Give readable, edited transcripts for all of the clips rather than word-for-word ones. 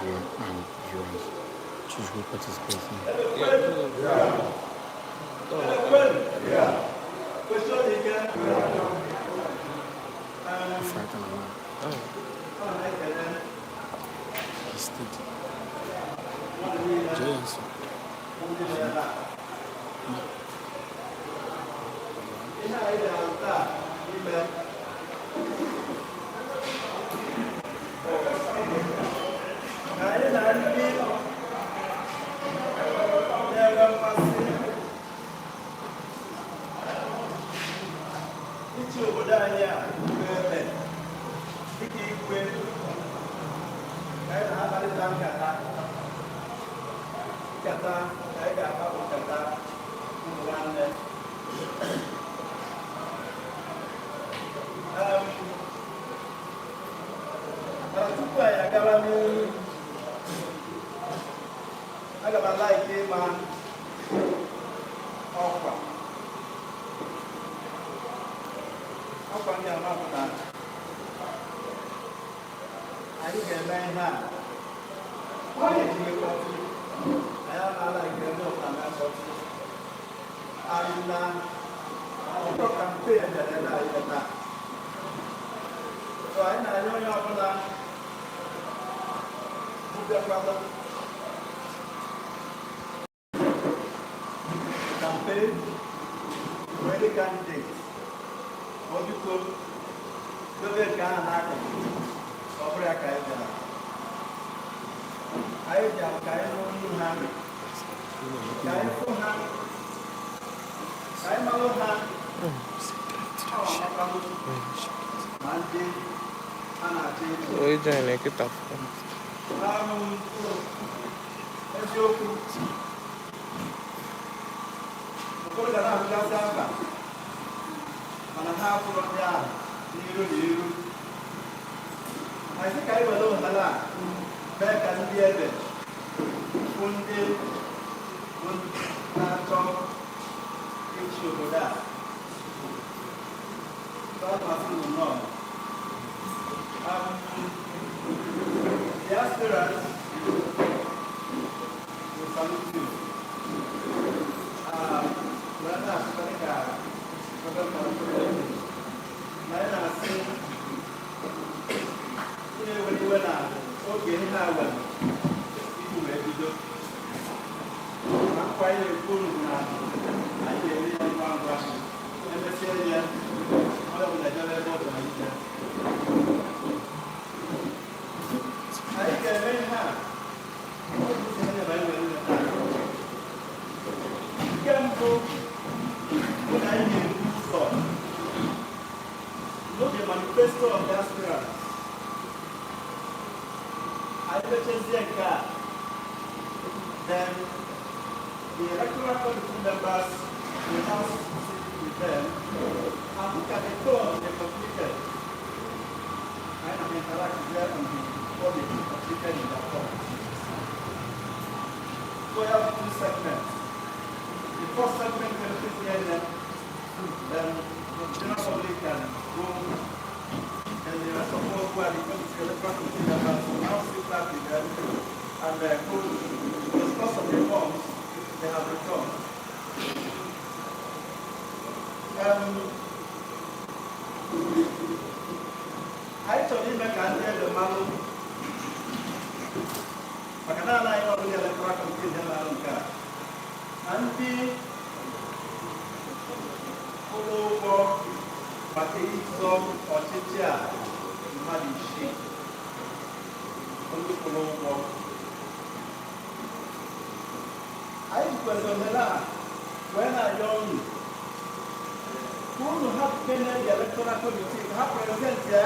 Viewer and viewers. Choose who participating. Kwesịrị ike. Frightened man. Ọ na-ekele He's steady. mmadụ niile Jee ya nso. ndị nọ ebe a. Ihe anyị bịara taa ime, ka anyị na ndị na-enwe mmasị ịchị obodo anyị a bụ ebe dịka igwe, ka anyị na-akparịta nkata. Nkata ka anyị ga-akpa bụ nkata ụmụ nwanne. Mana tupu anyị agawa n'ihu, aga m a-like ịma ọkwa. Ọkwa ndị ama bụ na anyị ga-eme ihe a anyị ejighị mkpọtụ. Anyị amaala nke ndị ọbụla na mkpọtụ anyị na ọkọ campaign bịara ebe anyị taa. So anyị na-arịọ onye ọbụla bụbịakwala campaign for any candidate, ọ biko dobe nke ahụ n'akụkụ. Ọ bụrụ ya ka anyị bịara, anyị bịara ka anyị nụ olu ha, ka anyị fụ ha, ka anyị malụ ha. Ọ amakalụ ma ndị a na-achọ ịchị. Onye join kịta. Eziokwu, ụfọdụ ga na-ahụgasị afa, mana ha afụrụ ndị ahụ n'iru na iru. Anyị sị ka anyị were ohere a mee ka ndị ebe fụ ndị bụ na-achọ ịchị obodo a. So a na-asị unu nnọọ. The aspirants, we salute you. Wee na-asịkwa dịka na anyị na-asị ị na-ewere iwe na oge ihe a were iji wee bido na nkwa anyị na-ekwu unu bụ na anyị ga-eme ya ngwa ngwa. Emesịa ya, onye ọbụla ejebe ebe ọ bụla ije. Anyị ga-eme ihe a ọ bụ ụzọ anyị anyị were ime taa. Nke mbụ bụ na anyị ga-ebu ụzọ n'oge manifesto of the aspirants. Anyị mechezie nke a, then the electoral committee members will now sit with them and look at the form they completed. Kind of interact there on the what they completed in their form. So we have two segments. The first segment benefits the then the general public can go, and the rest of us who are the committee, electoral committee members will now sit back with them and go discuss on the forms they have returned. Anyị chọrọ ime ka ndị eze mmalụ maka na anaghị ọbụla electoral committee ndị na-arụ nke a na ndị kwụrụ ụgwọ maka ịzọ ọchịchị a, mmadụ isii ndị kwụrụ ụgwọ. Anyị jikwazị ohere a wee na-arịọ unu ka unu hapụ kene the electoral committee ka ha present ya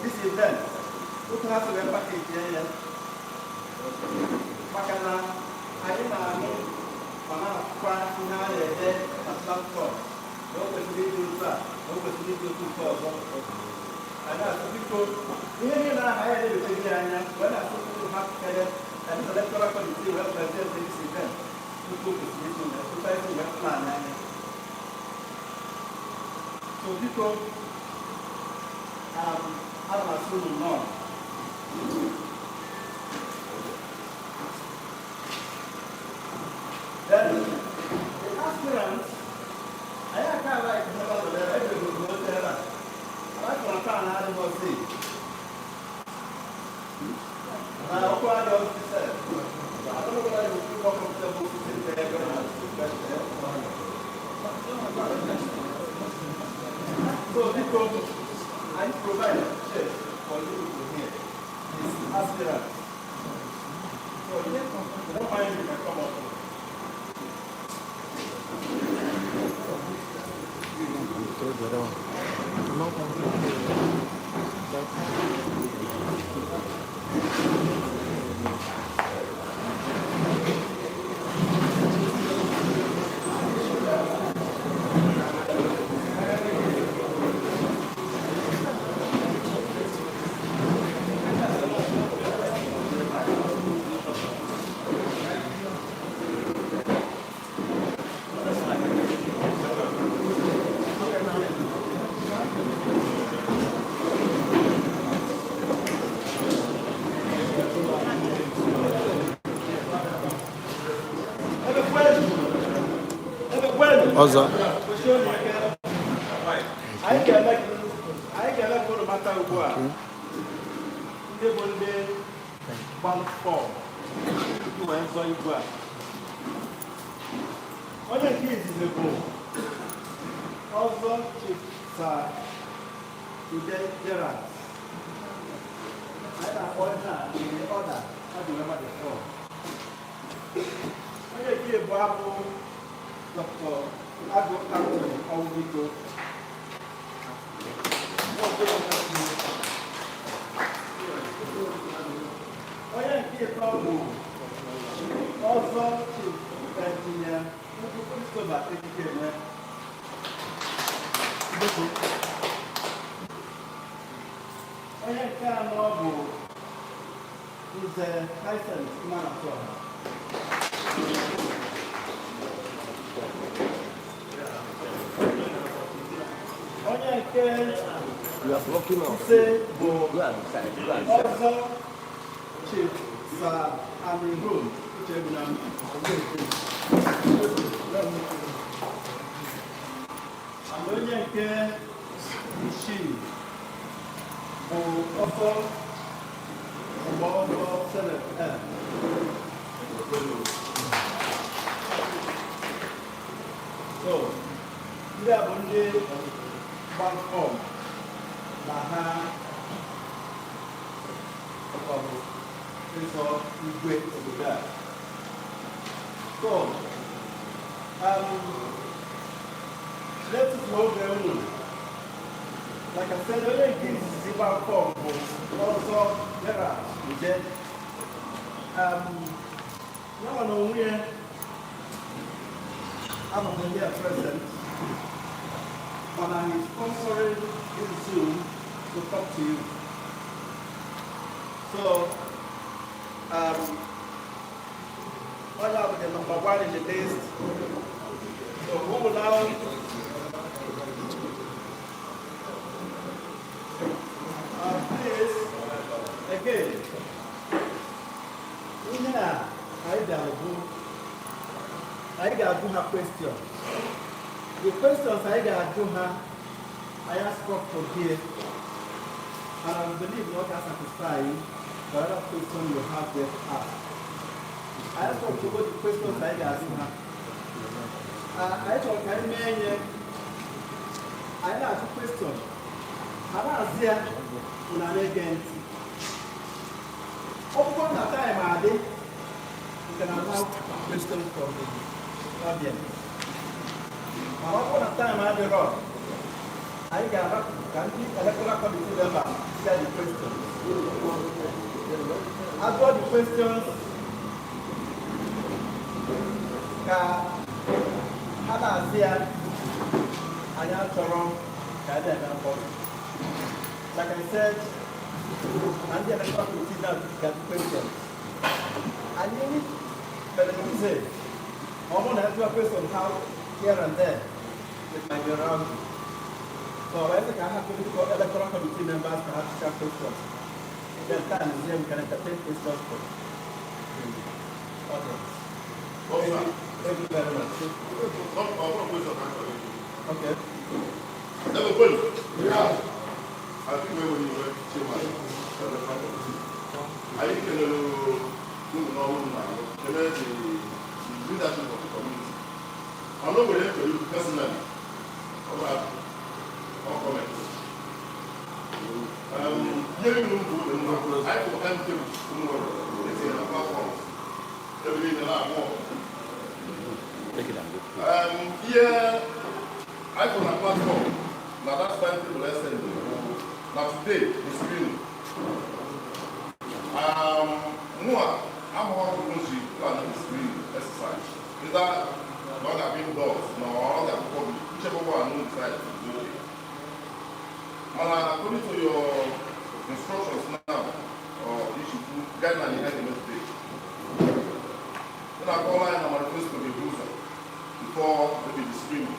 this event otu ha si wee package ya, maka na anyị na-anụ ma na-afụkwa ihe a na-ede na platform na o kwesịrị ịdị otu a, na o kwesịrị ịdị otu nke ọzọ. Anyị na-asị biko, ihe niile ahụ anyị na-edocheghị anya wee na-asị unu hapụ kene ka this electoral committee wee present this event tupu o kwesịrị ịdị wee tupu anyị wee plan anya. So biko, ana m asị unu nnọọ. Na ọkụ adị ọsịsọ sef. I don't know whether you feel more comfortable sitting there when I ask the question. So biko, anyị provide chairs for you people here. It's aspirants. So if you don't mind, you can come up. Throw the other one. No. Ebe kwenu. Ebe kwenu. Ọzọ. Kwesị unu ike. Anyị ga-eme ka unu mata ugbu a ndị bụ ndị gbalụ form iji wee zọọ igwe a. Onye nke izizi bụ Ọzọ Chief Sir Ude Gerald. Anyị na-akpọ ihe a the order ha ji wee ma the form. Onye nke ịbụọ bụ Dr. Agụ Anthony Ọnwụbiko. Onye nke ịtọ bụ Ọzọ Chief Engineer Ugwu Christopher Ekikeme. Biko. Onye nke anọ bụ Nze Hyacinth Mmanatụọha. Onye nke You are blocking us. ise bụ Go and decide. Go and decide. Ọzọ Chief Sir Amiru Uchebunam. And onye nke isii bụ Ọzọ Mgbe Ọzọ Senate M. So, ndị a bụ ndị gbara form na ha kwado ịzọ igwe obodo a. So, n'etiti oge unu, like I said, onye nke izizi gbara form bụ Ọzọ Gerald Ude. Ya nwa na onwe ya anọghị here present, but I'm sponsoring this Zoom to talk to you. So, onye bụ the number one in the list. So who will now please, again, ihe a anyị bịara bụ anyị ga-ajụ ha question. The questions anyị ga-ajụ ha, anyị structure here, and I believe na ọ ga-satisfy whatever question you have there to ask. Anyị structure the questions anyị ga-ajụ ha. Anyị chọrọ ka anyị mee nye anyị na-ajụ question, ha na-azị ya, unu na-ege ntị. Ọ bụkwa na time adị, you can allow questions from the audience. Mana ọ bụrụ na time adịrọ, anyị ga-arapụ ka ndị electoral committee members share the questions. Ajụọ the questions ka ha na-azị ya, anyị achọrọ ka anyị na-eme mkpọrọ. Like I said, na ndị electoral committee now get the questions. Anyị mere nze ọ bụrụ na ajụọ question how here and there, it might be wrong. So I think I have to look for electoral committee members to have to share questions. Then time is here, we can entertain questions for the audience. Thank you very much. Okay. Never quit. I think we will chairman. Anyị kelere unu n'ọrụ unu na-arụ, kelee the leadership of the community. Mana o nwere ihe chọrọ ikwu personally, ọ bụ ajụjụ, ọ comment. Ihe niile unu kwuru dị mma. Anyị kwuru timetable unu nwere etinye na platform ebe niile na-agba ọgụ. Take it and go. Ihe anyị kwuru na platform na that timetable essence bụ na today bụ screening. Mụa amaghị ọgwụgwụ nsi plan the screening exercise. Either na ọ ga-abụ indoors na ọ ga-abụ public, whichever one you decide is okay. Mana according to your instructions now, or issue guideline you had today, ị na-akọwara anyị na manifesto ga-ebu ụzọ before maybe the screening.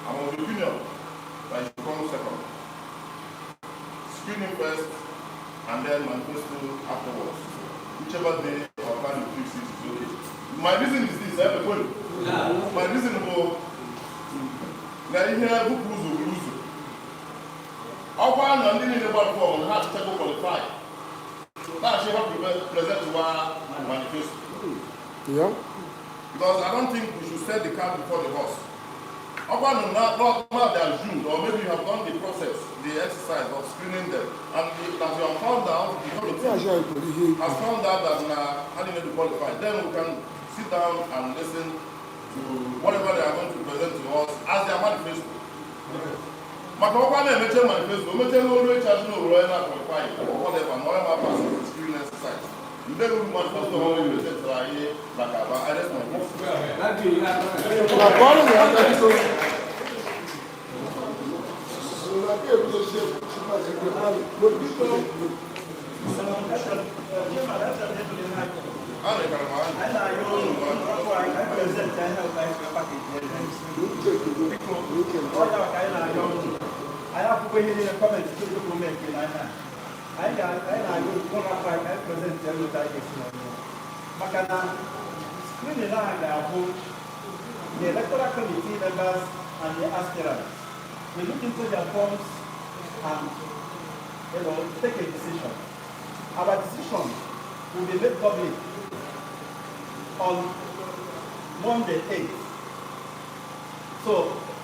I'm of the opinion that it should come second. Screening first and then manifesto afterwards. Whichever day or time you fix it is okay. My reason is this, I have a point. My reason bụ na ihe bupụ ụzọ buru ụzọ. Ọkwa na ndị niile gbara form na ha achịchago qualify. Na-achị ha present wa manifesto. Because I don't think we should set the cart before the horse. Ọkwa nọ na not they assumed, or maybe you have done the process, the exercise of screening them, and that you have found out the committee has found out that na how they need to qualify. Then we can sit down and listen to whatever they are going to present to us as their manifesto. Maka ọkwa na-emeche manifesto, o meche n'olu echi asị na owere onye na-qualify or whatever, na onye ma pass the screening exercise. Ndị ruru manifesto ha presentara anyị maka aba, I rest my case. Na kọọrọ na aka biko. A na-ekara m anya. Anyị na-ayọ unu ọkụ anyị ka anyị present anyị na anyị package ya. Biko, ọ ya ka anyị na-ayọ unu. Anyị akwụkwọ ihe niile comment ndị okwu mee nke n'anya. Anyị ga anyị na-ayọ unu ụlọ akwụkwọ anyị ka anyị present ya otu anyị ga-esi n'ọnụ. Maka na screening ahụ ga-abụ the electoral committee members and the aspirants will look into their forms and take a decision. Our decision will be made public on Monday 8th. So,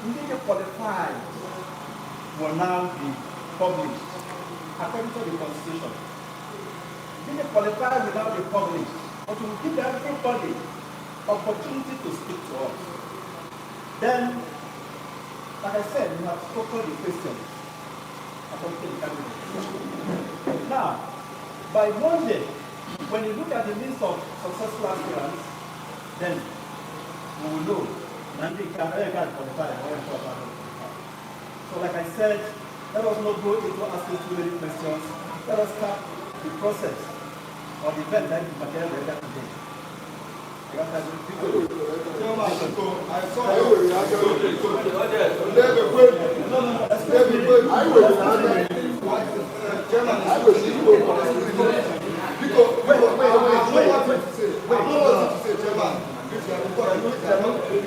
ndị qualified will now be published according to the constitution. Ndị qualified will now be published, but we will give everybody opportunity to speak to us. Then, like I said, we have spoken the questions according to the candidate. Now, by Monday, when you look at the list of successful aspirants, then we will know. Nandi can qualify or qualify. So like I said, let us not go into asking too many questions. Let us start the process or the event that is material today. I saw you. No. Biko, wait, wait, wait, wait, wait, wait, wait,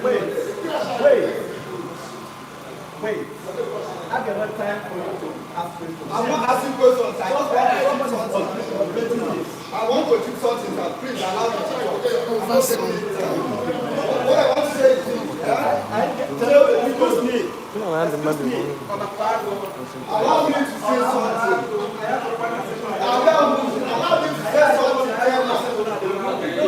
Wait, wait, wait. I get no time for you to ask questions. I'm not asking questions. I just want to chip something. I want to chip something, sir. Please allow me to talk. I'm not taking it. What I want to say is this. Excuse me. Excuse me. Allow me to say something. Allow me to say something, Chairman.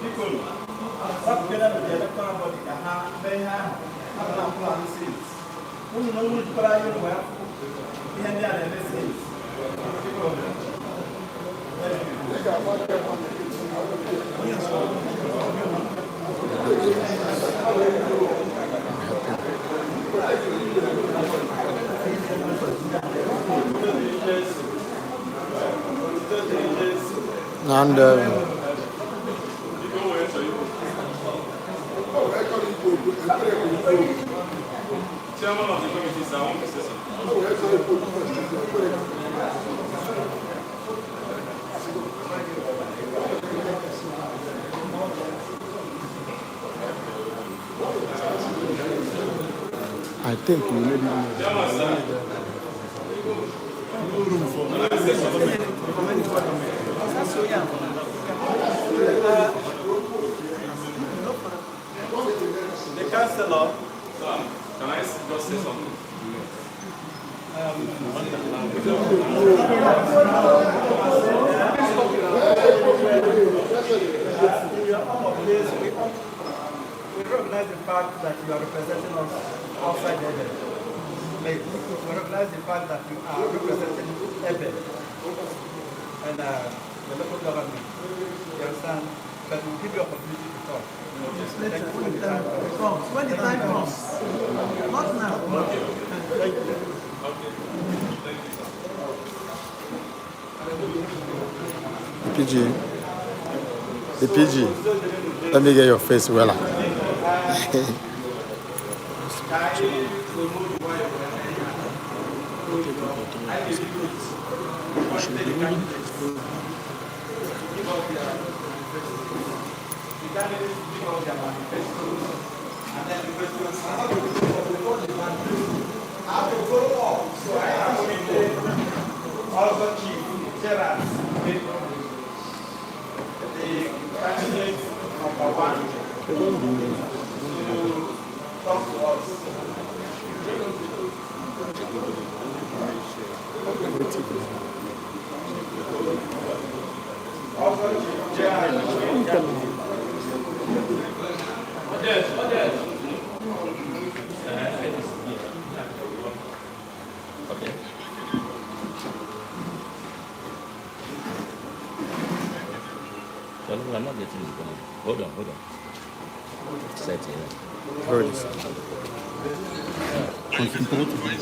Biko, wapụkere na the electoral body ka ha mee ihe ahụ ha bụ na plan since. Unu na unu jikwara anyị wee ihe ndị a na-eme since. Biko. And Biko, nwere chọrọ ikwu. Oh, I can't go. Chairman of the committee, sir, I want to say something. I think you maybe Chairman, sir. Can I say something? The councillor, Sir, can I just say something? In your own place, we recognize the fact that you are representing us outside Ebe. We recognize the fact that you are representing Ebe and the local government. You understand? But we'll give you opportunity to talk. Thank you When for the the time. time comes. When the time comes. Not now. Thank you. Okay. Thank you, sir. PG. The PG. Let me get your face well. Ka anyị remove nwayọọ anyị ga-ebido kpọlite the candidates to give us their manifesto. The candidates give us their manifestos and then the questions. I have to before the manifesto. I have to follow up. So I have to Also, Chief Gerard, the candidate number one, to talk to us. Also, Chief Gerard. Audience, audience. Okay. Well, I'm not getting the volume. Hold on, hold on. Set it. Very Concentrate.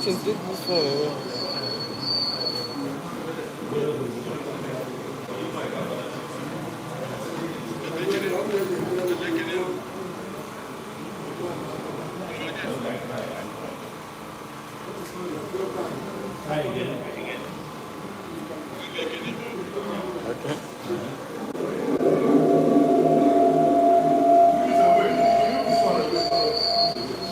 Just take this phone. Use away. Use this one away.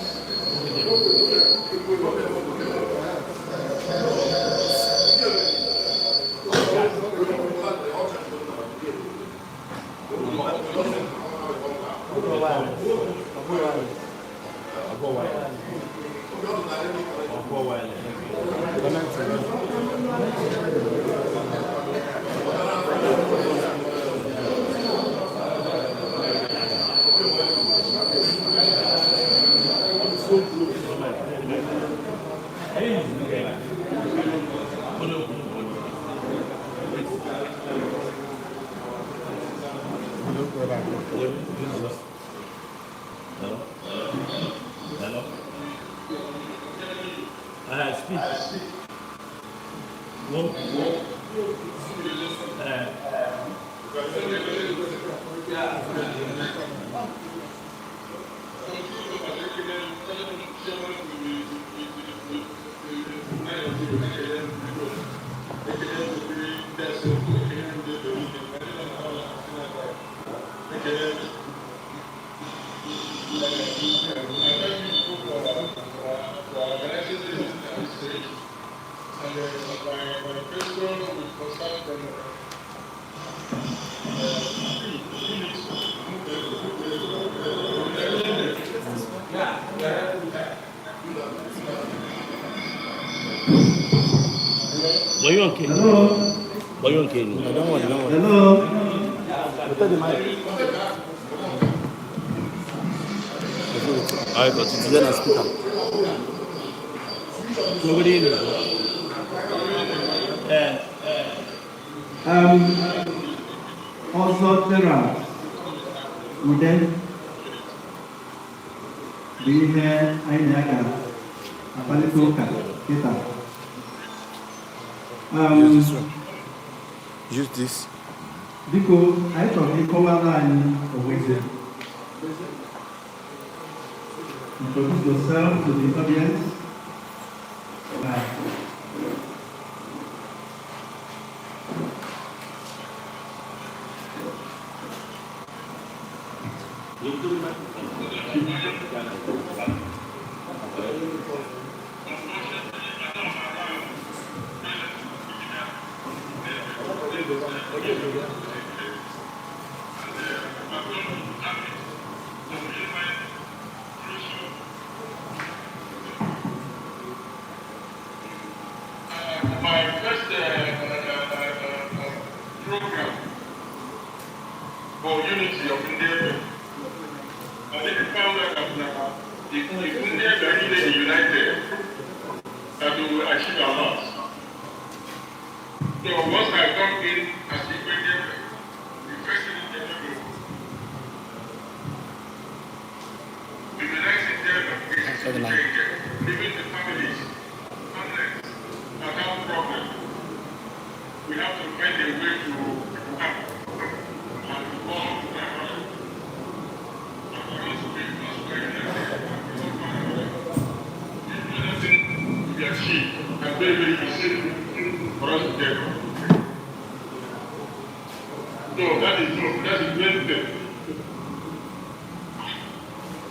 Hello? Hello? Speak. Go. Were you okay? Hello? Were you okay? Don't worry, don't worry. Hello. Protect the mic. I got it. Then a speaker. Nobody in there. Ọzọ Terence Ude bụ ihe anyị na ya ga-akparịta ụka kịta. Use this one. Use this. Biko, anyị chọrọ ka ịkọwara anyị onwe gị. Introduce yourself to the audience. My first program for unity of Ndị Ebe. And if you found out that now, if Ndị Ebe are really united, that we will achieve a lot. So once I come in as Igwe Ndị Ebe, the first thing they do, we unite Ndị Ebe, even the families, families that have problems. We have to find a way to help and to come together. And for us to be us to united and to help one another. If nothing to be achieved and very, very easy for us to get. So that is main thing.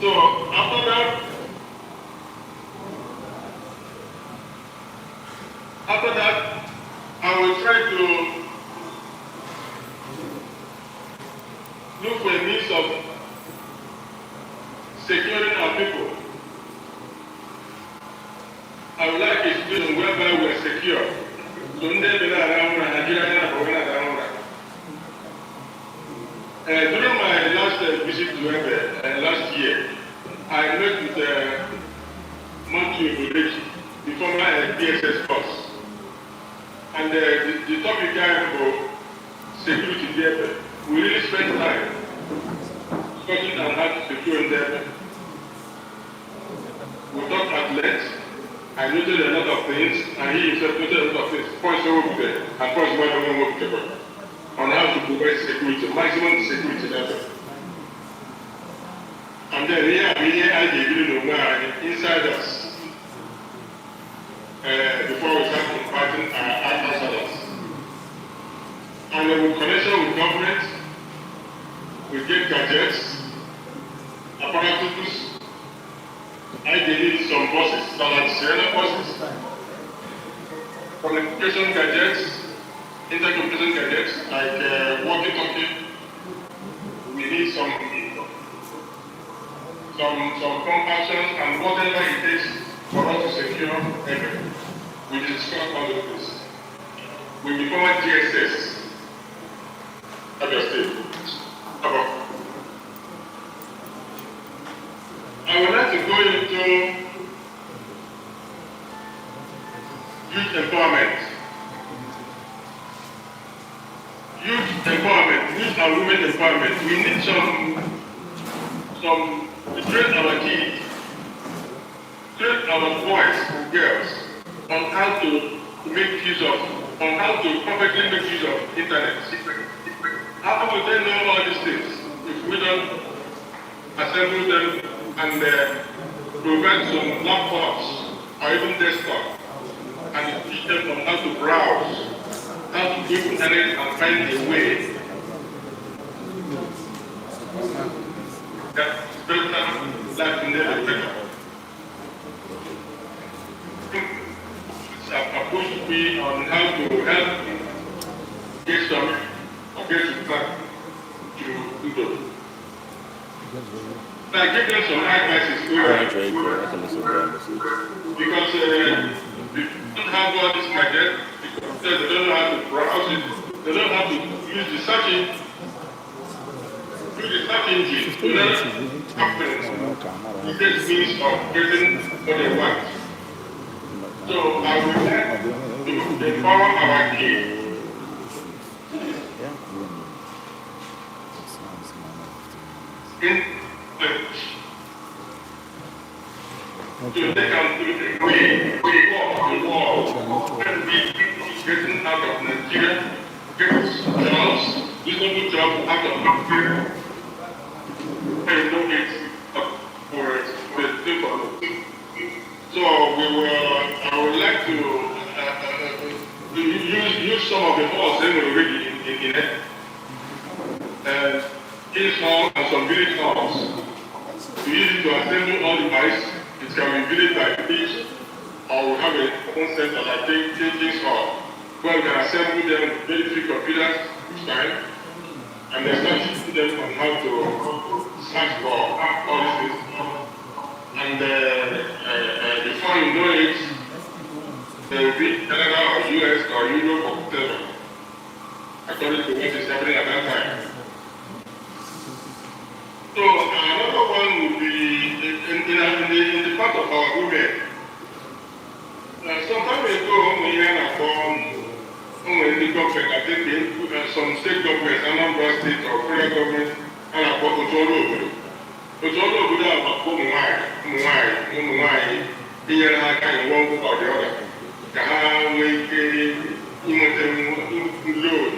So after that, I will try to look for a means of securing our people. I would like a situation whereby we are secure. So ndị ebe na-ara ụra, Nigeria na-abụ na-ara ụra. During my last visit to Ebe last year, I met with Matthew Obodeji, the former DSS boss. And the topic I for security there, we really spent time discussing on how to secure there. We talked at length. I noted a lot of things, and he himself noted a lot of things. Points over there, and points one work together on how to provide security, maximum security level. And then here, here I gave you the inside us before we start inviting our outsiders. And then with connection with government, we get gadgets, apparatus. I need some buses, some Sienna buses, communication gadgets, intercommunication gadgets like walkie-talkie. We need some pump actions and whatever it takes for us to secure everything. We discussed all of this. With the former DSS, Abia State. I would like to go into youth empowerment. Youth empowerment, youth and women empowerment. We need some to train our kids, train our boys and girls on how to make use of, on how to perfectly make use of internet. How will they know all these things if we don't assemble them and provide some laptops or even desktop and teach them on how to browse, how to go to internet and find a way that better life in there better. Have approached me on how to help get some or get some back to Udo. I give them some advices because they don't have all this gadget, because they don't know how to browse it, they don't know how to use the search engine, use the search engine to learn happens, to get means of getting what they want. So I would like to empower our kids in to take them to the way the world and be getting out of Nigeria, get jobs, reasonable jobs out of Nigeria, and know it for the people. So we will, I would like to use some of the halls then already in it. King's Hall and some village halls. To use it to assemble all the mice. It can be village by village, or we have a own center like King's Hall, where we can assemble them with very few computers each time, and then start teaching them on how to search for all these things. And before you know it, they will be Canada or US or Europe or whatever, according to what is happening at that time. So another one would be in the part of our women. Some time ago, we had a form, when the government, I think some state governments, Anambra State or federal government, and a otu ọrụ obodo. Otu ọrụ obodo a maka ụmụ nwanyị inyere ha aka in one way or the other ka ha nwee ike inweta loan,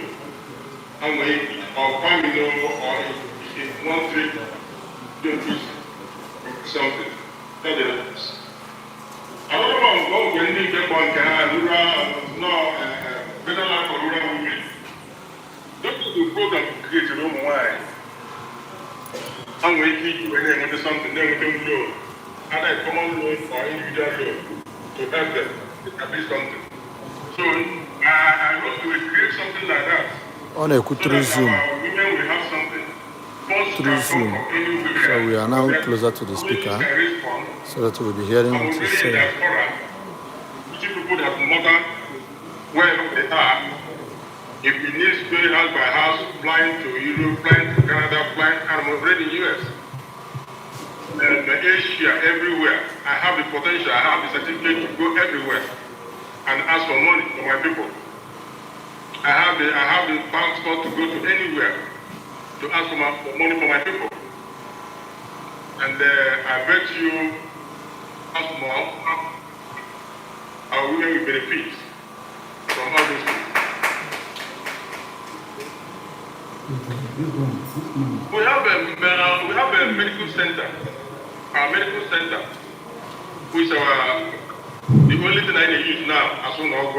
ha nwee ike or family or in one trip do something. That is. Another one bụ mgbe ndị nke kpọ nke ha rural, no, Better Life for Rural Women. That is the program created ụmụ nwanyị. Ha nwee ike iji wee na-enweta something, na-enweta loan, either a common loan or individual loan to help them establish something. So I hope to create something like that. Ọ na-ekwu So through that Zoom. our women will have something. Funds Through can come Zoom. from anywhere. So we are now closer to the speaker Can raise funds. So that we'll be hearing And what we he's really saying. diaspora, teaching people that no matter wherever they are, if it needs going house by house, flying to Europe, flying to Canada, flying, I'm already in US, and Asia, everywhere. I have the potential, I have the certificate to go everywhere and ask for money for my people. I have the passport to go to anywhere to ask for money for my people. And I bet you, ask more, our women will benefit from all those things. We have a medical center. Our medical center, which our the only thing I use now as soon as.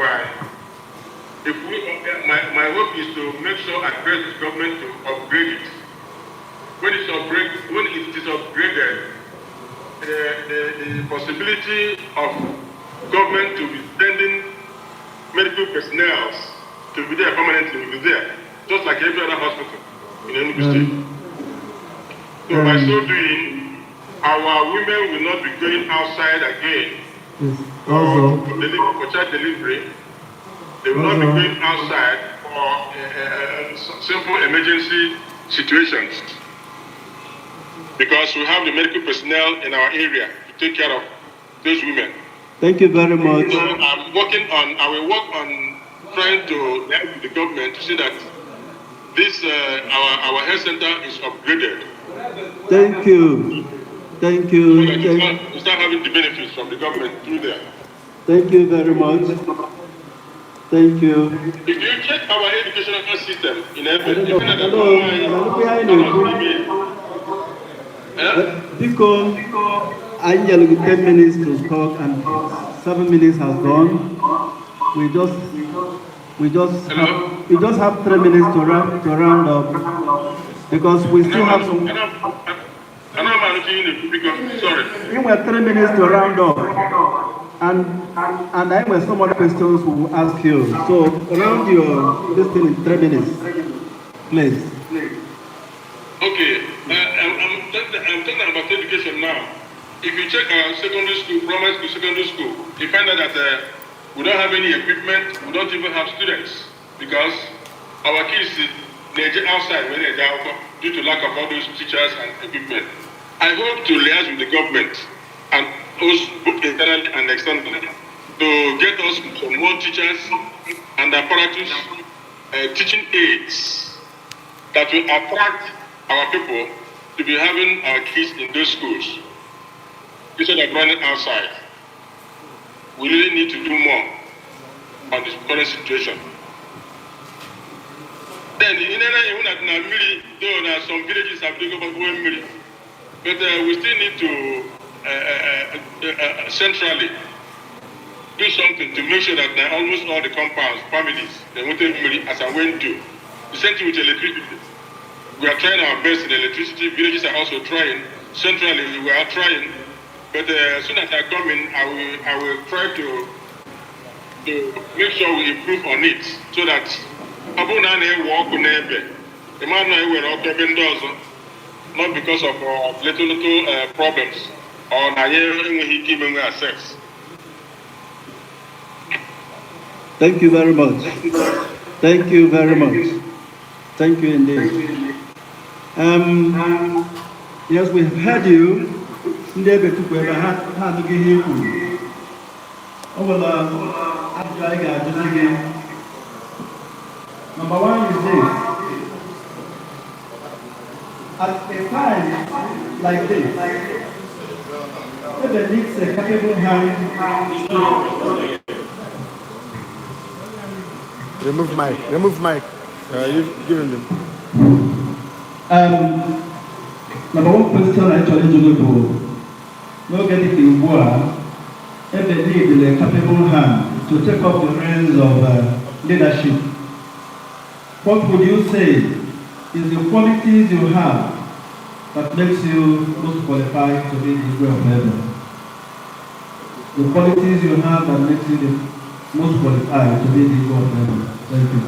If we, my hope is to make sure I get the government to upgrade it. When it is upgraded, the possibility of government to be sending medical personnel to be there permanently will be there, just like every other hospital in Enugu State. So by so doing, our women will not be going outside again Yes. for, Also, for child delivery. They will not be Also- going outside for simple emergency situations, because we have the medical personnel in our area to take care of those women. Thank you very much. So I will work on trying to help the government to see that this, our health center is upgraded. Thank you. Thank you. So that we Thank, start having the benefits from the government through there. Thank you very much. Thank you. If you check our educational system in I every, don't you know. find out that Hello. Hello. Eh? Biko, anyị nyere gị 10 minutes to talk and 7 minutes has gone. We just Hello? have, we just have 3 minutes to round up because we still have some. Ana m anụcha ihe na-ekwu, biko, sorry. We nwere 3 minutes to round up. And I have some other questions we will ask you. So round your this thing in 3 minutes, please. Okay, I'm talking about education now. If you check our secondary school, primary school, secondary school, you find out that we don't have any equipment, we don't even have students because our kids, they outside when they are due to lack of all those teachers and equipment. I hope to liaise with the government and also both internally and externally. to get us some more teachers and apparatus, teaching aids that will attract our people to be having our kids in those schools instead of running outside. We really need to do more on this current situation. Then in na mmiri, though na some villages have taken over mmiri, but we still need to centrally do something to make sure that now almost all the compounds, families, they wanted mmiri as I went to. The same thing with electricity. We are trying our best in electricity. Villages are also trying. Centrally, we are trying. But as soon as I come in, I will try to make sure we improve on it so that ọ bụrụ na a na-ewe ọkụ n'ebe, ị ma na ewere ọkụ ebe ndị ọzọ, not because of little little problems or na anyị enweghị ike imenwe access. Thank you very much. Thank you very much. Thank you indeed. Yes, we have heard you. Ndị ebe tupu ebe ha ha anụghị ihe i kwuru. Ọ nwere ajụjụ anyị ga-ajụzi gị. Number one is this. At a time like this, Ebe needs a capable hand to Remove mic. Remove mic. You give him the. Number one question actually jụrụ bụ n'oge dịka ugbu a, Ebe need a capable hand to take up the reins of leadership. What would you say is the qualities you have that makes you most qualified to be the Igwe of Ebe? The qualities you have that makes you the most qualified to be the Igwe of Ebe. Thank you.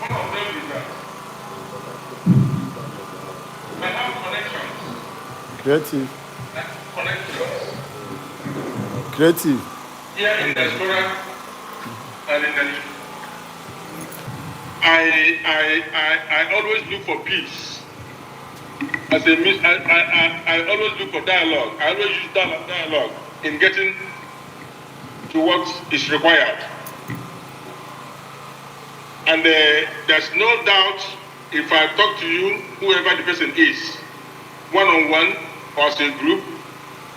One of them is that I have connections. Creative. Connections Creative. here in diaspora and in the I always look for peace. As a means, I always look for dialogue. I always use dialogue in getting to what is required. And there's no doubt if I talk to you, whoever the person is, one on one or as a group,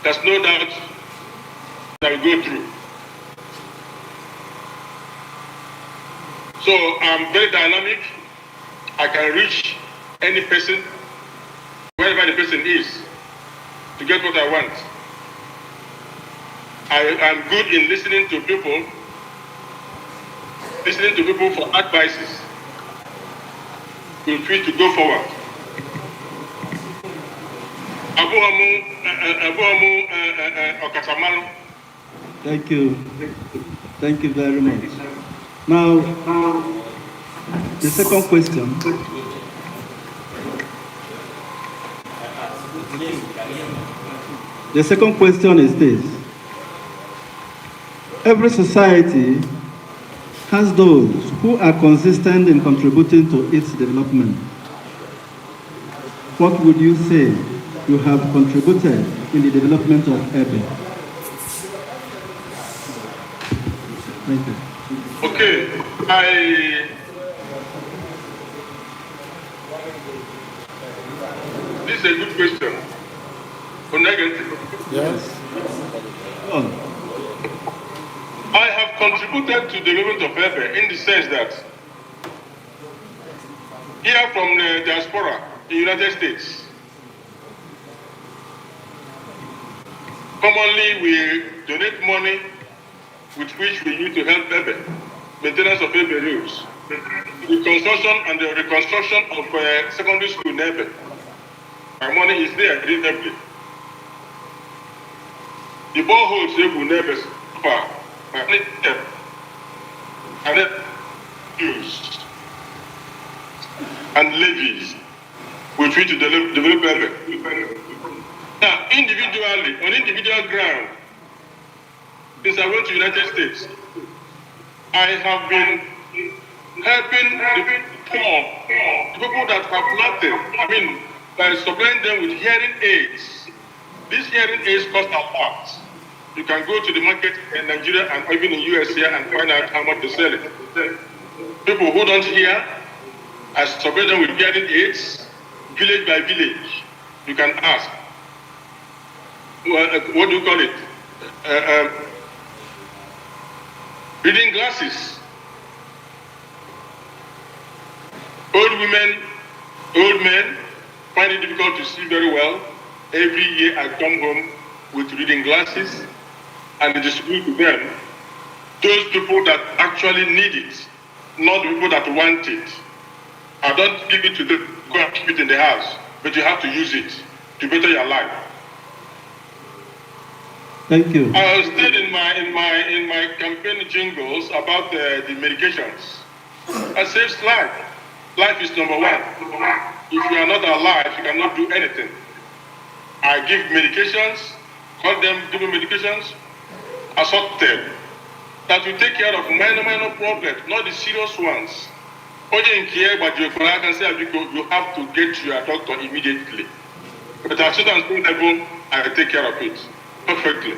there's no doubt that we go through. So I'm very dynamic. I can reach any person, wherever the person is, to get what I want. I am good in listening to people for advices with which to go forward. Abụghị m ọkachamara. Thank you. Thank you very much. Now, the second question. The second question is this. Every society has those who are consistent in contributing to its development. What would you say you have contributed in the development of Ebe? Thank you. Okay, I this is a good question. Onegeti. Yes. Oh, I have contributed to the development of Ebe in the sense that here from the diaspora in the United States, commonly we donate money with which we use to help Ebe, maintenance of Ebe roads, the construction and the reconstruction of secondary school in Ebe. My money is there reasonably. The boreholes they will never far. My money is there. And then use and levies with which to develop Ebe. Now, individually, on individual ground, since I went to United States, I have been helping the poor, the people that have nothing. I mean, by supplying them with hearing aids. These hearing aids cost a lot. You can go to the market in Nigeria and even in US here and find out how much they sell it. People who don't hear, I supply them with hearing aids, village by village. You can ask. Well, what do you call it? Reading glasses. Old women, old men find it difficult to see very well. Every year I come home with reading glasses and distribute to them those people that actually need it, not the people that want it. I don't give it to them, go and keep it in the house, but you have to use it to better your life. Thank you. I stayed in my campaign jingles about the medications. I saves life. Life is number one. If you are not alive, you cannot do anything. I give medications, call them, give them medications, assorted, that will take care of minor, minor problems, not the serious ones. Onye nke ya gbajiri aka sị ya biko, you have to get to your doctor immediately. But at certain level, I take care of it perfectly.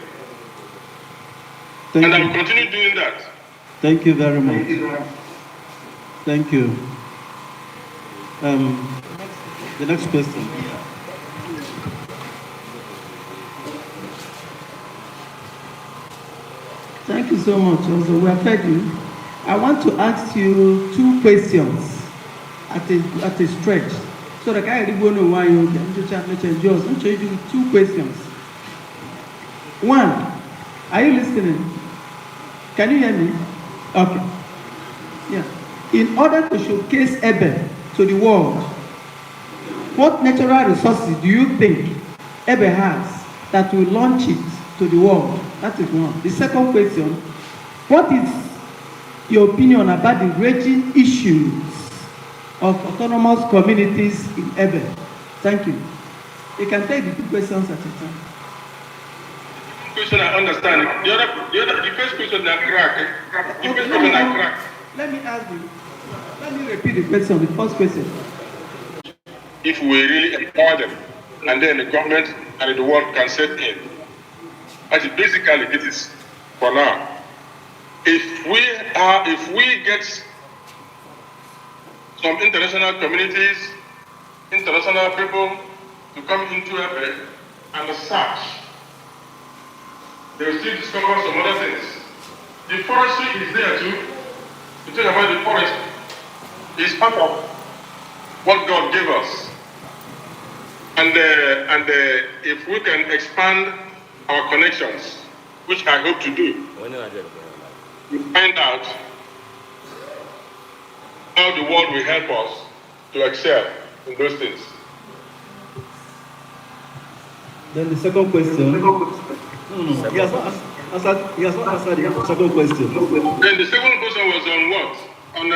Thank And I you. will continue doing that. Thank you very much. Thank you. The next question. Thank you so much. Also, we have heard you. I want to ask you two questions at a stretch. So that I really know why you can two questions. One, are you listening? Can you hear me? Okay. Yeah. In order to showcase Ebe to the world, what natural resources do you think Ebe has that will launch it to the world? That is one. The second question, what is your opinion about the raging issues of autonomous communities in Ebe? Thank you. You can take the two questions at a time. Question I understand. The first question that crack. The first question I crack. Let me ask you. Let me repeat the question, the first question. If we really empower them, and then the government and the world can set in. Actually, basically, it is for now. If we get some international communities, international people to come into Ebe and search, they will still discover some other things. The forestry is there too. You talk about the forest, it's part of what God gave us. And if we can expand our connections, which I hope to do, we find out how the world will help us to excel in those things. Then the second question. No. He has not answered. He has not answered the second question. Then the second question was on what? On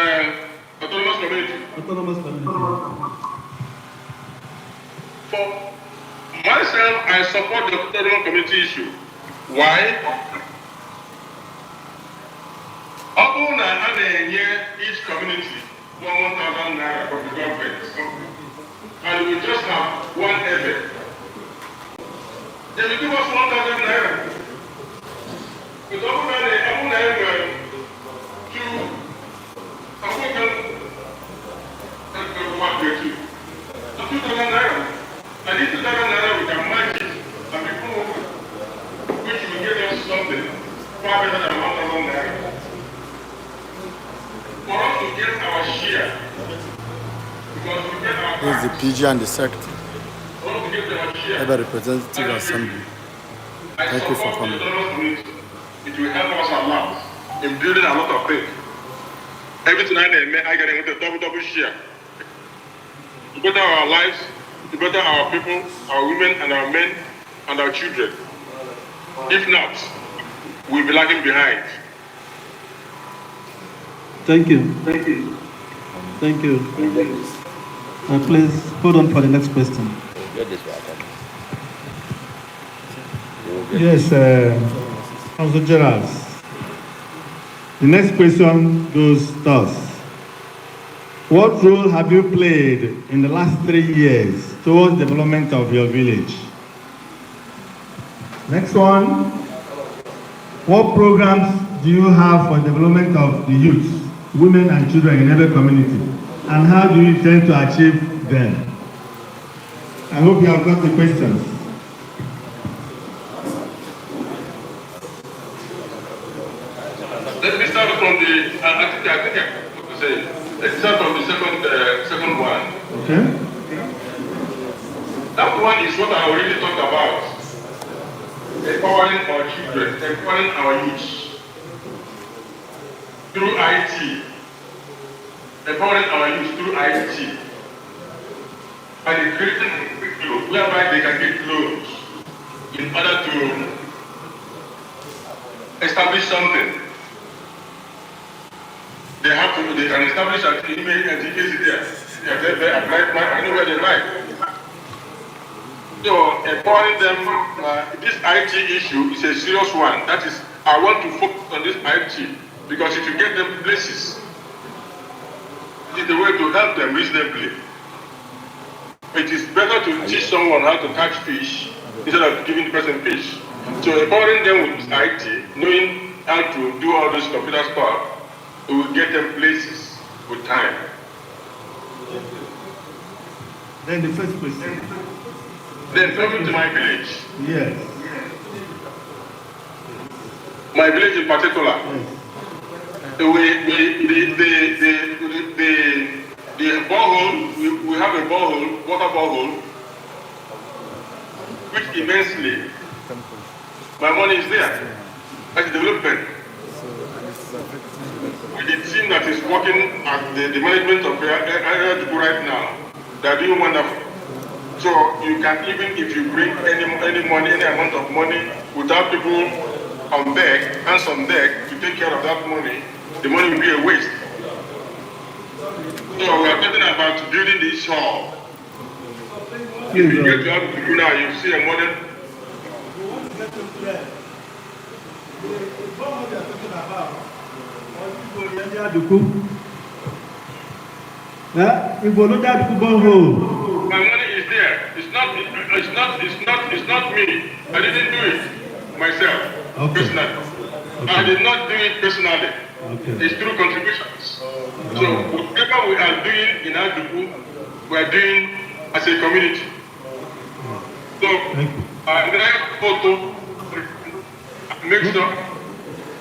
autonomous community. Autonomous community. For myself, I support the autonomous community issue. Why? Ọ bụrụ na a na-enye each community 1,000 naira from the government, and we just have one Ebe, they will give us 1,000 naira. But ọ bụrụ na e nwere two, ọ bụrụ na one, two, so 2,000 naira. And this 2,000 naira, we can match it and be move, which will get us something far better than 1,000 naira. For us to get our share, because we get our This is the tax, PG and the secretary, for us to get our share. Ebe Representative Assembly. I Thank you for support the coming. autonomous community. It will help us a lot in building a lot of things. Everything I name, I get a double double share. To better our lives, to better our people, our women and our men and our children. If not, we'll be lagging behind. Thank you. Thank you. Thank you. Please hold on for the next question. Get this one. Yes, Council Gerald. The next question goes thus. What role have you played in the last 3 years towards development of your village? Next one. What programs do you have for development of the youth, women and children in every community? And how do you intend to achieve them? I hope you have got the questions. Let me start from the, I think I want to say, let's start from the second one. Okay? That one is what I already talked about. Empowering our children, empowering our youth through IT. Empowering our youth through IT. And creating a curriculum whereby they can get loans in order to establish something. They can establish an email and the there. They apply anywhere they like. So empowering them, this IT issue is a serious one. That is, I want to focus on this IT because if you get them places, it is the way to help them reasonably. It is better to teach someone how to catch fish instead of giving the person fish. So empowering them with IT, knowing how to do all this computer stuff, it will get them places with time. Then the first question. Then coming to my village, Yes. my village in particular, Yes. we, the borehole, we have a borehole, water borehole, which immensely, my money is there. That's development. With the team that is working at the management of Area right now, they are doing wonderful. So you can, even if you bring any money, any amount of money, without people on deck, hands on deck, to take care of that money, the money will be a waste. So we are talking about building this hall. If you get to Aduku now, you see a modern. We want to get to clear. The borehole they are talking about, Aduku. Igbo ló dá Aduku borehole. My money is there. It's not me. I didn't do it myself. Okay. Personally. I did not do it personally. Okay. It's through contributions. So whatever we are doing in Aduku, we are doing as a community. So Thank you. I photo, make sure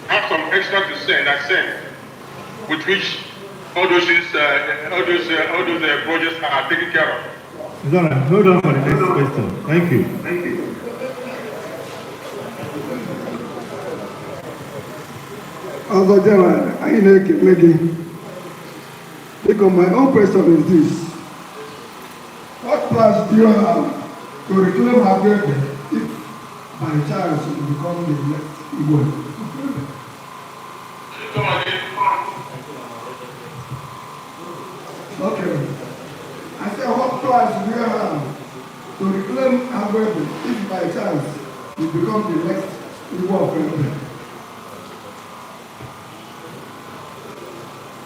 have some extra to send. I send, with which all those projects are taken care of. It's all right. Hold on for the next question. Thank you. Thank you. Ọzọ Gerald, anyị na-ekele gị. Biko, my own question is this. What plans do you have to reclaim Aguebe if by chance you become the next Igwe? Come again. Okay. I said, what plans do you have to reclaim Aguebe if by chance you become the next Igwe of Ebe?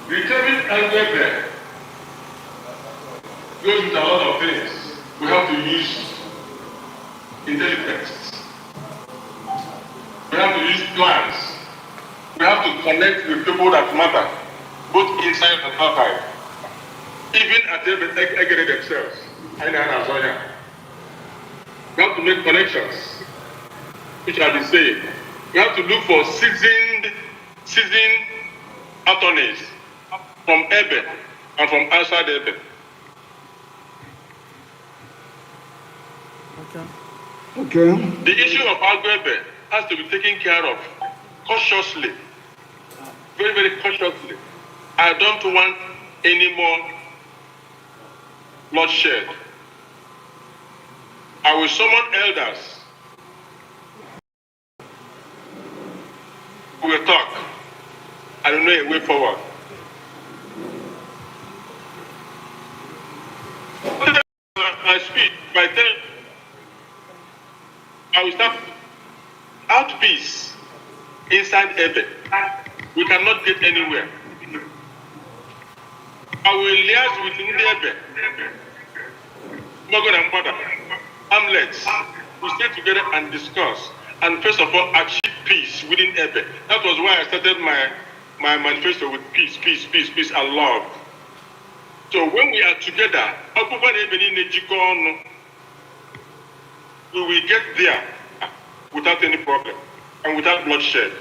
Reclaiming Aguebe goes with a lot of things. We have to use intelligence. We have to use plans. We have to connect with people that matter, both inside and outside. Even at the Egede themselves, Aina and Azoya. We have to make connections, which I've been saying. We have to look for seasoned attorneys from Ebe and from outside Ebe. Okay. The issue of Aguebe has to be taken care of cautiously, very, very cautiously. I don't want any more bloodshed. I will summon elders. We will talk. I don't know a way forward. I speak by telling I will start out peace inside Ebe. We cannot get anywhere. I will liaise with ndị Ebe, Mgbago na Mgbada, hamlets. We stay together and discuss. And first of all, achieve peace within Ebe. That was why I started my manifesto with peace, peace, peace, peace, and love. So when we are together, ọkpụkpọ na ebe niile jikọọ ọnụ, we will get there without any problem and without bloodshed.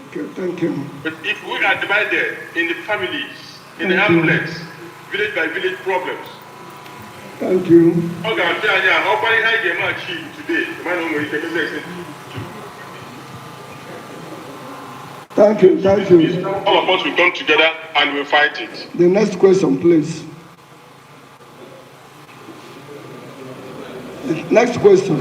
Okay, thank you. But if we are divided in the families, in the Thank you. hamlets, village by village problems, Thank you. ọ ga-abịa anyị ahụ ọkwa ihe anyị ga-eme achieve today, mana o nwere ike mezi ese. Thank you, thank you. All of us will come together and we'll fight it. The next question, please. The next question.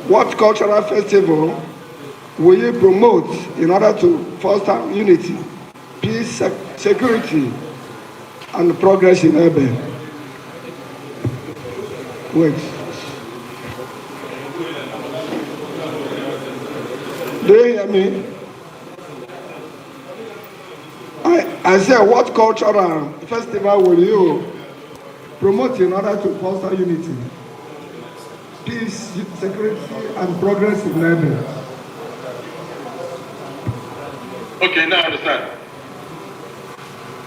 What cultural festival will you promote in order to foster unity, peace, security, and progress in Ebe? Wait. Do you hear me? I said, what cultural festival will you promote in order to foster unity, peace, security, and progress in Ebe? Okay, now I understand.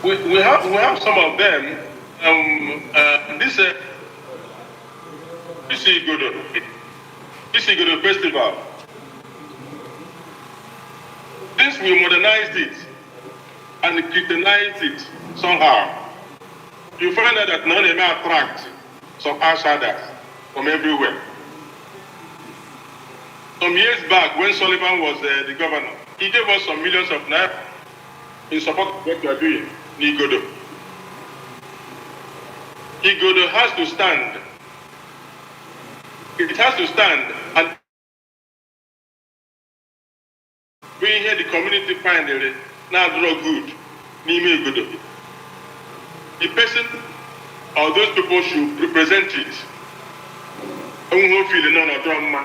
We have some of them. This Igodo festival. Since we modernized it and Christianized it somehow, you find out that now they may attract some outsiders from everywhere. Some years back, when Sullivan was the governor, he gave us some millions of naira in support of what we are doing in Igodo. Igodo has to stand. It has to stand and we hear the community find it now draw good n'ime Igodo. The person or those people should represent it. Enweghị feel nọ n'ọdọ mma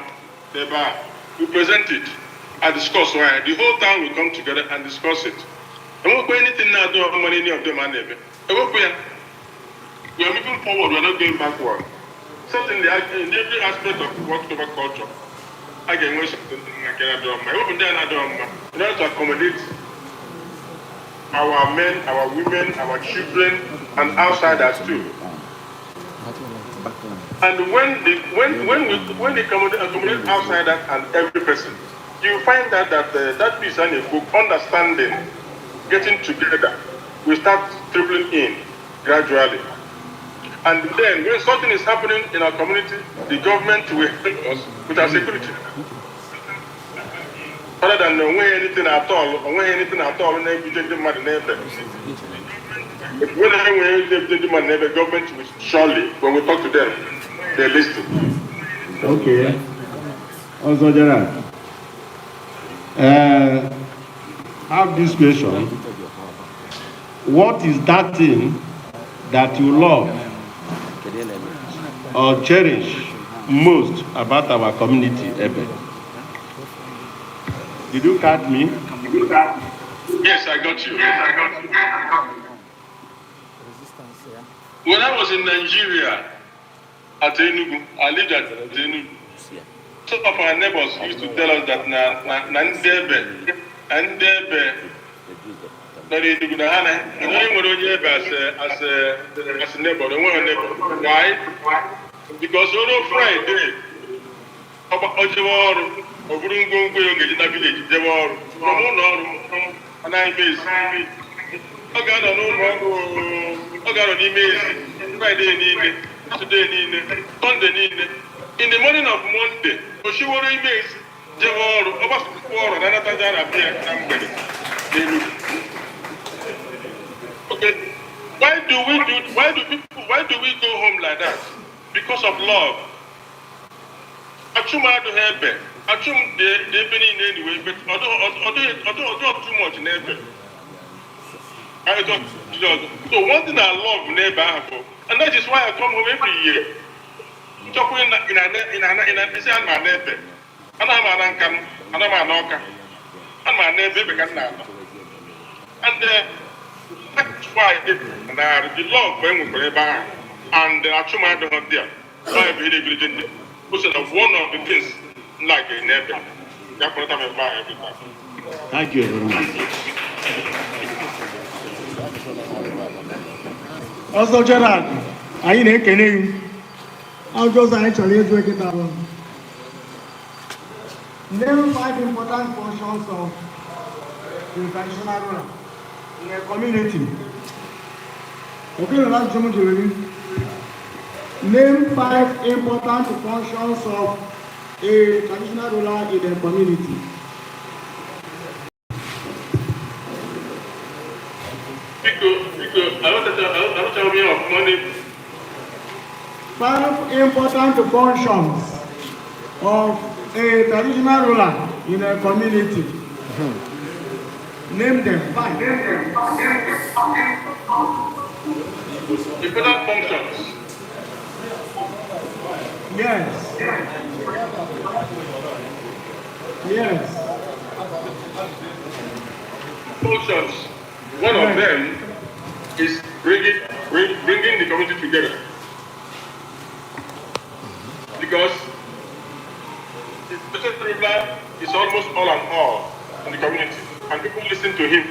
n'ebe a. We present it and discuss why. The whole town will come together and discuss it. Enwekwa anything na-adọ mma any of them a na-eme. Ewepụ ya. We are moving forward, we are not going backward. Certainly, in every aspect of what over culture, a ga-enwe something nke na-adọ mma. Ewepụ ndị a na-adọ mma in order to accommodate our men, our women, our children, and outsiders too. And when the when when we when they accommodate outsiders and every person, you find that peace and a book understanding, getting together, will start trickling in gradually. And then when something is happening in our community, the government will help us with our security. Other than onweghị anything at all, onweghị anything at all na-ebuje ndị mmadụ n'ebe. But when enweghị ebuje ndị mmadụ n'ebe, government will surely, when we talk to them, they listen. Okay. Also, Gerard, have this question. What is that thing that you love or cherish most about our community, Ebe? Did you catch me? Yes, I got you. Yes, I got you. When I was in Nigeria, at Enugu, I lived at Enugu. Some of our neighbors used to tell us that na ndị Ebe, na ndị Ebe nọ n'Enugu na ha na onye nwere onye Ebe as a neighbor, onweghị neighbor. Why? Because on Friday, ọ jewe ọrụ, ọ bụrụ ngwongwo ya ọ ga-eji na village jebe ọrụ. From ụlọ ọrụ, anaghị m ezi. Ọ ga-anọ n'ụlọ ọrụ, ọ ga-anọ n'ime ezi, Friday niile, Saturday niile, Sunday niile. In the morning of Monday, o shiworo ime ezi, jebe ọrụ, ọ gbasapụ ọrụ na anataja na bịa na mgbede n'Enugu. Okay, why do we go home like that? Because of love. Achụm adịghị Ebe. Achụm dị ebe niile anyway, but ọ dịghị too much n'Ebe. So one thing I love n'ebe ahụ bụ, and that is why I come home every year. Nchọkwa ị na isi ana m ana Ebe. Ana m ana Nkanụ, ana m ana Ọka. Ana m ana Ebe, Ebe ka m na-anọ. And that's why na the love e nwekwara ebe ahụ and achụmadụ ha there. Ọ bụ ihe village ndị o so na one of the things m like n'ebe ya kpọrọta m ebe ahụ every time. Thank you very much. Ọzọ Gerald, anyị na-ekene gị. Ajụjụ ọzọ anyị chọrọ ịjụ kịta bụ: Name five important functions of the traditional ruler in a community. Okay, na ajụjụ m jụrụ gị. Name five important functions of a traditional ruler in a community. Biko, biko, arụchaghị m ya ọfụma n'efu. Five important functions of a traditional ruler in a community. Name them. Five. Important functions. Yes. Functions. One of them is bringing the community together. Because the traditional ruler is almost all and all in the community, and people listen to him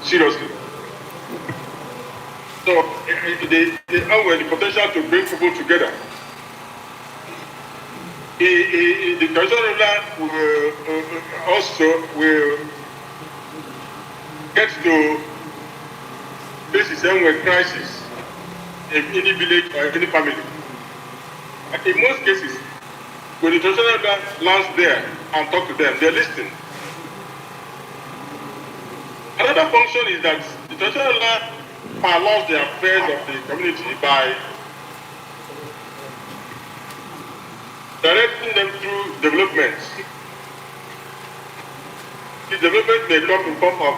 seriously. So they have the potential to bring people together. The traditional ruler will also will get to face his own crisis in any village or any family. And in most cases, when the traditional ruler lands there and talk to them, they listen. Another function is that the traditional ruler follows the affairs of the community by directing them through development. The development may come in form of,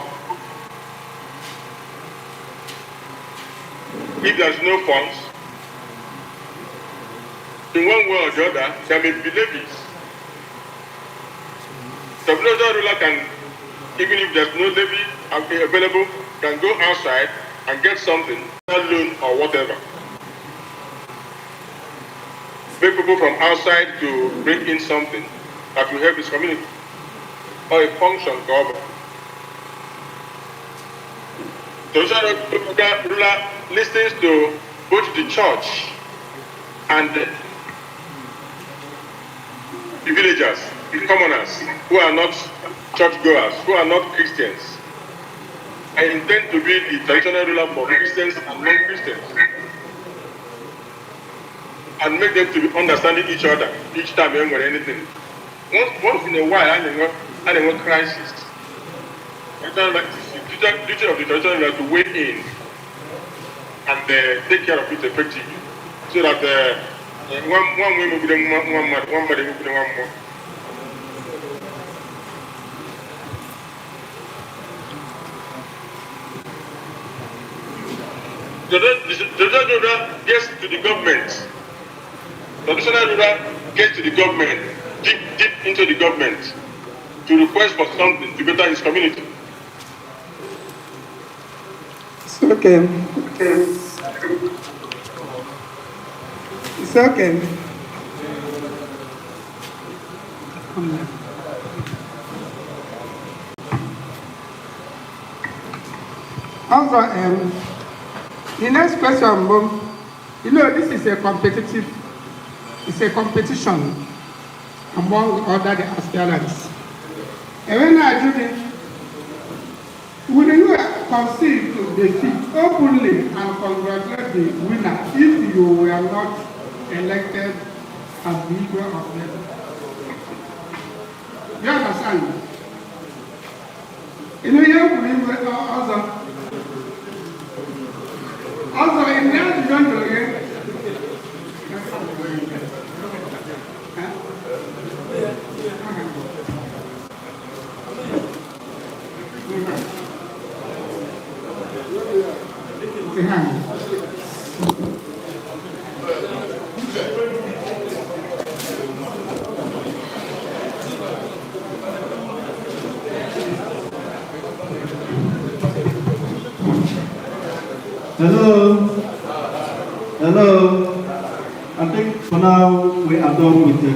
if there's no funds, in one way or the other, there may be levies. The traditional ruler can, even if there's no levy available, can go outside and get something, a loan or whatever. Make people from outside to bring in something that will help his community, or a function government. The traditional ruler listens to both the church and the villagers, the commoners, who are not churchgoers, who are not Christians. I intend to be the traditional ruler for Christians and non-Christians, and make them to be understanding each other each time when we're anything. Once in a while, I know crisis. It's the duty of the traditional ruler to weigh in and take care of it effectively, so that one way move them, one one move them, one more. The traditional ruler gets to the government. The traditional ruler gets to the government, deep, deep into the government, to request for something to better his community. It's okay. It's okay. Also, the next question, this is a competitive, it's a competition among other the aspirants. And when I do this, will you concede to defeat openly and congratulate the winner if you were not elected as the leader of them? You understand? You know, you believe also. Also, in that you don't again. Hello. Hello. I think for now we are done with the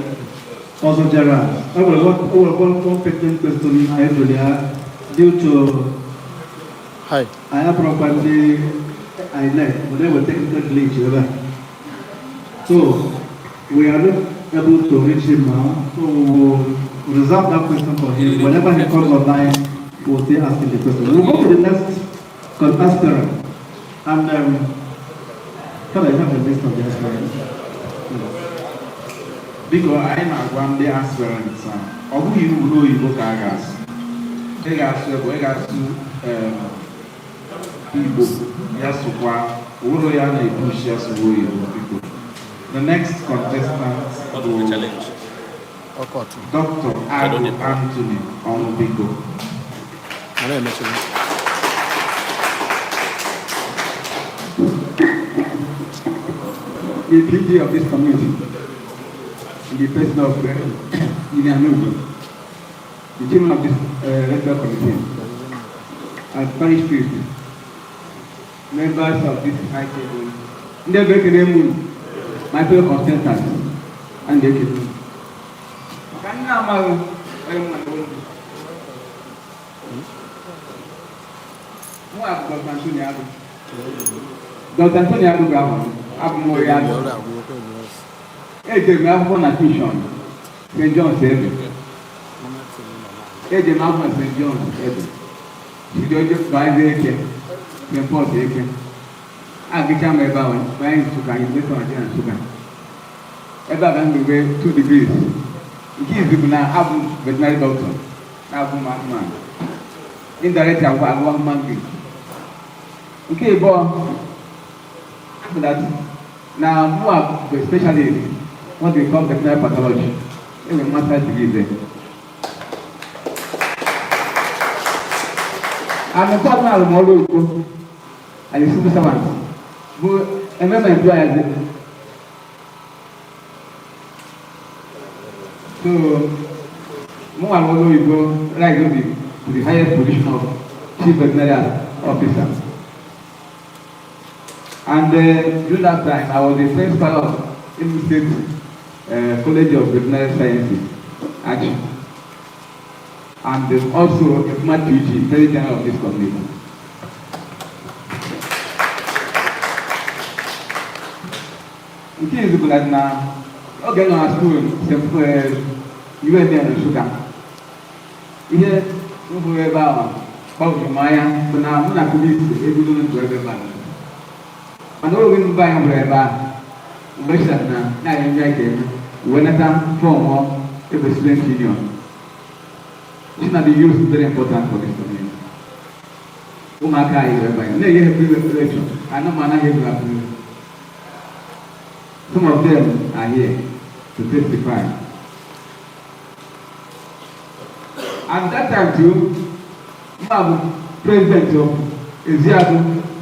Ọzọ Gerald. I will one pertinent question I have due to Hi. I have properly INEC, but there were technical glitch over. So we are not able to reach him now. So we will reserve that question for him. Whenever he comes online, we'll still ask him the question. We'll go to the next aspirant. And can I have a list of the aspirants? Yes. Biko, anyị na-agwa ndị aspirants a, ọ bụghị iwu n'oyibo ka a ga-asụ. Ị ga-asụ ebe ị ga-asụ Igbo, ya sụkwa ụrụ ya na-ebushi ya sụwa oyibo, biko. The next contestant What bụ is the challenge? Ọkọtụ. Dr. Agụ Anthony Ọnwụbiko. Mana emechiri. The PG of this community, in the person of Ilianugu, the chairman of this electoral committee, and parish priest, members of this high table, ndị ebe ekele m unu, my fellow contestants, and ekele unu. Maka nna amaghị onye mụ na olu. Mụ abụ Dr. Anthony Agụ. Dr. Anthony Agụ bụ ahụ, abụ m onye Agụ. Ejere m akwụkwọ na Mission, St. John's Ebe. Ejere m akwụkwọ na St. John's Ebe. Chido bazie Eke, St. Paul's Eke. Agụcha m ebe ahụ, banye Nsụka, University of Nigeria Nsụka. Ebe a ka m nwere 2 degrees. Nke izu bụ na abụ m veterinary doctor, na abụ m anụmanụ. Indirect agwa agwa human being. Nke ịbụọ bụ that na mụ a bụ specialist, what they call veterinary pathology. Enwere m master's degree there. And nke ọzọ, alụ m ọrụ oyibo as a civil servant bụ eme m employ as a so mụ alụ ọrụ oyibo rise to the highest position of chief veterinary officer. And during that time, I was the principal of Imo State College of Veterinary Sciences, Achi. And also a former PG, President General of this community. Nke izu bụ na oge nọ na school UNN Nsụka, ihe m hụrụ ebe ahụ gbagwoju m anya bụ na mụ na polisi ebido ndụ ebe ahụ, mana oge mbụ anyị hụrụ ebe ahụ mgbe echara na na-anyị ndị anyị ga-eme wee nata form ebe student union si na the youth is very important for this community. Ụmụaka anyị ebe anyị na-enye ha free lecture, ana m anaghị ego ha free. Some of them are here to testify. And that time too, mma bụ president of Eziagụ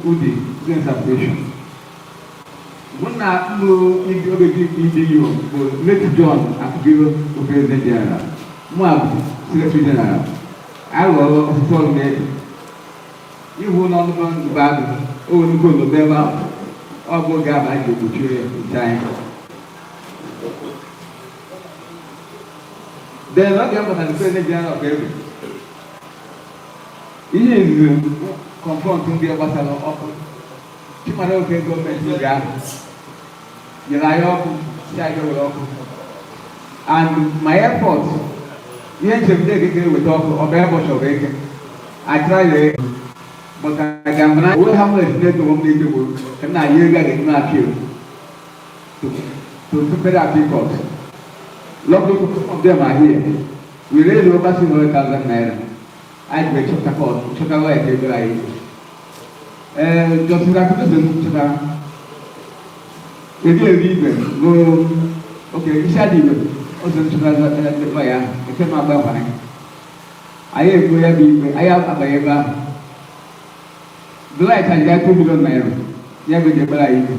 Udi Students Association. Mụ na mbụ oge EDU bụ late John Akụbiro bụ president general, mụ a bụ secretary general. Anyị rụrụ ọtụtụ ọrụ n'ebe ihu n'ọnụ mba agụ o nnukwu obodo ebe ahụ. Ọ bụ oge ahụ anyị ga-egbochi ya nche anyị. Then oge m batara president general of Ebe, ihe izizi confront ndị gbasara ọkụ, Chimara oke gọọmenti oge ahụ nyere anyị ọkụ, si anyị were ọkụ, and my effort, ihe njem ndị ekeke weta ọkụ, ọ bụ ụbọchị ọ bụ eke. I tried it, but I can onwe ha nwere etinye ego m n'ike bụ ka m na-anye ego a ga-eji m appeal to federal appeal court. Luckily, some of them are here. We raised over 600,000 naira. Anyị ji chọta court, chọta lawyer ka ebere anyị. Ee, Justice Akudoso chọtara eri eri igwe bụ oke isi adị igwe ọzọ chọtara lawyer ahụ eke m agba akwara anyị ekwu ya bụ ikpe anyị abaghị ebe ahụ. The light charge ya 2 million naira ya bụ eji ekpere anyị ikpe,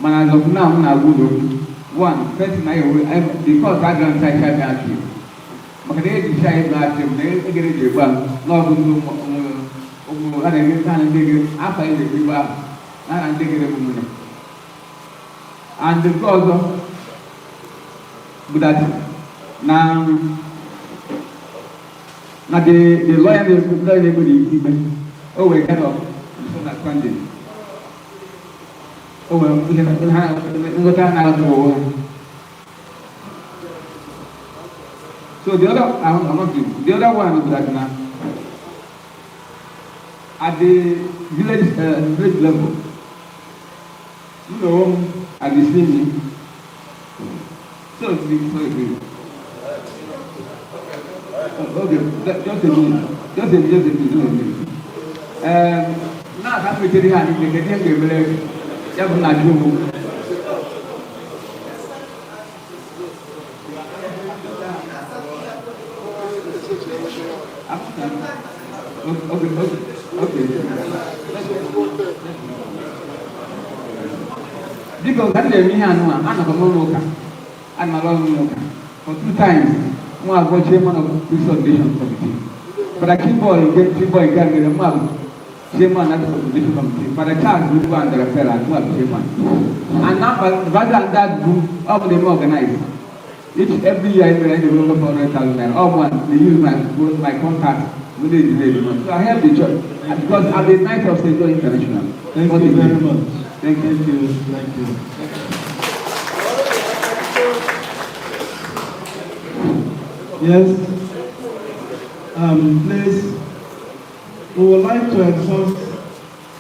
mana as of now m na-agwa ụlọ okwu, one first na ya ewe the court agrant anyị charge appeal, maka na eji chi anyị bụ appeal na egere eji egbu ahụ n'ọbụ ndị ụmụ a na-eme ha na ndị egere afọ anyị na-egbu igbe ahụ. Na ndị gere bụ nwunye. And nke ọzọ bụ that na the lawyer na-ekpe the ikpe, o nwere kind of misunderstanding. O nwere ihe ha nghọta ha na-aghọta onwe ha. So the other, I'm not doing. The other one is that now, at the village level, at the same. So, sorry, okay, just a minute, just a minute, just a minute, just a minute. Now that we tell you, I need to get you a minute. Okay. Because that day, me and one, I'm not I'm not for two times. I was chairman of this foundation committee. But I keep boy, get keep boy, get the mom, chairman of the foundation committee. But I can't do and the referral, I'm chairman. And now, rather than that group, all of them organized. Each every year, I will over 400,000. All one, they use my contact. So I help the church because I'm the Knight of St. John International. Thank you very much. Thank you. Thank you. Thank you. Yes. Please, we would like to exhaust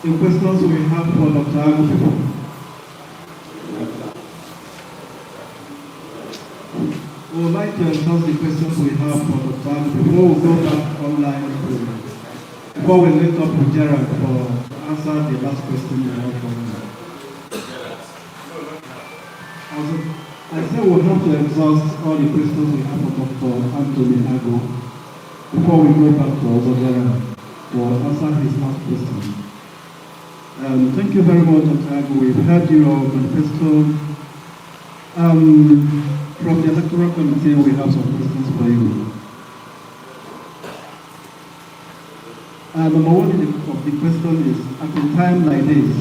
the questions we have for Dr. Agu people. We would like to exhaust the questions we have for Dr. Agu before we go back online to, before we link up with Gerald for answer the last question we have for him. Also, I said we have to exhaust all the questions we have for Dr. Anthony Agu before we go back to Ozo Gerald to answer his last question. Thank you very much, Dr. Agu. We've heard your manifesto. From the Electoral Committee, we have some questions for you. Number one of the question is, at a time like this,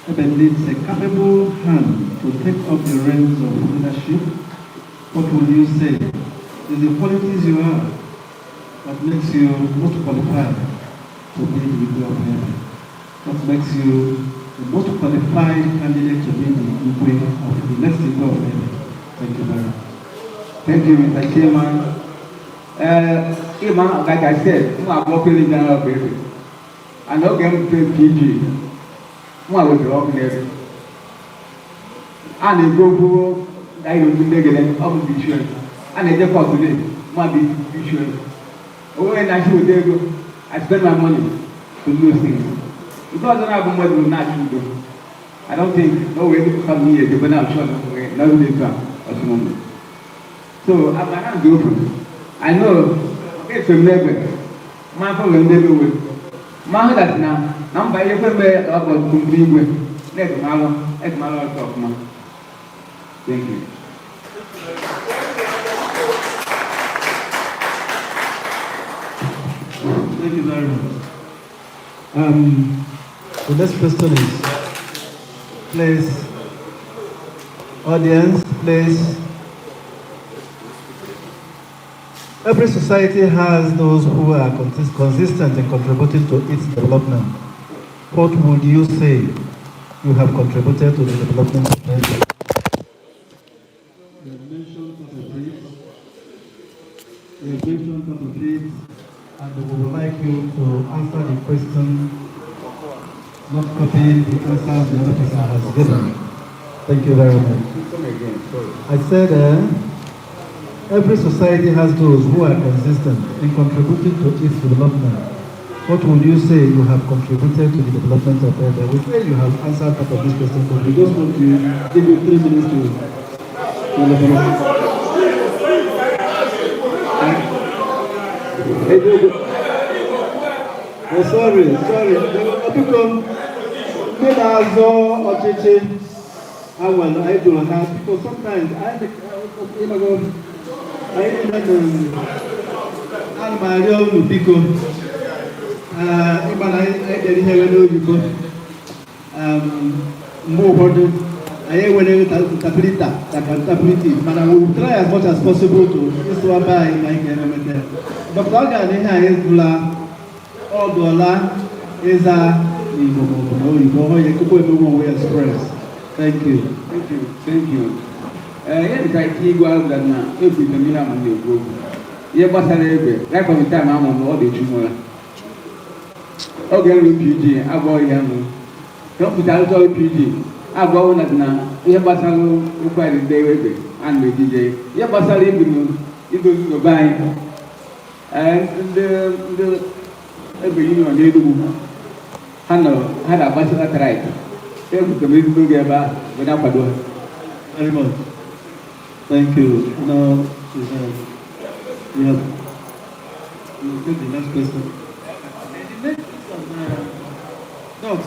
Ebe needs a capable hand to take up the reins of leadership. What will you say is the qualities you have that makes you most qualified to be the Igwe of Ebe? What makes you the most qualified candidate to be the Igwe of the next Igwe of Ebe? Thank you very much. Thank you, Mr. Chairman. Like I said, I'm working in general baby. And I can play PG. I was working there. And they go I don't do again, I'm be sure. And they just today, I be sure. When I should go, I spend my money to do those things. Because I don't have money to not do. I don't think no way to come here, but I'm sure no later at the moment. So I'm not open. I know it's a level. My phone will never win. My that now, number everywhere about complete with. Let my talk now. Thank you. Thank you very much. The next question is, please, audience, please. Every society has those who are consistent in contributing to its development. What would you say you have contributed to the development of Nigeria? You have mentioned part of it. You have mentioned part of it, and we would like you to answer the question, not copying the answers the other person has given. Thank you very much. I said, every society has those who are consistent in contributing to its development. What would you say you have contributed to the development of Ebe? We say you have answered part of this question, but we just want to give you 3 minutes to elaborate. Oh, sorry, sorry. Ndị na-azọ ọchịchị awal I do have, because sometimes I ana m arịọ unu biko ịgba na anyị dere ihe n'oyibo Mgbe ụfọdụ anyị enwere interpreter that can interpret it, mana we will try as much as possible to ịsụwa be anyị ka anyị ga-ememete. Dr. Ọ gara ihe anyị gụla ọ gụọla ịza n'Igbo maọbụ n'oyibo ọ ya ekekwa ebe onwe express. Thank you. Thank you, thank you. Ee, ihe dịka ike igwe ahụ gara na ekwutere m ihe ahụ m na-ekwu okwu. Ihe gbasara egbe, right from the time ahụ m ọ dị echu m ụra. Oge nrụ PG abụọ ya nụ. Ka m pụtara ụtọ PG abụọ na na ihe gbasara ụkwụ anyị ndị egbe a na-ejije. Ihe gbasara ibi idozi n'obe anyị. Ee, ndị egbe union n'Enugwu ha nọ ha na-agbasi laterite. Ekwutere m ezigbo oge ebe ahụ wee na-akwado ha. Very much. Thank you. Now, we have, we will take the next question. The next question, Doc.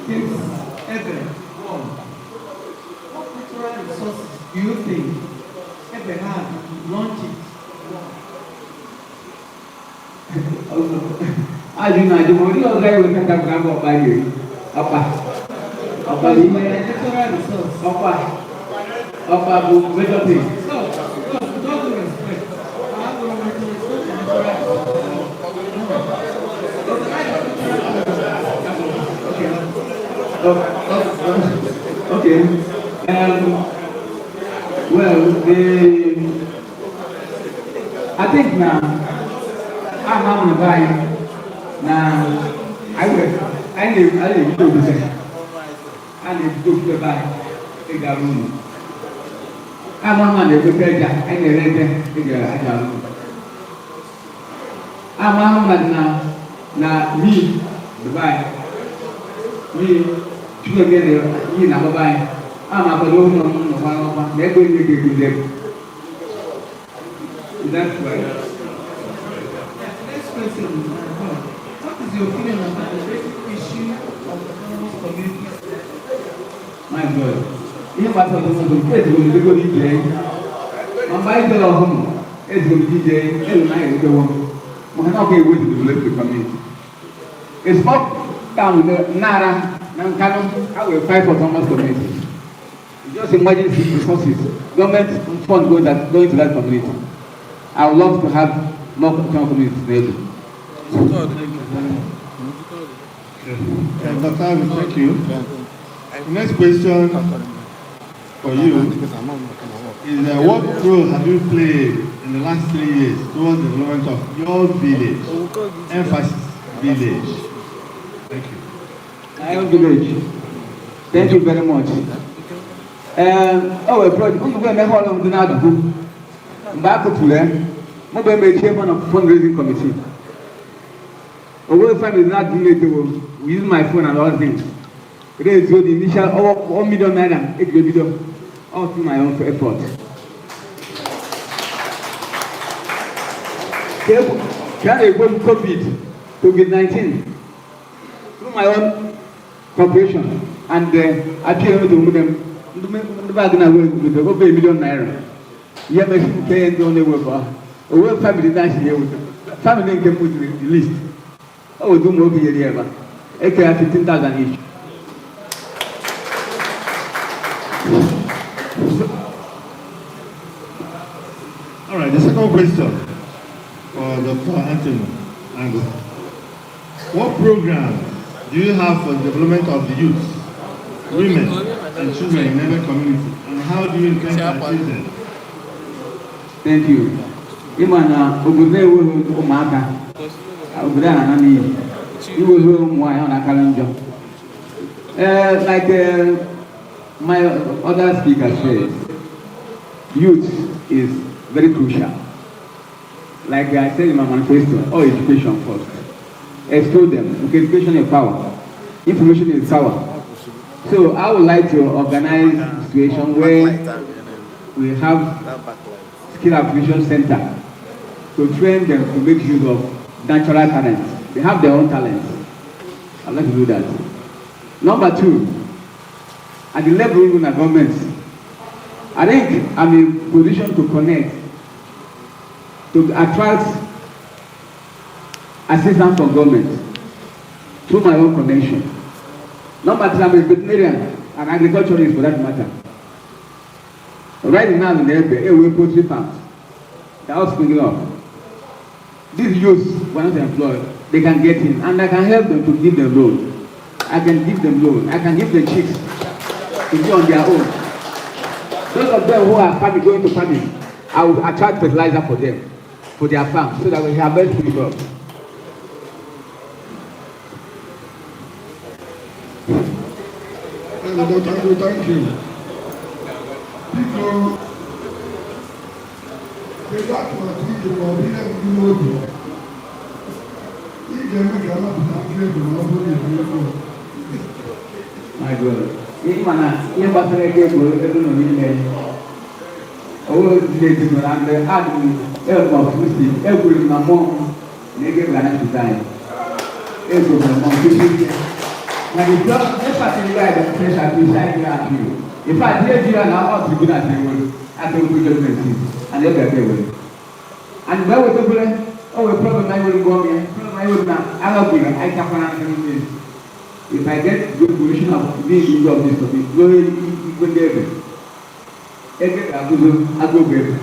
Since Ebe won, what cultural resources do you think Ebe had to launch it? Ajụ na ajụ ma ọ dịghị ọzọ anyị wetata bụ abụ ọkpa yiri ọkpa ọkpa bụ ihe Natural resource. Ọkpa ọkpa bụ major thing. So, with all due respect, I have one natural resource and natural resource. Okay. Well, I think now, I'm on the guy now. I live to the I live to the buy a room. I'm on the good I need a room. I'm on now. Now, me, the buy me, Chukwu yi na baba anyị a ma-akwado ụlọ m nọkwa n'ọkwa na ebe onye ga-egbu ego. That's right. Next question, what is your opinion about the basic issue of autonomous communities? My God. Ihe gbasara autonomous community, ezigbo m ego ije ma mgbe anyị jere ọhụrụ ezigbo m ije elu na anyị erutewo maka na ọ ga-ewe to develop the community. A small town Nara na Nkanu, I will fight for autonomous communities. Just emergency resources, government fund going to that community. I would love to have more autonomous communities in Edo. Thank you very much. Dr. Avi, thank you. The next question for you is what role have you played in the last 3 years towards the development of your village? Emphasis, village. Thank you. My own village. Thank you very much. Oh, a project. I'm going to make all of the Mgbe akụtụrụ ya, mụ bụ eme chairman of fundraising committee. Owo family na do it, we use my phone and all things. Raise the initial 1 million naira, 8 million, all through my own effort. Can I go COVID-19 through my own corporation and I came to them. The bag now with over 1 million naira. Yeah, but she pay and only work for. Owo family na she with family came with the list. Oh, do more here, okay, 15,000 each. All right, the second question for Dr. Anthony Ango. What program do you have for the development of the youth, women, and children in every community, and how do you intend to achieve them? Thank you. Ịma na obodo enweghị ụmụaka, obodo a na-ana n'iyi. Iweghị ụmụ nwaanyị ọ na-akarị njọ. Like my other speaker said, youth is very crucial. Like I said in my manifesto, all education first. Expose them, because education is power. Information is power. So I would like to organize a situation where we have skill acquisition center to train them to make use of natural talents. They have their own talents. I'd like to do that. Number two, at the level of the government, I think I'm in position to connect, to attract Assistance from government through my own connection. Number three, I'm a veterinarian and agriculturalist for that matter. Right now in Ebe, Ewe poultry farms, they're all springing up. These youths were not employed, they can get in, and I can help them to give them loan. I can give them loan, I can give them chicks to be on their own. Those of them who are farming, going to farming, I will attract fertilizer for them, for their farm, so that we harvest food crops. Thank you, thank you. Biko, kedu atụmatụ ije ma ọ bụ ihe mbụ n'obi ị ga-eme ka anapụta aka ego ma ọ bụrụ na ibu ego? My God. Ihe ma na ihe gbasara ego ego ego nọ n'ime owó lè dùn na mgbe adụ ego ọfụsi egwuru na mmụọ na ego ga na-apụta anyị ego na mmụọ nkuzi ike na the job ịfàtí ndị anyị dị fresh at least anyị ga-apụ. In fact, ihe ji ya na ọ tribunal dị enwere aka okwu judgment and ebe ebe ewere and mgbe e wetakwere o nwere problem anyị nwere ngwa ọmịa problem anyị nwere na agha gwere anyị takwara ndị mmiri. If I get good position of being leader of this topic, go igwe ndị ebe ebe ga-agụzo agụgụ ebe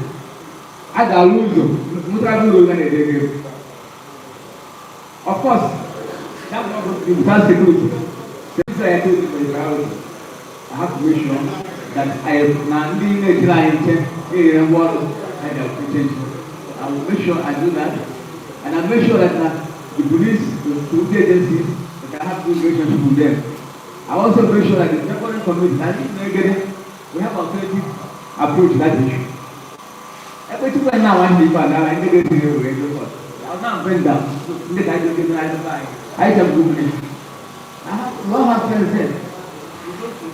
a ga-alụ ụzọ mụtara ụzọ ga na-ede ego. Of course, that will not go to be without security. Since I told you for the priority, I have to make sure that I na ndị na-echere anyị nche enyere ngwa ọrụ anyị ga-eche nche. I will make sure I do that, and I make sure that na the police, the security agencies, that I have good relationship with them. I also make sure that the neighboring community, that if no we have alternative approach to that issue. Ebe tupu anyị na-awa ndị ife ala ndị ga-esi ewere ego kọt. I now bring down. Ndị ka anyị ga-eme anyị anyị. Anyị chọrọ good relation. I have we all have friends there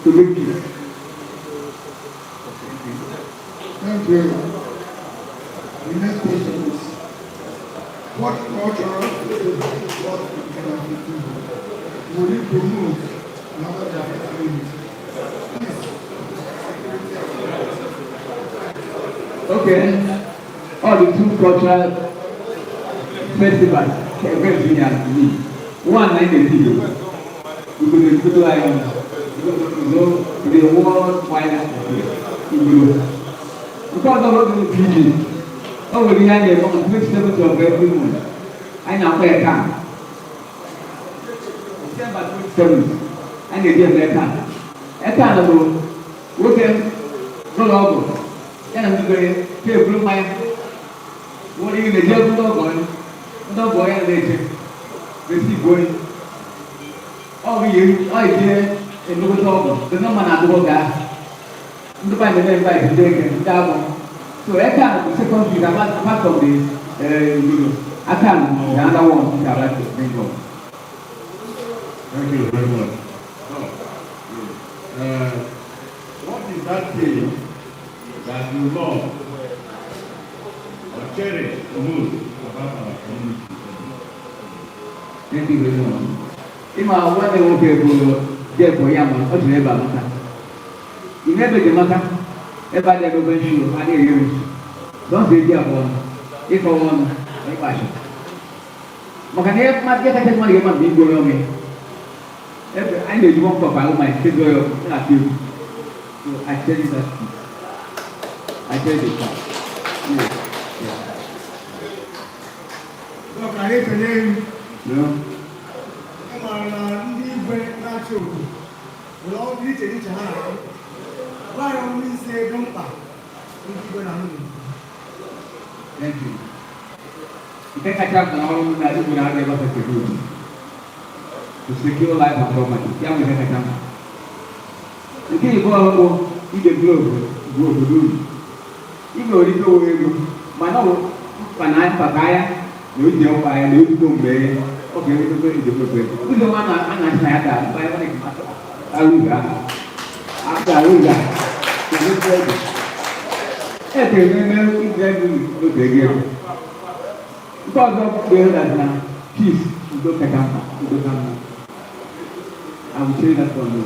to make peace. Thank you. The next question is, what cultural what can would you promote in order to affect Please. Okay. All the two cultural festivals, events we have to me. One, 980. We could go to the worldwide Igbo. Because of all the PG, oh, we have the 27th of every month. I know where come. December 27th, I need to get that. Eka na bụ nwoke n'ụlọ ọgwụ ya na ndị gere tebụl mmanya nwere ihe na-eje ndị ọgọ ya ndị ọgọ ya na-eche resi igwe onye ọ bụ ihe ọ eje emekọta ọgwụ dị na mma na-adụgọ gaa ndị be anyị na-eme invite ndị eke ndị agbọ. So eka na bụ second week apart from the Igbo aka na the other one which I like to bring up. Thank you very much. What is that thing that you love or cherish most about our community? Thank you very much. Ịma nwanne nwoke bụ Jeff Oyama, ọ jiri ebe amaka. Ị na-ebe dị maka ebe a na-emebe nshi a na-eri nri. Dọnsa eji abụọ ọnụ, ịkọwa ọnụ, na ịkpa achị. Maka na ihe mmadụ ihe kacha mmadụ ga-eme bụ igbo ya ome. Ebe anyị na-eji one cup ahụ ma kedo ya ọkụ na-atụ egwu. So I tell you that truth. I tell you the truth. Yeah. Yeah. Dọka, anyị ekele gị. Yeah. Ị maara na ndị igwe na-achị obodo nwere ọrụ dị iche iche ha na-arụ. Gwa anyị ọrụ ise dị mkpa ndị igwe na-arụ n'obodo. Thank you. Nke kacha mkpa na ọrụ na igwe na-arụ ebe security. To secure life and property. Ya bụ ihe kacha mkpa. Nke ịbụọ bụ ide globe bụ obodo uru. Ị nwere ike onwe ego mana ọ bụ mkpa na mkpa ka ya na oji ọkwa ya na ozugbo mgbe ọ ga-enwetakwa idegobe. Ụzọ nwa na a na-asị na ya ga mkpa ya arụga aka arụga ego. E tere eme igwe ego n'oge ego. Nke ọzọ bụ na peace, udo kacha mkpa, udo ka mma. I will say that for you.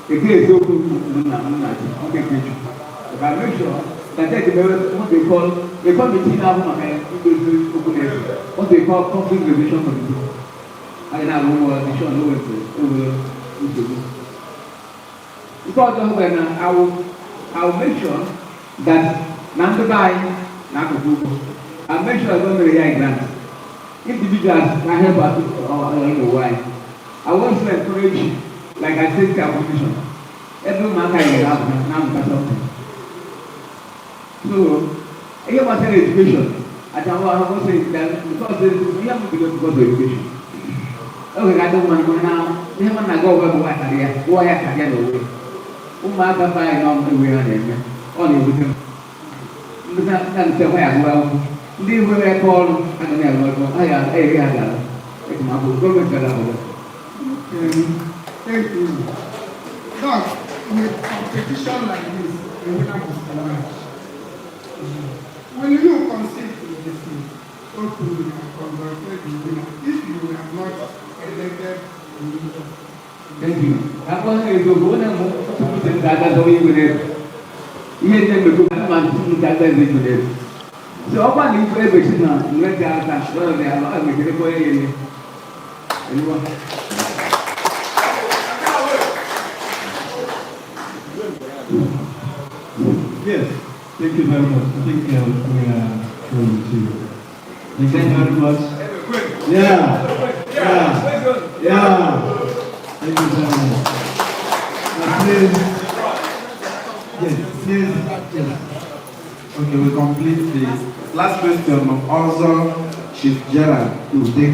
Eke eziokwu m na m na-achị nke nke Chukwu. If I make sure that there is what they call a committee na-ahụ maka idozi okwu na-ese. What they call conflict resolution committee. A ga na-arụ ụmụ nation na owere nsogbu. Nke ọzọ bụ na I will make sure that na ndị be anyị na-akụkụ ugbo. I will make sure that mere ya grant. Individuals na help us n'ụwa anyị. I want to encourage, like I said, acquisition. Ebe ụmụaka nyere ahụ na-amụta something. So, ihe gbasara education, achawa ahụ sị that because ihe m bido because of education. Oge ga-adị mma na ihe m na-aga ọgwa bụ karịa, gụọ ya karịa n'onwe. Ụmụaka be anyị nọ ewe ha na-eme, ọ na-ewute m. Ndị na-nchekwa ya agụrụ akwụkwọ, ndị nwere aka ọrụ agaghị arụ ọrụ, ha ga-eri ha gara. Eji m akwụkwọ gọọmenti gara akwụkwọ. Okay, thank you. Doc, in a competition like this, the winner must emerge. Will you concede to defeat openly and congratulate the winner if you were not elected the leader? Thank you. Ako ang eziokwu, onye mbụ tupu m ga-aga zọwa igwe n'elu. Ihe ndị mmekọ ma tupu m ga-aga zọwa igwe n'elu. So ọkwa na igwe ebechi na nweta aka lọrọ dị ala, ọ ga-ekelekwa onye ya ihe. Eluwa. Yes, thank you very much. I think we are through with you. Thank you very much. Yeah. Thank you very much. Now please, yes, please, yes. Okay, we complete the last question. Also, Chief Gerald Ude.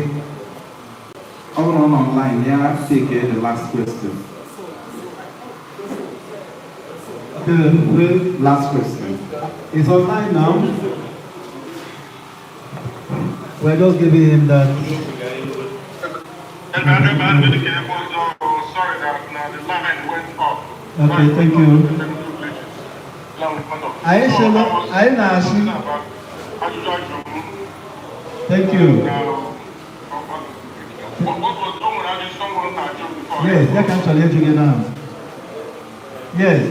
On online, yeah, take the last question. Okay, well, last question. It's online now. We're just giving him that. Sorry that now the line went off. Okay, thank you. Anyị chere, anyị na-asị. Thank you. Yes, ya ka m chọrọ ịjụ gị now. Yes,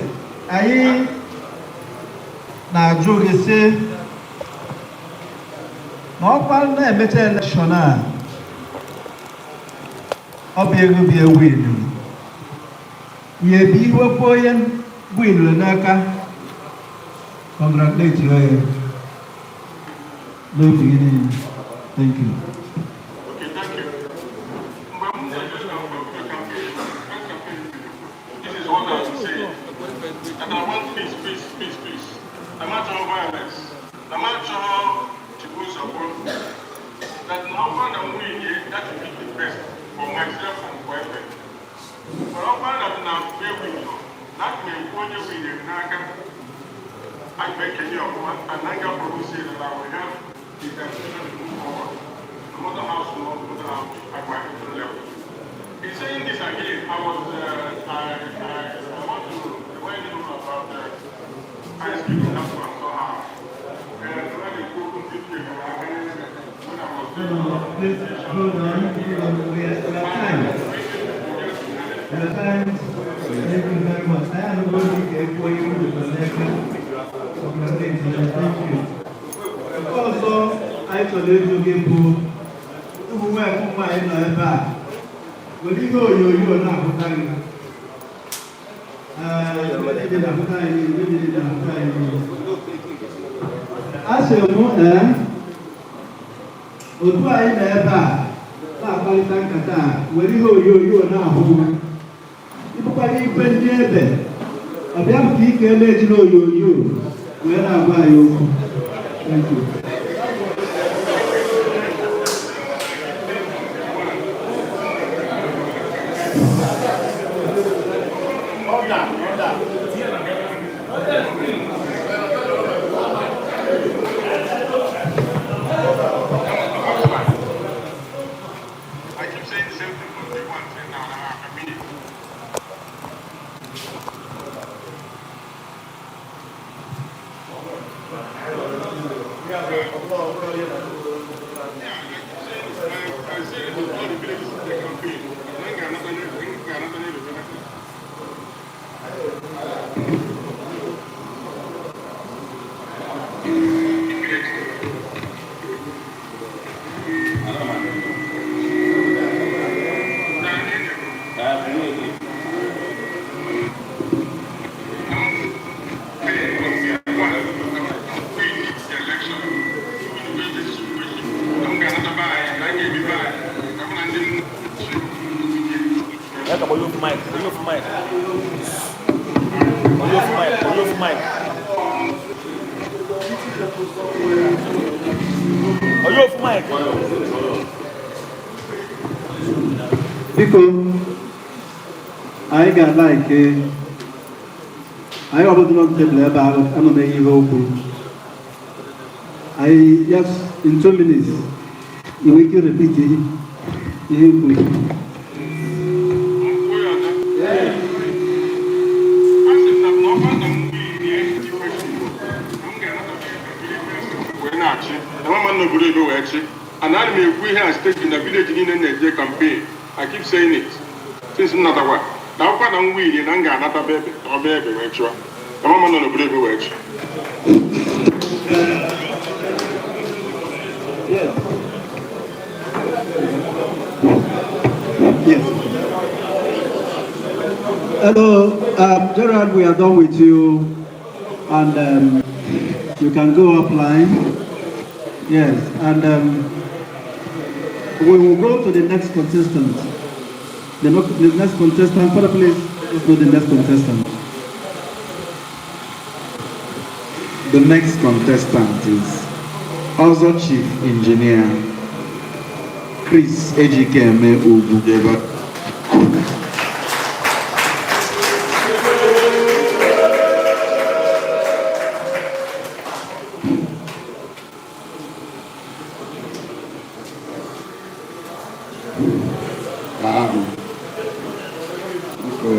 anyị na-ajụ gị sị na ọkwa na-emecha election a, ọ bụ ego bi ewinu ya ebi iwepụ onye winuru n'aka, congratulate ya n'obi gị niile. Thank you. Okay, thank you. Mgbe m na-eje campaign, this is what I will say. That I want peace, peace, peace, peace. I'm not sure violence. I'm not sure to go support. That now when I'm winning, that will be the best for myself and for everyone. But I find that now we win. That may only win in Naga. I make a year and Naga promise that I will help the transition to move forward. No matter how small, no matter how at my level. In saying this again, I was I want to remind you about the high school that one somehow. And when they go to when I was No, please hold on. Hold on. We are time. We are time. Thank you very much. I am going to get for you the connection. Thank you. Nke ọzọ anyị chọrọ ịjụ gị bụ ụmụ nwaanyị, ụmụ nwaanyị nọ ebe a were ihe onyonyo na-ahụta gị. Ee, ndị na-ahụta anyị niile, ndị na-ahụta anyị niile. A sị m ee, otu anyị nọ ebe a na-akparịta nkata a were ihe onyonyo na-ahụ, ịbụkwara igwe ndị ebe ọ bịa bụ ka ike na-ejiri onyonyo wee na-agwa anyị okwu. Thank you. Order, order. I keep saying the same thing from day one till now, and I mean it. I say it to all the villages in the campaign. And then another. Ya ka onye ofu mic, onye ofu mic. Onye ofu mic, onye ofu mic. Onye ofu mic. Biko, anyị ga-alike anyị ọbụla nọ tebụl ebe ahụ anụmeghị ihe o kwuru. Anyị, yes, in 2 minutes, ị nwere ike repeat ihe i kwuru. Asị m na ọ bụrụ na m winie igwe, na m ga-anata wee na-achị na mama n'obodo ebe wee chị. And ana m ekwu ihe a state na village niile na-eje campaign. I keep saying it since m natakwa na akwụkwọ na m winie, na m ga-anata be ebe ka ọ bịa ebe wee chụọ na mama nọ n'obodo ebe wee chị. Yes. Hello, Gerald, we are done with you, and you can go offline. Yes, and we will go to the next contestant. The, no- the next contestant, Father, please, let's go to the next contestant. The next contestant is Ọzọ Chief Engineer Chris Ejikeme Ugwu. Biko,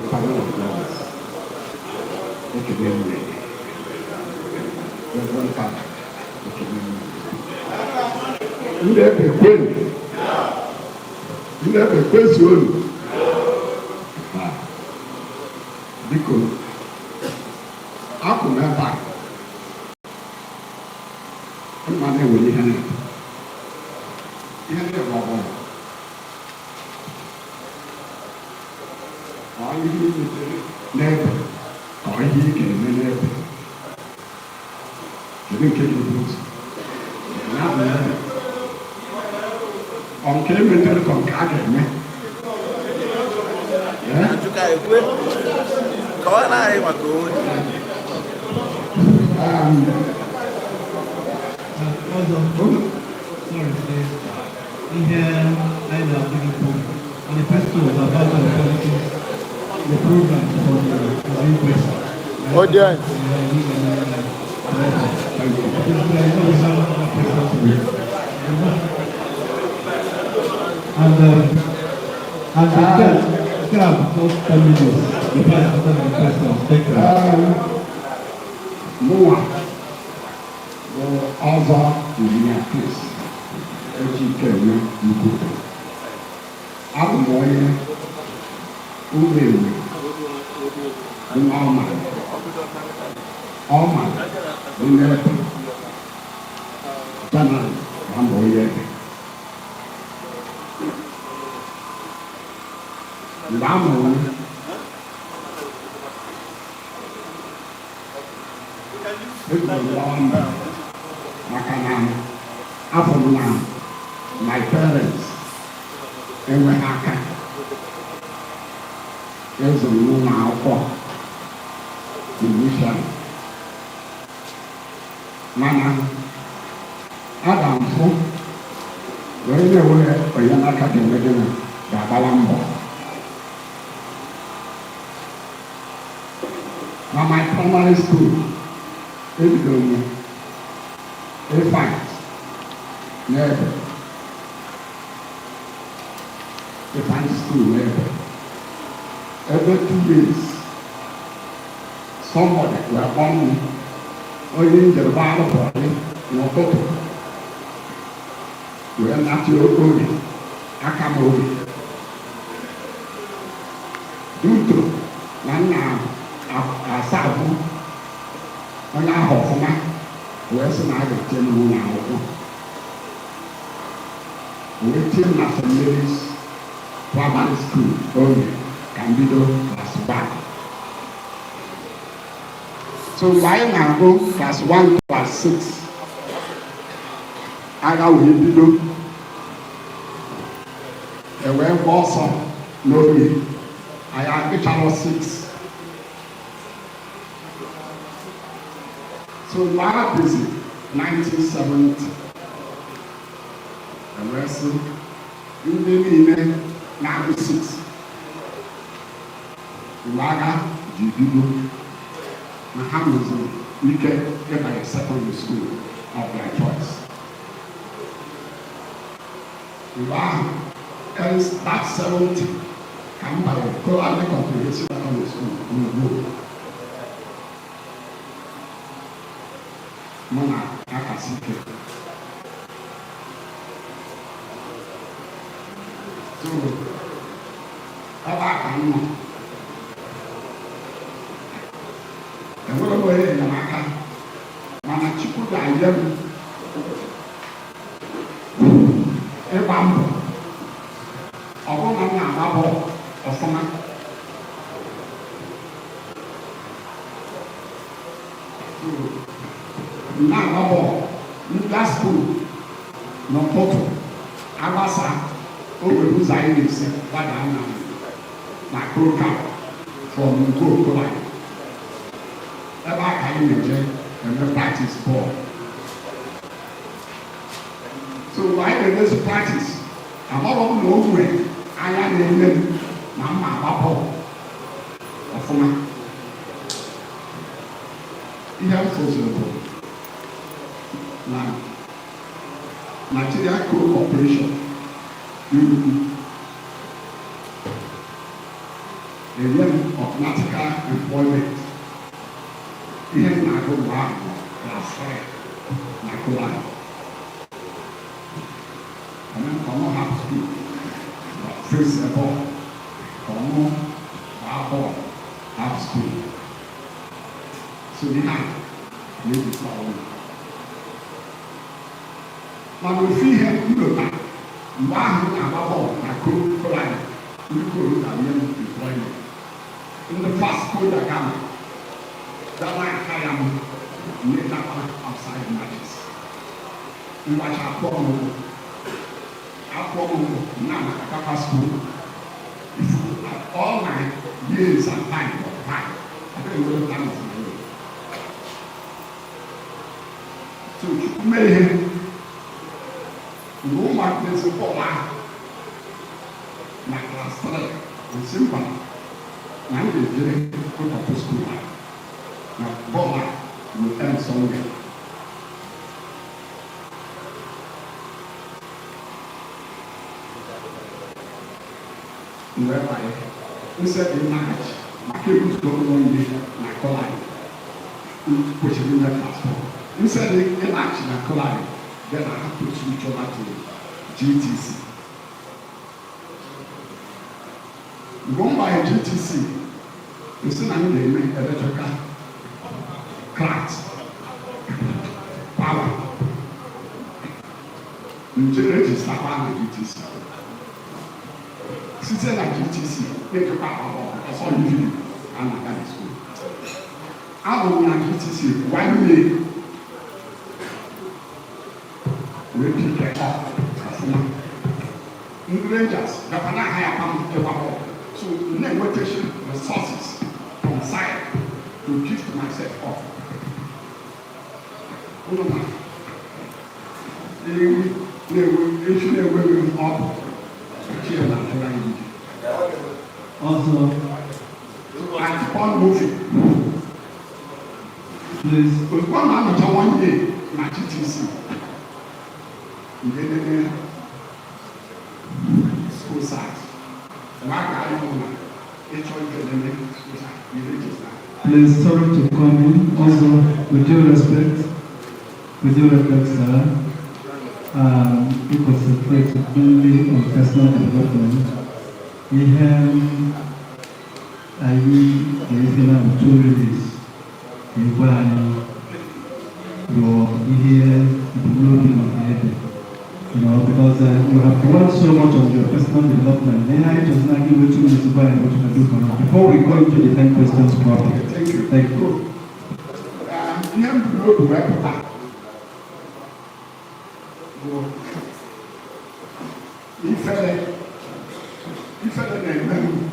Father of God, ekele m gị. Reverend Father, ekele m gị. Ndị ebe kwenu, ndị ebe kwezuonu. Ah, biko, akwụ m ebe a, mma na-ewere ihe na ihe ndị bụ ọbụla ọ ihe ị metere n'ebe ka ọ ihe ị ga-eme n'ebe. Kedu nke ga-ebu ụzọ na abụ n'ebe? Ọ nke emetere ka nke a ga-eme? Eh? Ajụka ekwe kọwara anyị maka onwe. Ọzọ, sorry, ihe anyị na-adị gị bụ manifesto about the policies, the program for the Igwe. Audience. Thank you. And the guest, just 10 minutes before I answer the questions. Thank you. Mụnwa bụ Ọzọ Injinia Chris Ejikeme Ugwu. Abụ m onye Ụmụewe dị n'Ọma. Ọma dị n'Ebe. General na mbụ onye Ebe. Mgbe a mụrụ m, ebidoro m gbawa mbọ maka na afọ m na my parents enweghị aka ịzụ m n'ụlọ akwụkwọ initially, mana aga m fụ wee na-enweghị enyemaka ga-eme gịnị ga-agbawa mbọ. Na my primary school, ebidoro m ịfight n'Ebe, ịfight school n'Ebe ebe 2 years. Somebody wee kpọọ m onye njere gbara bọọlụ n'ụtụtụ wee nata oge aka m oge duto na nna asa ahụ onye ahụ ọfụma, wee sị na a ga-etinye m n'ụlọ akwụkwọ, wee tie m na St. Mary's Primary School oge ka m bido class 1. So mgbe anyị na-agụ class 1, class 6, agha wee bido. Ewee gba ọsọ n'oge anyị agụcharọ 6. So mgbe agha bụzi 1970, ewee sị ndị niile na-agụ 6 mgbe agha ji bido na ha nweziri ike ịbanye secondary school of their choice. Mgbe ahụ, that 70 ka m banyere Kolani Comprehensive Secondary School n'Ugbo. Mụ na akasi ike. So ebe a ka m nọ, enwere m onye enyemaka, mana Chukwu ga-enye m ịgba mbọ. Ọ bụrụ na m na-agba bọọlụ ọfụma, so m na-agba bọọlụ nga school n'ụtụtụ, agbasa o nwere ụzọ anyị na-esi gbadaa na Kroka from Nkokola, ebe a ka anyị na-eje eme practice bọọlụ. So mgbe anyị na-emezi practice, amarọ m na o nwere anya na-eme m na mma agba bọọlụ ọfụma. Ihe m fụziri bụ na Nigeria Coal Corporation Enugu enye m automatical employment. Ihe m na-agụ mgbe ahụ bụ class 3 na Kolani. Ka ọmụ hapụ school, face a ball, ka ọmụ gbaa bọọlụ, hapụ school. So ihe a na-ejikwa ọnụ, mana ofu ihe m lota, mgbe ahụ m na-agba bọọlụ na Kolani, ndị Kolu ga-enye m employment, ndị Vasco da Gama bịa aka ya m na-edakwa outside matches. Mgbacha akwụkwọ m ụgwọ, akwụkwọ m ụgwọ na akakwa school. If all my years and time for time, I don't know time of my own. So Chukwu mee ihe mgbe ụmụaka na-esi bọọlụ ahụ na class 3, nsị mba na m ga-ejere ụtọpụ school ahụ na bọọlụ a will end somewhere. Mgbe banye nsị dị nnaghachi maka ebuzo ụlọ ndị na Kolani kwesịrị ime class 4, nsị dị ịlaghachi na Kolani, then I have to switch over to GTC. Mgbe m banye GTC, nsị na m ga-eme electrical craft power nje registerkwa na GTC. Site na GTC na-ejekwa agbọ ọsọ evening a na-aga na school. Anọ m na GTC one year wee pick up ọfụma. Ndị Rangers gakwa na aha ya kwa m ịgba bọọlụ, so m na-enwetachi resources from side to gift myself up. Ụlọ na ewu na-enwe echi na-enweghị ọdụ, chi ya na-achụrụ anyị ije. Also, I keep on moving. Please. Ozugbo m na-anọcha one year na GTC, nke nene school site mgbe a ga-ayọ m na ịchọ ije nene school site, i register. Please, sorry to come in. Also, with due respect, sir, we concentrate mainly on personal development. Ihe anyị ga-esi na 2 minutes ka ịgwa anyị your ihe ebumnobi maka ebe. Because you have dwelt so much on your personal development. Then I just now give you 2 minutes to go and what you can do for now. Before we go into the 10 questions proper. Thank you. Thank you. Ihe m bu n'obi wee pụta bụ ifere. Ifere na-eme m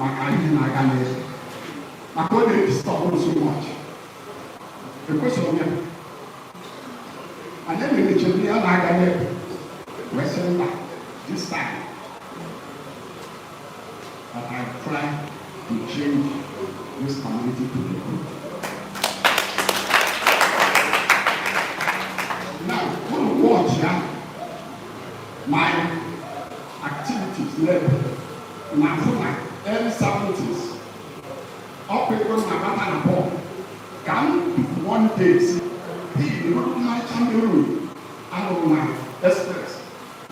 maka ihe na-aga n'eze, maka ọ na-edisturb so much. Ekwesịrị m ya. Anyị na-emeche ndị a na-aga n'ebe wee sị mba, this time that I try to change this community to the good. Now, unu watch ya, my activities n'ebe na afụ na early 70s, ọ bụ ego na-abata na bọọlụ ka m one day si mmacha mmiri alụrụ na express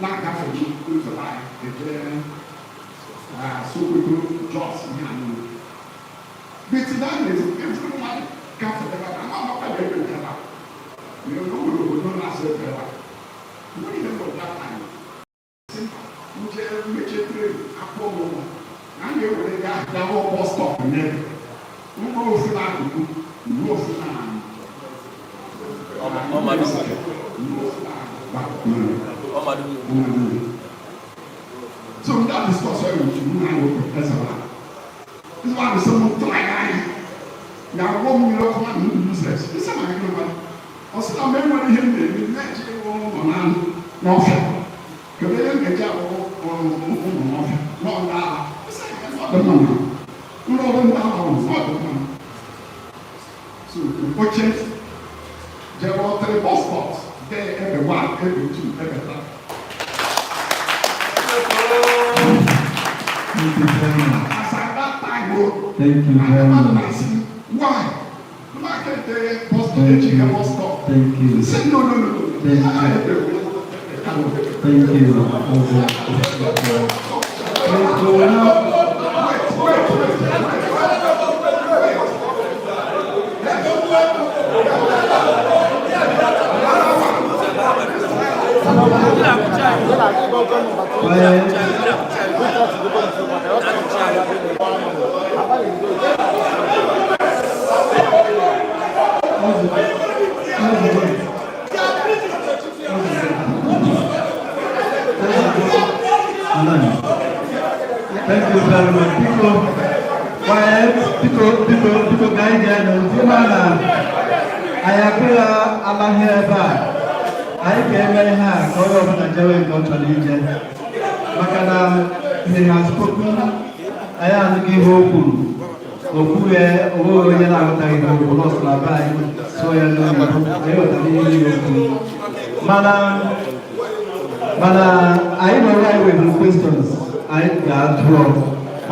na-agafe ụzọ anyị eje Sokoto, Jos, ihe a niile. But that is every mmadụ gafere ebe a ama amakwa na ebe nke a na o nwere obodo na-asụ ebe a nwere ihe mbụ that time si nje mmeche train akwụ m ụgwọ na a na-ewere gaa gawa bus stop n'ebe mkpụrụ ofu n'akụkụ ruo ofu na Ọmadụ. Ọmadụ. So that discuss with you now with Ezra. This one is someone try. Na one mmiri ọkụ na useless. Isi na gị nwa. Ọ sị na mgbe nwere ihe m na-eme na-eji ịrụ ụlọ na n'ọfịa. Kedu ihe m ga-eji arụ ụlọ n'ọfịa? Nọ ndị agha. Isi na ọ dị mma na ụlọ ọrụ ndị agha bụ ọ dị mma. So oche there were three bus stops there, ebe one, ebe two, ebe three. Thank you very much. As at that time, oh, Thank you very much. Why? Market the bus stop, Thank chicken you. bus stop. Thank you. Say no, no, no, no. Thank you. Thank you. So now, Wait, wait, wait. Quiet. Amen. Thank you very much. Biko, quiet. Biko, biko, biko, ka anyị ga-anọ. Ndị ma na anyị akụghị alaghị ebe a. Anyị ga-eme ihe a ka onye ọbụla jewe nke ọ chọrọ ije. Maka na he has spoken, anyị anụghị ihe o kwuru. O kwughị, onweghị onye na-aghọtaghị ihe o kwuru. Ọ sị na be anyị sụọ ya n'oyibo, anyị ghọtara ihe niile o kwuru. Mana anyị na onwe anyị nwere questions anyị ga-ajụọ,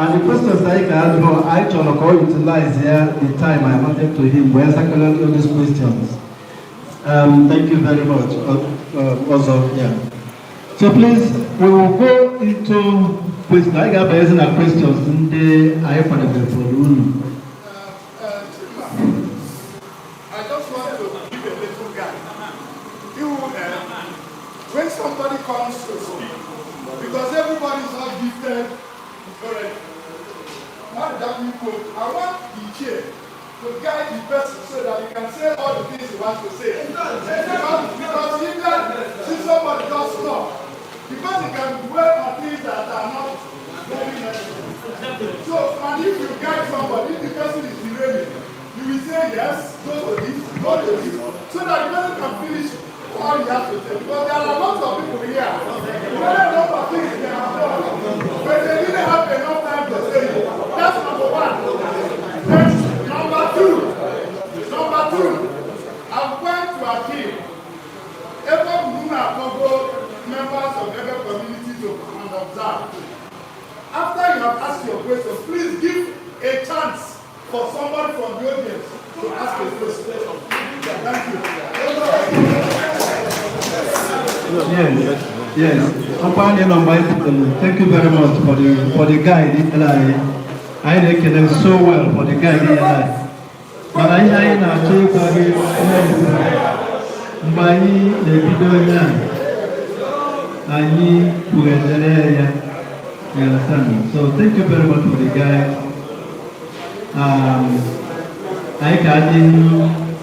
and the questions anyị ga-ajụọ, anyị chọrọ ka ọ utilize ya the time I allotted to him wee zakọrọ all these questions. Thank you very much, Ozo. Yeah. So please, we will go into questions. Anyị ga-abanyezi na questions ndị anyị kwadebere for unu. I just want to give a little guide. When somebody comes to speak, because everybody is not gifted already. Now that we put, I want the chair to guide the person so that he can say all the things he wants to say. Because if that, see somebody just stop, because he can dwell on things that are not very necessary. So, and if you guide somebody, if the person is derailing, you will say yes, go to this, go to this, so that the person can finish all he has to say. Because there are lots of people here, very lot of things they have done, but they didn't have enough time to say it. That's number one. Then, number two, I'm going to appeal. Ebe Muna Kogo members of every community to come and observe. After you have asked your question, please give a chance for somebody from the audience to ask a question. Thank you. Yes. Ọkwa anyị nọ mgbe anyị pụtara. Thank you very much for the guide nyere anyị. Anyị na-ekele so well for the guide nyere anyị. Mana ihe anyị na-achọ ịgwa gị ihe bụ, mgbe anyị na-ebido ihe a, anyị kwughere ya. You understand me? So thank you very much for the guide. Anyị ka adị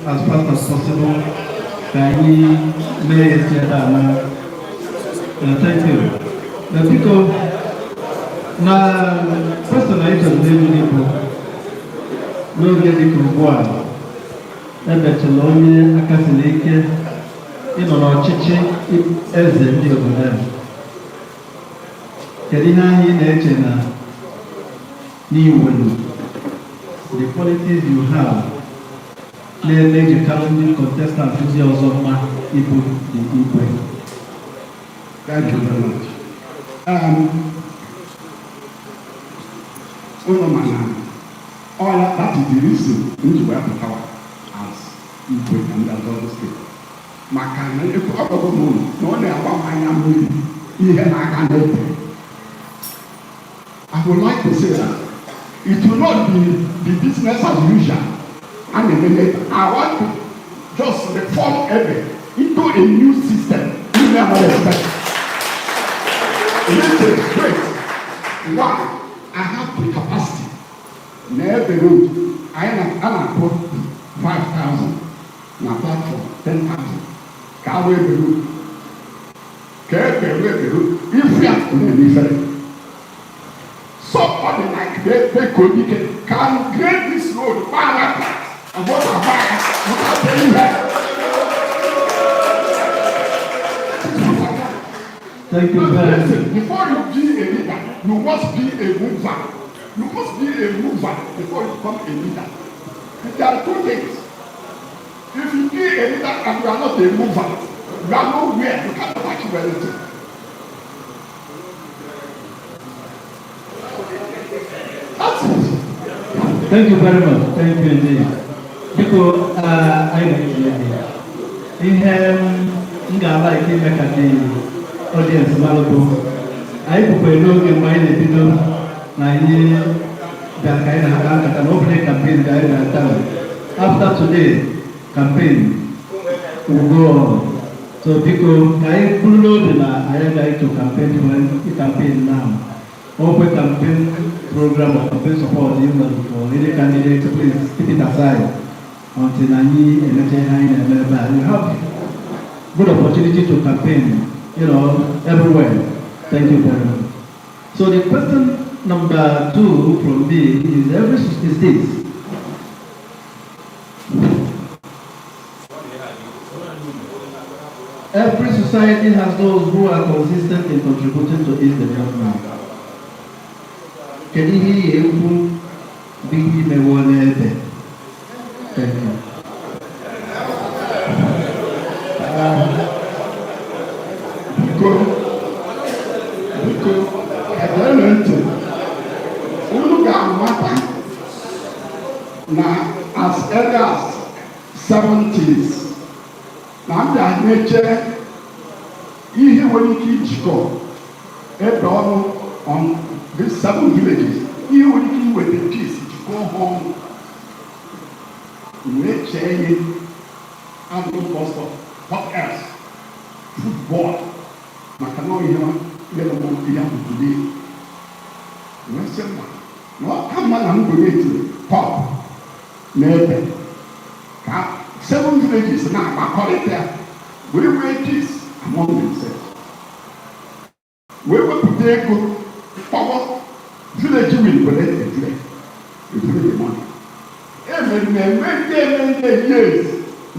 as fast as possible ka anyị mee ya si ebe a na. Thank you. Na biko, Na question anyị chọrọ n'elu gị bụ n'oge dịka ugbu a ebechara onye aka siri ike ịnọ n'ọchịchị eze ndị obodo a. Kedu ihe anyị na-eche na n'iwelu the qualities you have na-eme ejikarị ndị contestants ndị ọzọ mma ịbụ the igwe? Thank you very much. Ụlọ mana ọya, that is the reason m ji wee pụtawa as igwe na ndị Azọrọ Steeti, maka na ọgọgọ m ụlọ na ọ na-agba m anya mmiri ihe na-aga n'ebe. I would like to say that it will not be the business as usual. And I want to just reform Ebe into a new system you never expect. Listen, wait. One, I have the capacity. Na Ebe road, I na put 5,000 na platform 10,000. Ka arụ Ebe road. Ka Ebe road, Ebe road. If you are na-emefere. Somebody like Bekodike can grade this road, and what I buy without paying her. Thank you very much. Listen, before you be a leader, you must be a mover. You must be a mover before you become a leader. There are two things. If you be a leader and you are not a mover, you are nowhere. You cannot achieve anything. That's it. Thank you very much. Thank you indeed. Biko, anyị na-ekele gị. Ihe m ga-ala ike ime ka the audience mara bụ anyị kwukwere n'oge mgbe anyị na-ebido na anyị bịara ka anyị na-akpa nkata na opening campaign ka anyị na-ata. After today, campaign will go on. So biko, ka anyị buru n'obi na anyị agaghị to campaign for campaign now. Open campaign program or campaign support even for any candidate, please keep it aside until anyị emecha ihe anyị na-eme ebe a. You have good opportunity to campaign everywhere. Thank you very much. So the question number two from me is this. Every society has those who are consistent in contributing to its development. Kedu ihe ị ga-ekwu bụ ihe imewo n'Ebe? Thank you. Biko, biko, egeenụ ntị. Unu ga-amata na as early as 70s na m bịa na-eche ihe nwere ike ijikọ Ebe ọnụ on these seven villages, ihe nwere ike iweta peace, jikọọ ha ọnụ, wee chee ihe adụ bus stop. What else? Football, maka na ihe ihe nọ ihe ahụ today. Wee sị mma na ọ ka mma na m donate pub n'Ebe ka seven villages na-agbakọrịta ya wee nwee peace among themselves, wee wepụta ego kpọwọ village will were ejure ejure the money. Emere m eme ndị eme ndị years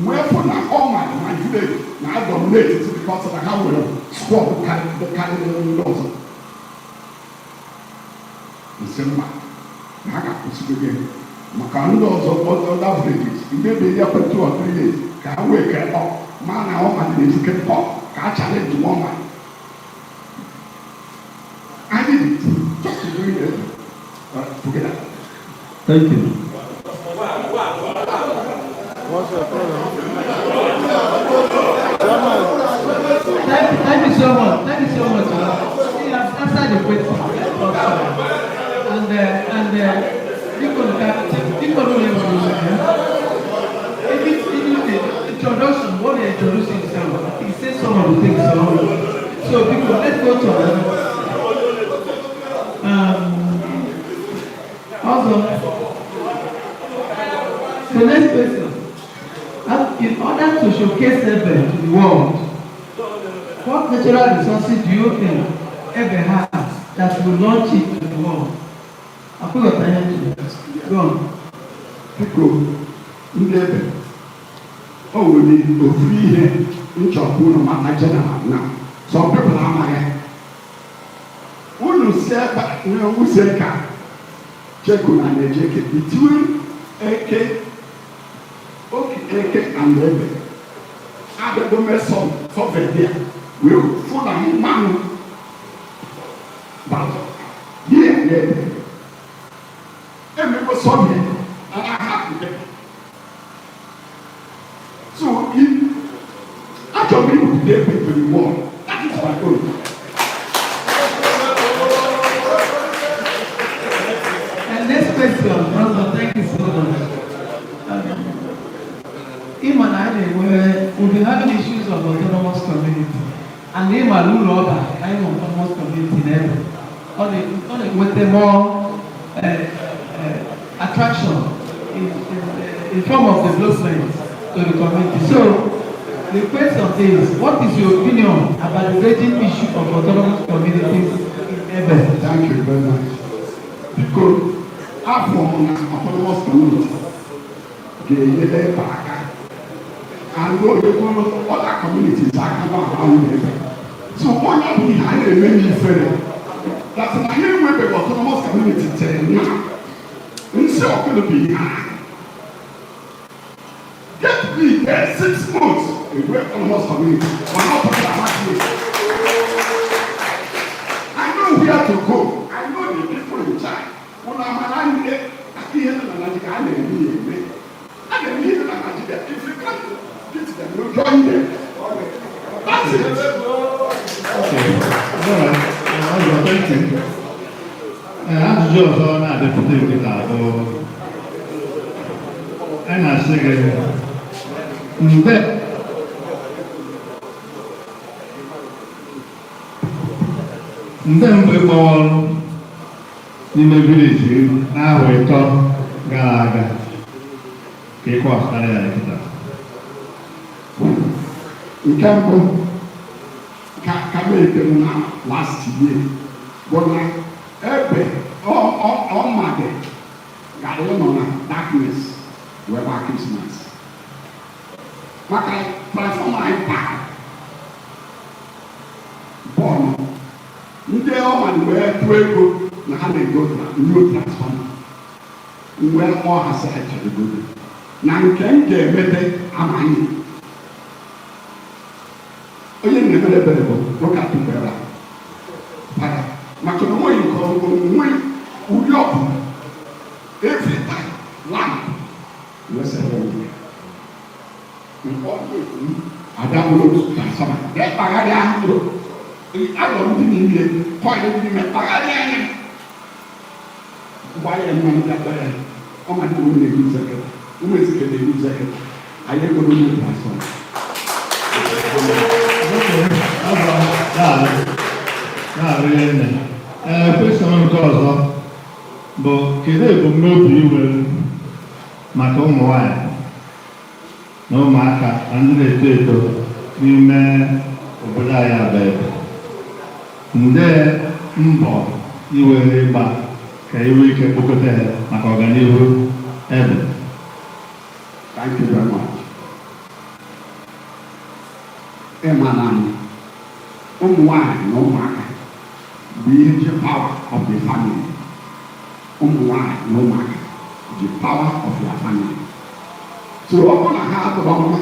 wee fụ na ọma na village na dominate because na ha nwere squad karịrị ndị ọzọ. Nsị mma na ha ga-akwụsịgodo maka ndị ọzọ, other villages ndị dị ya for 2 or 3 years ka ha wee kee ọ ma na ọma na-ezike pọ ka a challenge ọma. I did it just to bring it together. Thank you. What's your problem? Chairman. Thank you so much. Thank you so much. You have answered the question. And even the introduction, what they introduce himself, he said some of the things. So people, let's go to another. Also, the next question. In order to showcase Ebe to the world, what natural resources do you think Ebe has That will launch it to the world. Akwụghọta ihe m ji. Go on. Biko, ndị Ebe, o nwere ofu ihe nchọkwa unu mata general na some people amaghị. Unu si ebe n'ụzọ ka cheku na na-eje eke between Eke oke Eke and Ebe adịgo mee survey there wee fụ na mmanụ batụ here n'Ebe emego survey and I have to get. So if achọrọ m ibupụta Ebe to the world, that is my own. And next question, brother, thank you so much. Ịma na a na-enwe, we've been having issues of autonomous community. And ịma na ụlọ ọba, anyị nwe autonomous community n'Ebe. Ọ na-enweta more attraction in form of development to the community. So, the question is, what is your opinion about the raging issue of autonomous communities in Ebe? Thank you very much. Biko, afọ m na autonomous community ga-enyere Ebe aka and onyegoro other communities aka na ahụ n'Ebe. So onye ọ bụ ihe a na-eme n'ifere that na ha enwebeghị autonomous community till now. Nsị ọkụlụ bụ ihe ahụ. Get me there 6 months, enwe autonomous community. Mana ọ pụtara ha. I know where to go. I know the people in charge. Unu amara ndị aka ihe nọ na Nigeria a na-eme ya eme. A na-eme ihe na Nigeria. If you can't beat them, you join them. That's it. Okay, all right. Ọzọ, thank you. Ee, ajụjụ ọzọ na-adịpụta nkịta bụ anyị na-asị gị nde mbụ ịgbawa ọrụ n'ime village n'ahọ 3 gara aga ka ịkọwapụtara ya nkịta. Nke mbụ ka m ekere na last year bụ na Ebe ọmadị gara ịnọ na darkness wee gbaa Christmas maka transformer anyị taa bọọlụ ndị ọmadị wee tụọ ego na ha na-ego new transformer wee kpọọ ha sị ha chere ego na nke m ga-emete amaghị onye na-emere ebere bụ nwoke atụkwara para maka na onweghị nke onwe uri ọkụ every time lamp wee sere onwe nke ọ na-ekwu ada bụrụ otu transformer dee kpagharịa alọ ndị n'ime coil dị n'ime kpagharịa anya gbaa ya mmanụ bịa gbaa ya ọ ma ndị ụmụ na-eri nzeke ụmụ ezike na-eri nzeke anyị egoro onye transformer. Ọzọ, daalụ. Daalụ nne. Ee, question nke ọzọ bụ kedu ebumnobi ị nwere maka ụmụ nwanyị na ụmụaka na ndị na-eto eto n'ime obodo anyị abụ Ebe nde mbọ iwere ịgba ka iwe ike kpokọta ha maka ọganihu Ebe? Thank you very much. Ịma na anyị ụmụ nwanyị na ụmụaka bụ ihe ji power of the family. Ụmụ nwanyị na ụmụaka ji power of their family. So ọ bụrụ na ha adọrọ mma,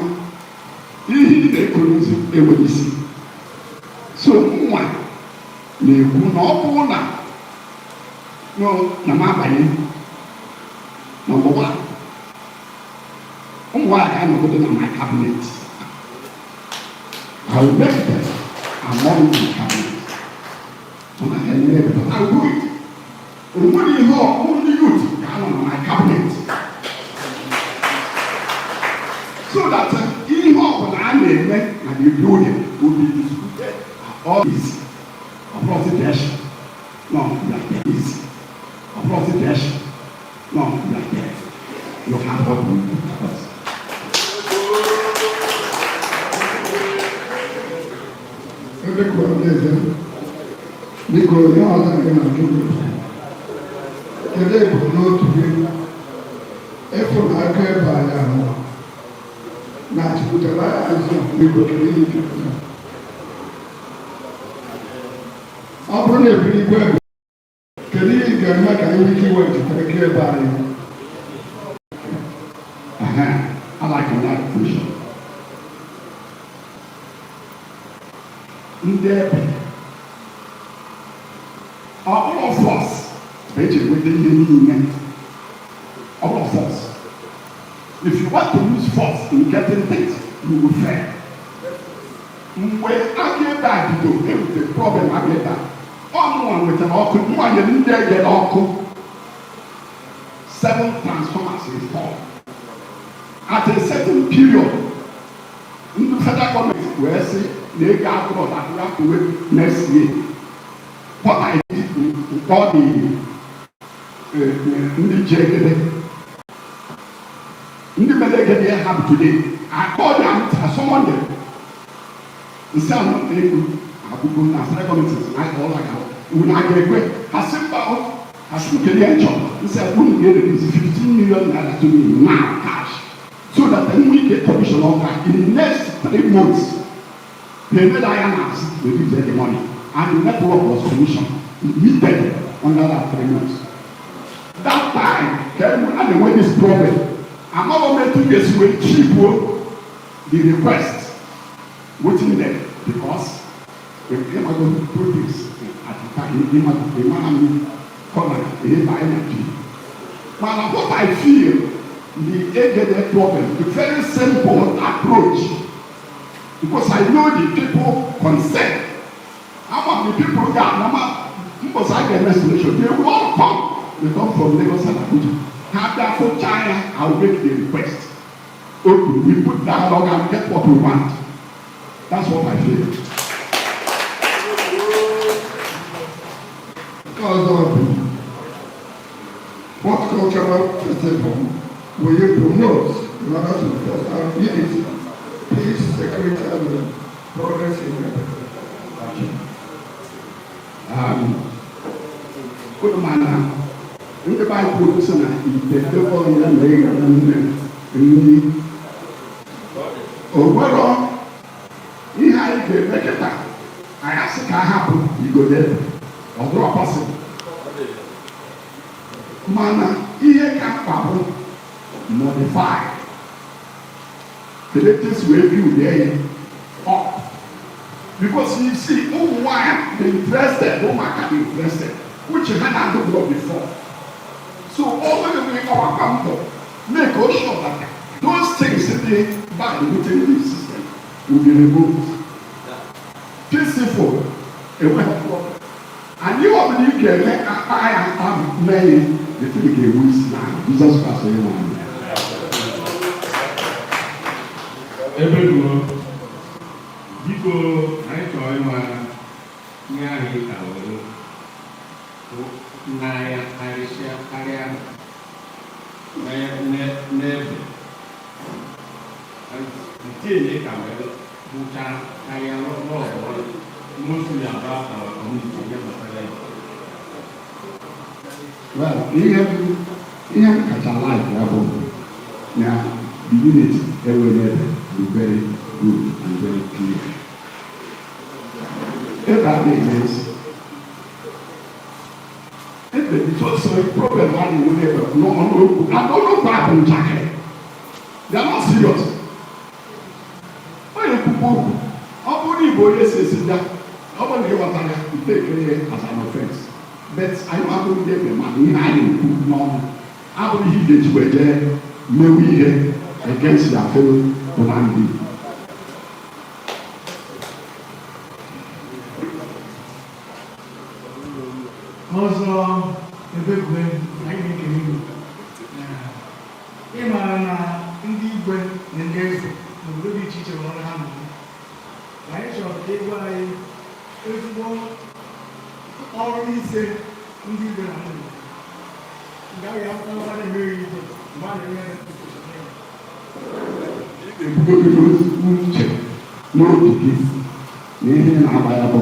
ihe ị na-ekorozi enweghị isi. So nwa na-ekwu na ọ bụrụ na na m abanye, number one, ụmụ nwanyị ga-anọgide na my cabinet. I will make them among my cabinet. Ọ naghị enye ebe, but I will do it. O nwere ihe ọkpụ ndị youth ga-anọ na my cabinet. So that ihe ọbụla a na-eme na the building will be disputed at all easy. Ọ bụrụ situation. No, you are there easy. Ọ bụrụ situation. No, you are there. You have what we need us. Ebe kwuru ndị eze Biko, ihe ọzọ anyị na-ajụ gị, kedu ebumnobi gị ịfụ na aka ebe anyị ahụ na-achịpụtara azụ? Biko, kedu ihe ị ga-eme ọ bụrụ na ebiri igwe? Kedu ihe ị ga-eme ka anyị nwee ike iweghachitere aka ebe anyị? I like that question. Ndị ebe ọ bụrụ force bụ eji enweta ihe niile, ọ bụrụ force. If you want to use force in getting things, you will fail. Mgbe aka ebe a bido ewute problem aka ebe a, ọ mụnwa nwetara ọkụ, mụnwa nyere ndị egere ọkụ, seven transformers installed at a certain period. Ndị federal government wee sị na ego agụrụ that we have to wait next year. What I did, mkpọ the ndị ji egede, ndị mere egede have today, I call them, I summon them, nsị anọ na ego agụgụ na federal government sị na ọla ga unu a ga-ekwe. Ha sị mba. O ha sị kedu ihe nchọ? Nsị unu ga-erelease 15 million naira to me now, cash, so that we get commission ọka in the next 3 months. They made iron as release the money and the network was commissioned immediately under that 3 months. That time ka a na-enwe this problem, amaghị m etu ga-esi wee chibuo the request wetin them, because ịmago produce at the time, ịmago ịmara m kọna ihe anyị na-ji. Mana what I feel, the Egede problem, the very simple approach, because I know the people concerned, ama the people ga-anama mbọsị a ga-eme solution, they will all come. They come from Lagos and Abuja. Ha bịa fụchaa ya, I will make the request. Okay, we put dialogue and get what we want. That's what I feel. Nke ọzọ bụ, what cultural festival will you promote in order to foster unity, peace, security, and progress in your Unu ma na ndị Baịbụl sị na ite ebe ya na ịghara nne nri o nwero ihe anyị ga-eme kịta. Anyị asị ka a hapụ igodo, ọ bụrụ possible, mana ihe ka mkpa bụ modify kedu etu esi wee build ya up, because you see, ụmụ nwanyị dị interested, ụmụaka dị interested, which ha na-adịbụrụ before. So ọ nwere ọgbakwa mbọ make sure that those things dị bad within the system will be removed. Peaceful, enweghị problem. Anyị ọbụla ị ga-eme akpa ya akpa mee ya, the thing ga-enwe isi na Jizọs Kraịst onye nwe anyị. Ebe ruo, biko, anyị chọrọ ịma ihe anyị ka were n'anya karịsịa karịa n'ebe nke ka were hụcha karịa n'ọgbọ, mostly about our community, ihe gbasara ya. Well, ihe m kacha like ya bụ na the unity enwere ebe dị very good and very clear. Ebe a na-eme ezi ebe sọsọ problem a na-enwe n'ebe n'ọnụokwu and ọnụokwu a bụ njakịrị. They are not serious. Onye kwukwu okwu, ọ bụrụ na igbo onye si esi bịa, ọ bụrụ na ịghọtara ya, ite ekele ya as an offense. But anyị abụghị ndị ebe, mana ihe anyị na-ekwu n'ọnụ abụghị ihe ị ga-eji wee jee mewe ihe against your fellow human being. Ọzọ Ebekwe, anyị na-ekele gị. Ị maara na ndị igwe na ndị eze n'obodo dị iche iche nwere ọrụ ha na-arụ. Anyị chọrọ ka ị gwa anyị ezigbo ọrụ ise ndị igwe na ndị nke a ga-apụta na-emeghị igwe mgbe a na-eme. Ebugodo n'uche n'obi gị na ihe na-agba ya bụ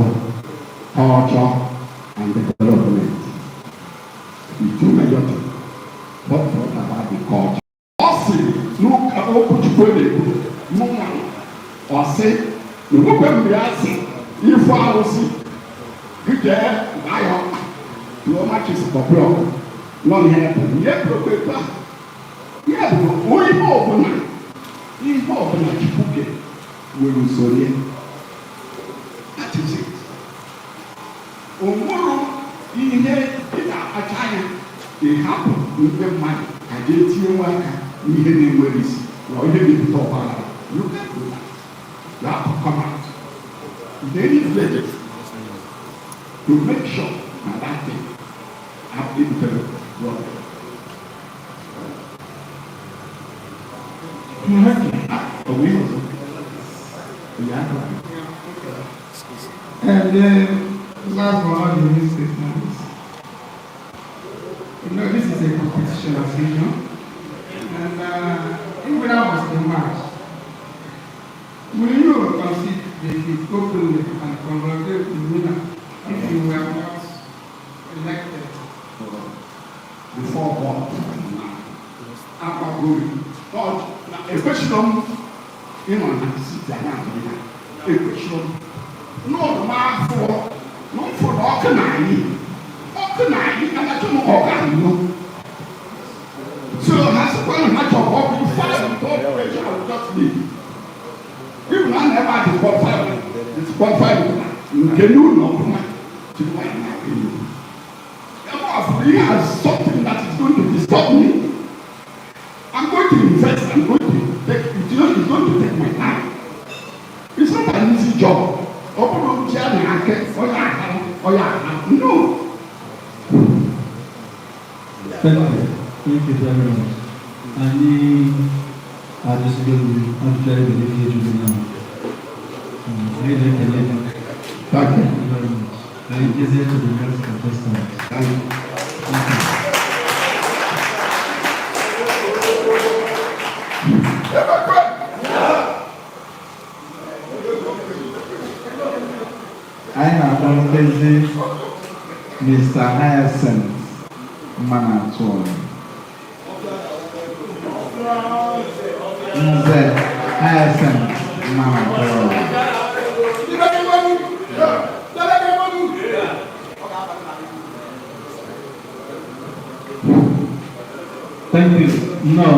culture. And development. The two major things. What brought about the culture? Ọ sị n'ụka okwuchukwu na-ekwu mụnwa, ọ sị na nwoke mgbe ya sị ifu arụsị gị jee gbaa ya ọkpa tụọ matches kpọpụrụ ọkụ nọ n'ihe ya bụ ihe bụrụ ahụ ya bụ onye ihe ọbụla Chukwu kere nwere usoro ya. That is it. O nwere ihe ị na-akpacha anya ịhapụ ndị mmadụ ka jee tinye nwa aka n'ihe na-enwere isi na ihe na-ebute ọgbaghara. You can't do that. You have to come out in any village to make sure na that thing have ebutere problem. Ọ bụ ihe ọzọ? Ya. And then, last but not the least statement. This is a competition, as you know. And if winner was emerge, will you concede defeat openly and congratulate the winner if you were not elected? Before God, agbagoro God na ekwesịrọ m ịnọ na seat a na-atụ ya, ekwesịrọ m n'ọdụ m afọ na m fụrụ ọkụ na anyị, ọkụ na anyị anaghị m ọkụ anyụ, so ha sịkwa na ha chọrọ ọkụ fire God pressure, I will just leave. Even na ebe a disqualify nke n'ụlọ ọfụma jiri nwanyị na-aka elu ebe ọ fụrụ ihe as something that is going to disturb me. I'm going to invest. I'm going to take it. It's going to take my time. It's not an easy job. Ọ bụrụ ji a na-ake onye aka onye aka no. Thank you. Thank you very much. Anyị ajụsigo gị ajụjụ anyị nwere ike ịjụ gị na. Anyị na-ekele gị. Thank you. Thank you very much. Anyị jezie to the next contestant. Thank you. Thank you. Anyị na-akpọlitezi Mr. Hyacinth Mmanatụọra. Nze Hyacinth Mmanatụọra. Thank you. No,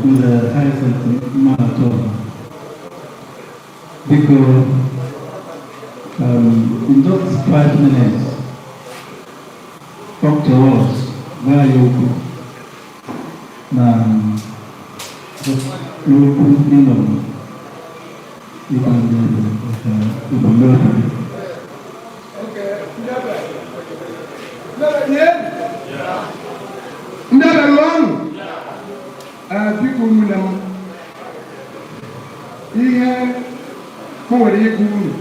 Nze Hyacinth Mmanatụọra. Biko, in just 5 minutes, talk to us, gwa anyị okwu na just n'okwu ịnọ ịgwa ndị ebe maka ebumnobi gị. Ndị abịara ọnụ. Ee, biko, ụmụnne m, ihe m nwere ịgwa unu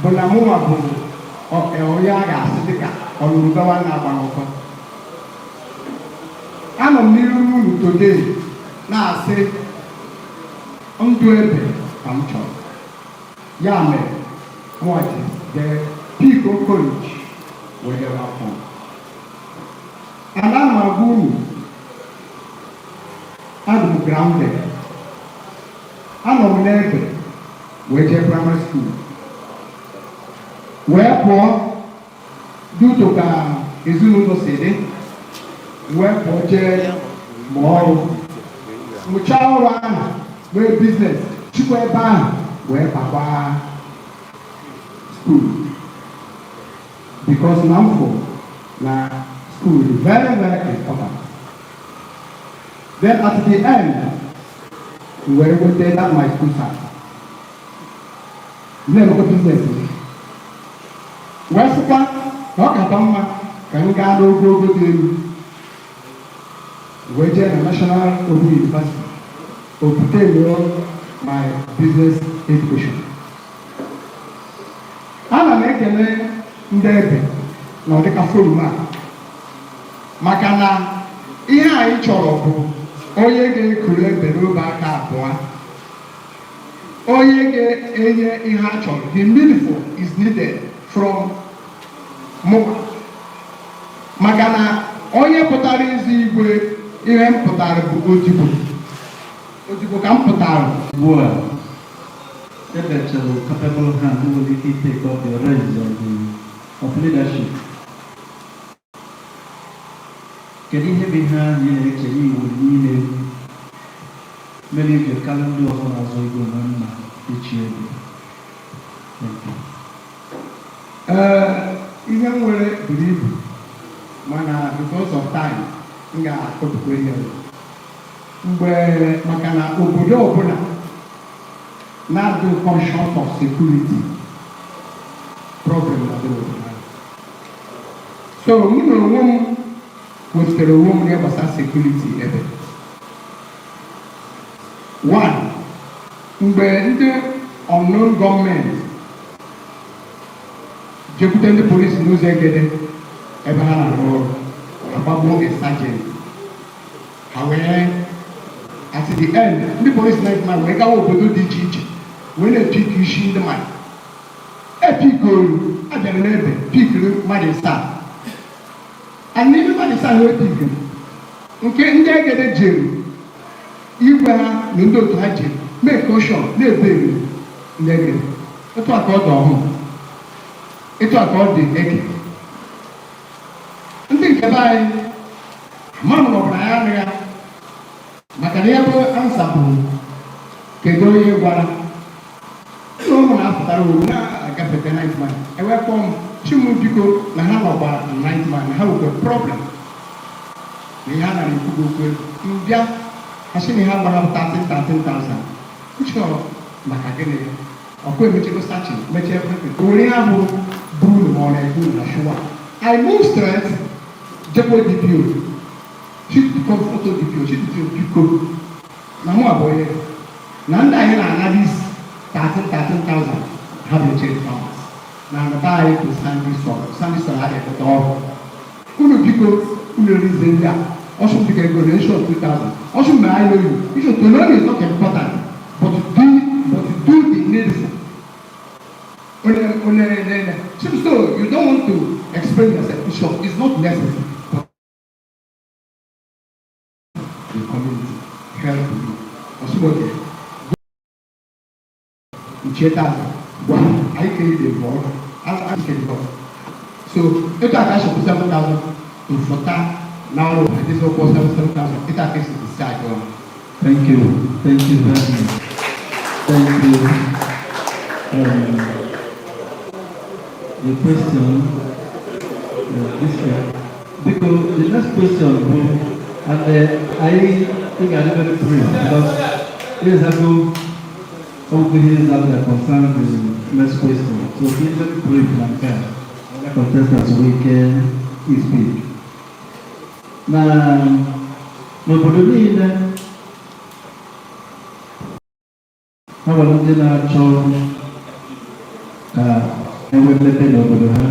bụ na mụnwa bụ onye a ga-asị dịka ọlụrụbe nwanne agbara ụkọ. Anọ m n'iru unu today na-asị ndụ ebe ka m chọrọ. Ya mere mụnwa ji jee pick courage wee debe afọ m. And ana m agwa unu, adị m grounded. Anọ m n'ebe wee jee primary school, wee pụọ due to ka ezinụlọ si dị, wee pụọ jee mụọ ọrụ, mụchaa ọrụ ahụ, wee business chukwa ebe ahụ, wee bakwa school, because na m fụ na school is very, very important. Then at the end, wee weta that my school cert, na-emekwa business m, wee sịkwa na ọ ga-aba mma ka m gaa n'ogogo dị elu, wee jee na National Open University obtain my business education. Ana m ekele ndị ebe na ọdịka forum a, maka na ihe anyị chọrọ bụ onye ga-ekuru ebe n'obe aka abụọ, onye ga-enye ihe a chọrọ. The meaningful is needed from Mụ maka na onye pụtara ịzụ igwe, ihe m pụtara bụ odibo, odibo ka m pụtara. Ugbu a, ebechara capable hand nwere ike take up the reins of leadership. Kedu ihe bụ ihe ahụ ị na-eche na iwu niile mere iji karịa ndị ọzọ na-azụ igwe na nna ichi ego? Thank you. Ee, ihe m nwere buru ibu, mana because of time, m ga-akọpụkwa ihe mgbe, maka na obodo ọbụla na-adị conscious of security problem na-adị n'obodo ahụ. So mụ na onwe m wepụtara onwe m n'ihe gbasara security. Ebe one, mgbe ndị unknown gunmen jekwute ndị polisi n'ụzọ Egede ebe ha na-arụ ọrụ, agbagbuo a sergeant, ha wee at the end, ndị polisi na wee gawa obodo dị iche iche wee na-epick isi ndị mmadụ. Epikolu abịara n'ebe pikiri mmadụ asaa, and n'ime mmadụ asaa ha epikiri, nke ndị Egede jere, igwe ha na ndị otu ha jere mee caution na-ebe elu ndị Egede. Etu a ka ọ dị ọhụụ, etu a ka ọ dị eke ndị nke be anyị ama m na ọ bụla ya anụ ya, maka na ihe bụ answer bụ kedu onye gwara nna ụmụ na-apụtara owu na-agafete Ninth Mile, ewee kpọọ m chi m, biko, na ha nọkwa na Ninth Mile, na ha nwekwa problem, na ihe a nara ekwu bụ okwu ego. Mbịa, ha sị na ihe a gbara bụ 13 13,000. Uche ọ maka gịnị? Ọkụ emechego searching, mechie everything. O nwere ihe ahụ buru ma ọ na-ekwu na sure. I move straight jekwa DPO, chief comfort DPO, chief DPO, biko, na mụ abụọ ya na ndị anyị na-ana this 13 13,000, ha bụ echere farmers na be anyị bụ sandy soil, sandy soil adịghị ekpeta ọrụ unu, biko unu erize ndị a ọsụ biko ego na ensure 2000 ọsụ mgbe anyị know you issue to know is not important, but do the needful. Onye onye onye so you don't want to explain yourself, sure, it's not necessary, but the community help you. Ọsụ oge ncheta gwa anyị ka ede bụ ọrụ anyị ka ede. So etu a ka asọpụ 7,000 mfụta na ọrụ adịzi ụkwụ 7,000, etu a ka esi decide ọrụ. Thank you. Thank you very much. Thank you. The question, this one, because the next question, and I think I'm very brief because here's how go over here that concern the next question. So be very brief and kind. Other contestants, we can speak. Now, n'obodo niile ha nwere ndị na-achọ ka enwe mmepe n'obodo ha.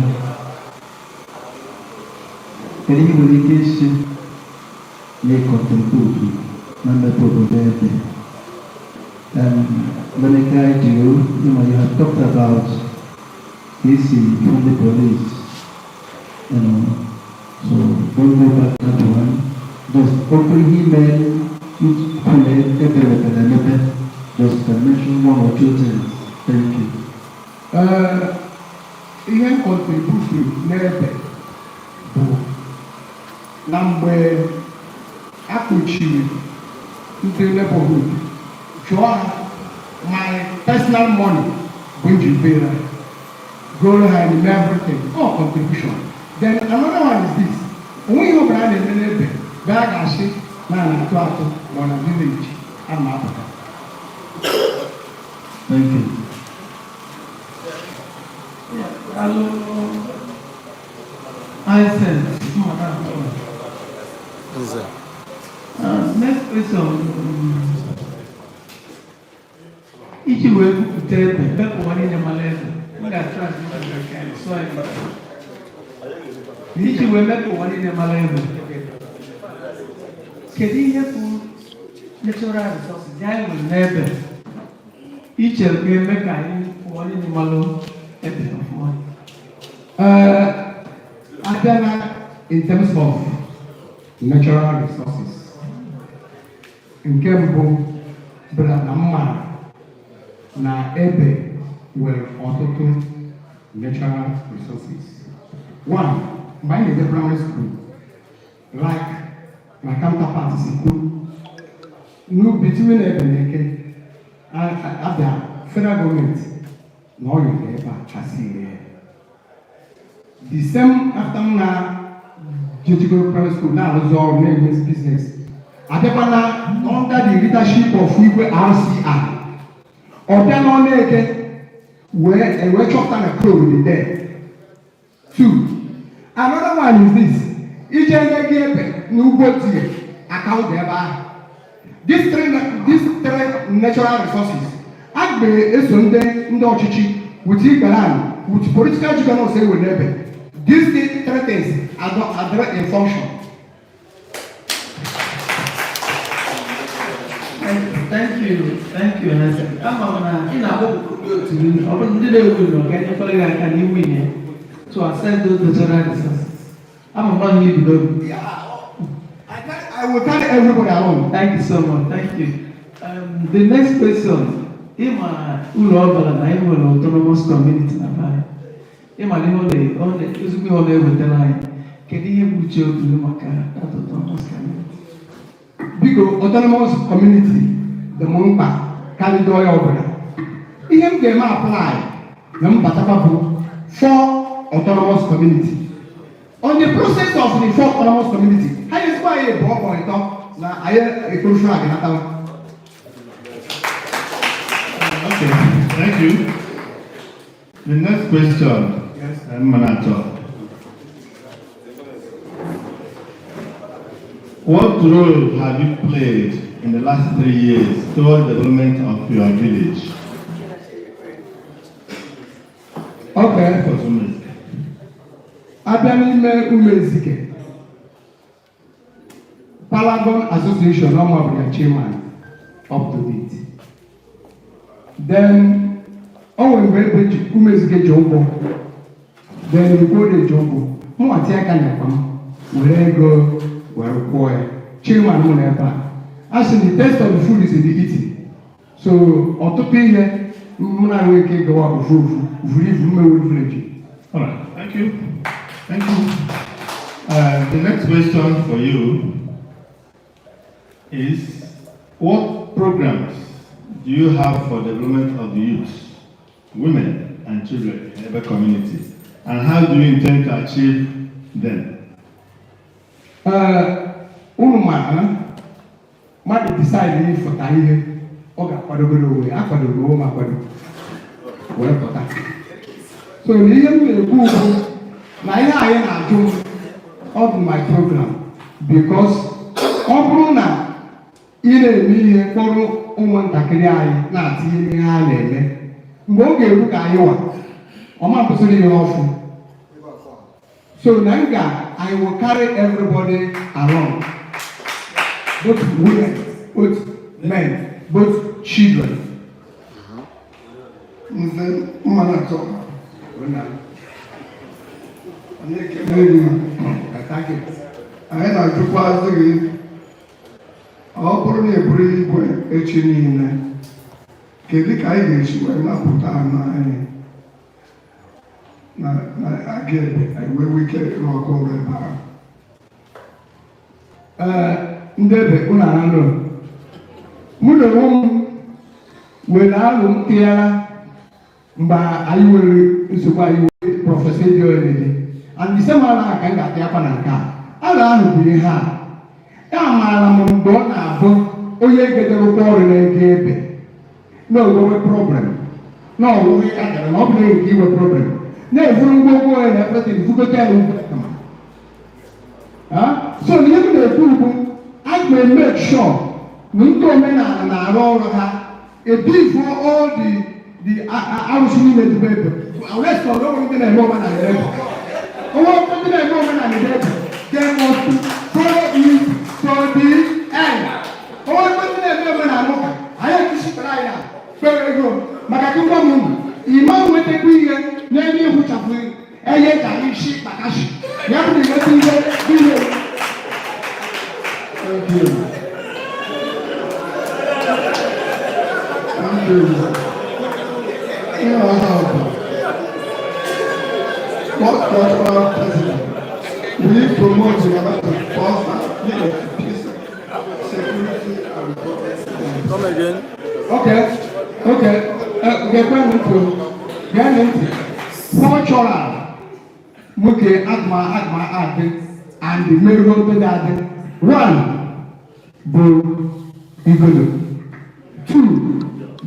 Kedu ihe nwere ike isi na-econtribute na mmepe obodo ebe? Let me guide you. You have talked about AC from the police, so don't go back to that one. Just open email, ebe. Just mention one or two things. Thank you. Ee, ihe m contribute n'ebe bụ na mgbe a kpuchiri ndị neighborhood, jụọ ha, my personal money bụ njibere goro ha and everything, all contribution. Then another one is this: onwe ihe ọbụla a na-eme n'ebe be a ga-asị na a na-atụ atụ ma ọ na village a na-apụta. Thank you. Hello. Isaac. Nze. Next question. Iji wee kwupụta ebe, ebe ka ụwa niile mara ebe. M ga-atranslate sụọ ya. Iji wee mee ka ụwa niile mara ebe. Kedu ihe bụ natural resources ya anyị nwere n'ebe iche ga-eme ka anyị ụwa niile mara ebe ọfụma? Ee, Abịa na in terms of natural resources, nke mbụ bụ na m mara na Ebe nwere ọtụtụ natural resources. One, mgbe anyị na-eje primary school, like my counterpart si kwuo, nu between Ebe na Eke, abịa federal gọọmenti na ọyọ dị ebe a chasiri ya. The same after m na jejigoro primary school na-arụzi ọrụ, na-enwe business, abịakwa na under the leadership of Igwe RCI, ọ bịa n'ọnụ Eke wee ewee chọpụta na coal dị there. Two, another one is this: ije nye gị Ebe n'ugbo tie akaụntụ ebe ahụ. These three natural resources, a ga-eso ndị ọchịchị with Igbeland, with political juggernauts ewe n'Ebe. These three things are not are in function. Thank you, thank you, Eze. Ama m na ị na-akpọ otu gị, ọ bụrụ ndị na-ewu ụlọ ga-enyekwara gị aka n'iwu ihe to access those natural resources. Ama m na ọ ihe ibu n'obi. I will carry everybody along. Thank you so much. Thank you. The next question, ịma ụlọ ọ bara na anyị nwere autonomous community na be anyị. Ịma na ihe ezigbo ihe ọ na-ewetara anyị. Kedu ihe bụ uche obi gị maka that autonomous community? Biko, autonomous community dị m mkpa karịa onye ọbụla. Ihe m ga-eme apply na m batakwa bụ four autonomous community. On the process of the four autonomous community, ha nyezikwa anyị bụ ọkpọ ịtọ na anyị ekpuru flag natawa. Okay, thank you. The next question, Yes. Manato. What role have you played in the last 3 years toward the development of your village? Okay. For 2 minutes. Abịa n'ime Umezike Paragon Association, ọma bụ ya chairman up to date. Then o nwere mgbe ebe ji Umezike ji ụgwọ, then Igbo ji ụgwọ, mụ tinye aka n'akpa m were ego were kwụọ ya. Chairman m nọ ebe a, a sị the taste of the food is in the eating. So ọtụtụ ihe m na-enwe ike ịgawa ofu ofu vuru ivu mmewe village. All right, thank you. Thank you. The next question for you is, what programs do you have for development of the youth, women, and children in every community? And how do you intend to achieve them? Ee, unu ma ha mmadụ decide ịfụta ihe, ọ ga-akwadobere onwe ya, akwadoro onwe m akwado wee pụta. So na ihe m na-ekwu bụ na ihe anyị na-ajụ m, ọ bụ my program, because ọ bụrụ na ị na-eme ihe kpọrọ ụmụntakịrị anyị na-atinye n'ihe a na-eme, mgbe ọ ga-eru ka anyị wa ọma kwụsịrị ihe ọfụ. So na m ga I will carry everybody along, both women, both men, both children. Nze Mmanatọ, anyị ekele gị. Thank you. Anyị na-ajụkwazị gị, ọ bụrụ na eburu igwe echi niile, kedu ka anyị ga-esi wee napụta anụ anyị na aga Ebe anyị wee nwee ike ịrụ ọkụ ọrụ ebe ahụ? Ee, ndị Ebe, unu anụ mụ na onwe m were alụ m tịara mgbe anyị nwere nsogbu, anyị nwere Professor Edio. And the same ala ka m ga-atị akwa na nke a. Ala ahụ bụ ihe a ya amaara m mgbe ọ na-abụ onye gedorokwa ọrụ na-ege Ebe na onwewe problem na ọwụwe ya gara na ọ bụrụ nke inwe problem na-evuru ngwongwo ya na everything vugote ya n'ugwu. So ihe m na-ekwu bụ a ga-make sure na ndị omenala na-arụ ọrụ ha, ebifu all the arụsị niile dịbe Ebe, unless ọ nwere ndị na-eme omenala Ebe, onwe ndị na-eme omenala Ebe, they must follow it to the end. Onwe ndị na-eme omenala ụka, anyị ekusikwara anyị na kpere ego maka ka ngwa m unu ịma nwetakwa ihe n'ebe ịhụchapụ enye ka anyị isi kpakashi ya bụ na What cultural president will you promote in order to foster peace, security, and progress? Come again. Okay. Gekwe m ntị o. Gee m ntị. Cultural nwoke agma adị and meruo ebe dị adị. One bụ igodo. Two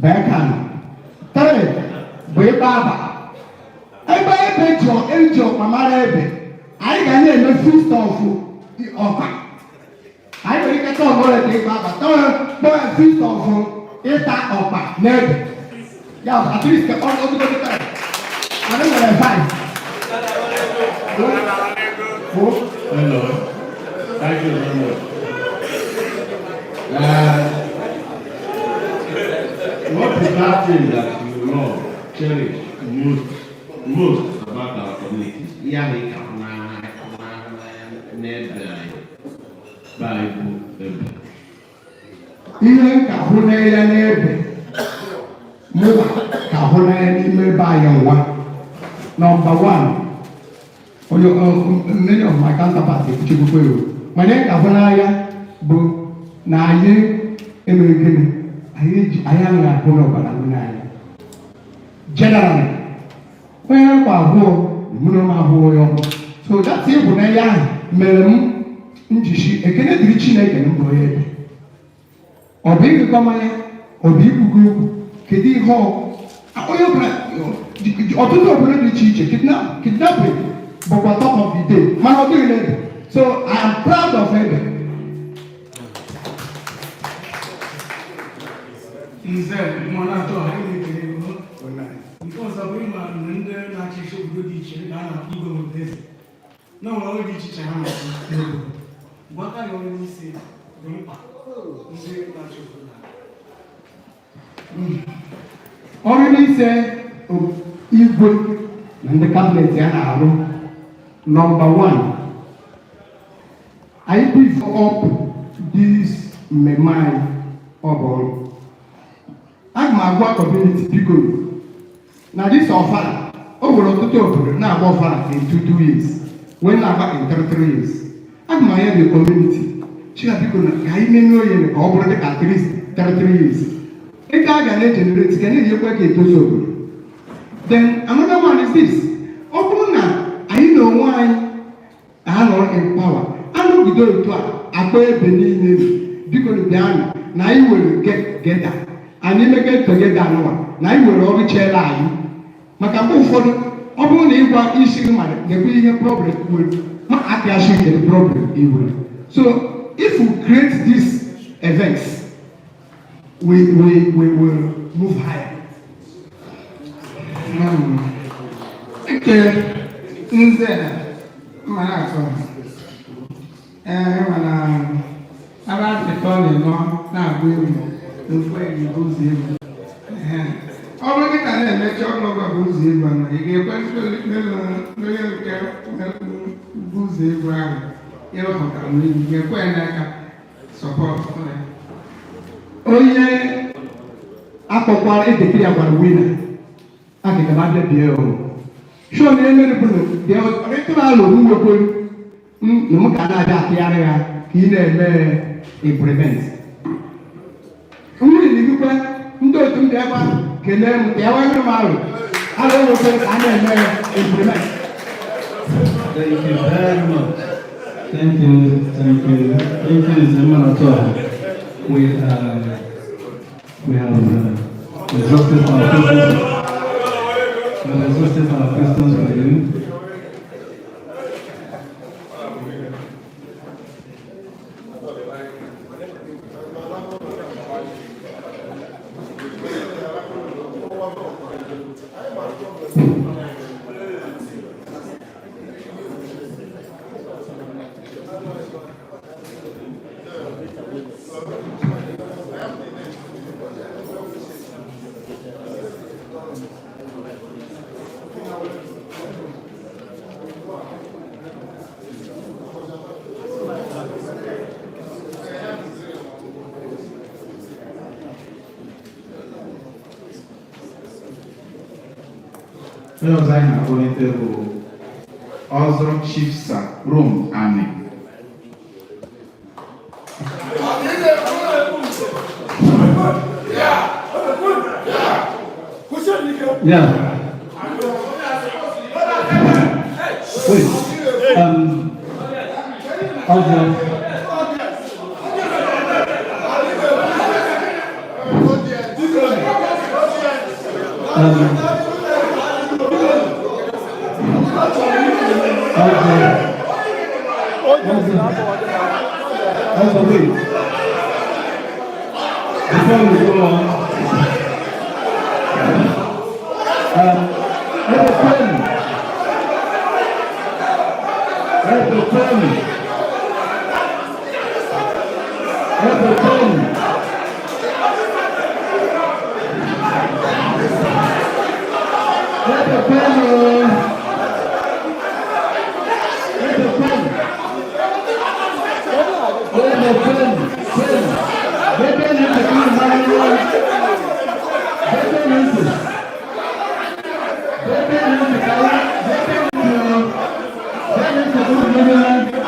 bụ ekan. Three bụ ịkpa aba. Ebe ebe ji eji ọkpa mara ebe, anyị ga na-eme feast of ọkpa. Anyị nwere ike tọọ n'ụlọ ka ịkpa aba, tọọ kpọọ ya feast of ịta ọkpa n'ebe. Ya bụ at least ka ọ ọdụgodo taa. Anyị nwere five. Four. Hello. Thank you very much. What is that thing that you love, cherish most about our community? Ya na ịka na n'ebe anyị be anyị bụ ebe. Ihe m ka hụ n'anya n'ebe mụwa ka hụ n'anya n'ime ebe anyị nwa, number one, onye many of my counterparts ekwuchekwukwe o, mana ihe ka hụ n'anya bụ na anyị emere gịnị, anyị ji anyị anaghị ahụ n'ọbara nwunye anyị. Generally, onye akwa abụọ mụrụ m abụọ ya ọhụrụ, so that ịhụnanya ahụ mere m njishi ekene dịrị Chineke na mbụ onye ebe. Ọ bụ ịgụkọ mmanya, ọ bụ ikwugo okwu, kedu ihe ọ onye ọbụla ọtụtụ obodo dị iche iche kidnapping bụkwa top of the day, mana ọ dịghị n'ebe. So I am proud of ebe. Nze mmanụ atọ, anyị na-ekele ego. Nke ọzọ bụ ịma na ndị na-achị isi obodo dị iche na a na-akpọ igwe obodo eze na nwere ọrụ dị iche iche ha na-arụ n'obodo. Gwaka ya ọrụ n'isi dị mkpa ndị na-achị obodo na Ọrụ n'ise igwe na ndị cabinet ya na-arụ, number one, anyị beef up this mmemme anyị. Ọ bụ ọrụ aga m agwa community, biko, na this ọfala o nwere ọtụtụ obodo na-agba ọfala in 2 2 years, wee na-agba in 3 3 years. Aga m anya the community chia, biko, na ka anyị menye oye ka ọ bụrụ dịka at least 3 3 years, ego a ga na-egenerate ga na-enyekwa ka edozi obodo. Then another one is this: ọ bụrụ na anyị na onwe anyị anọrọ in power, anọgide otu a akpọ ebe niile, biko bịanụ na anyị were get together. Anyị mege together anụwa na anyị were ọrụ chere anyị, maka mgbe ụfọdụ ọ bụrụ na ịgwa isi gị mmadụ na-ekwe ihe problem were ma apịachi kedu problem iwere. So if we create these events, we will move higher. Nke nze mara atọ ee, mana aba atịtọ na-enọ na-agba egwu n'ofu enyi bụ ụzọ egwu. Ọ bụrụ kịta na-emechi ọnụọgụ bụ ụzọ egwu ahụ, ị ga-ekwe n'onye nke bụ ụzọ egwu ahụ ịrụpụtara n'egwu, ị ga-ekwe ya n'aka support ya? Onye akpọkwara edekiri ya gwara winner agịga m abịa bịa o show na emere bụ na ọdịtụrụ alụ m nwekwe na m ka na-abịa atụgharị ya ka ị na-eme implement nwunye na ndị otu m bịakwa kelee m ka ya wee m alụ alụ nwekwe ka a na-eme implement. Thank you very much. Thank you, thank you, thank you, Zemanato. We have exhausted our questions. We have exhausted our questions for you. Onye ọzọ anyị na-akpọlite bụ Ọzọ Chief Sir Rome Ani. Yeah. Wait. Ọzọ. Ọzọ. Ọzọ. Ọzọ, wait. Before we go on, Ebe kwenu. Ebe kwenu. Ebe kwenu. Ebe kwenu. Ebe kwenu. Ebe kwenu. Kwenu. Ebe ntị ka unu mara ihe. Ebe ntị. Ebe ntị ka ebe ntị. Ebe ntị ka unu mara ihe.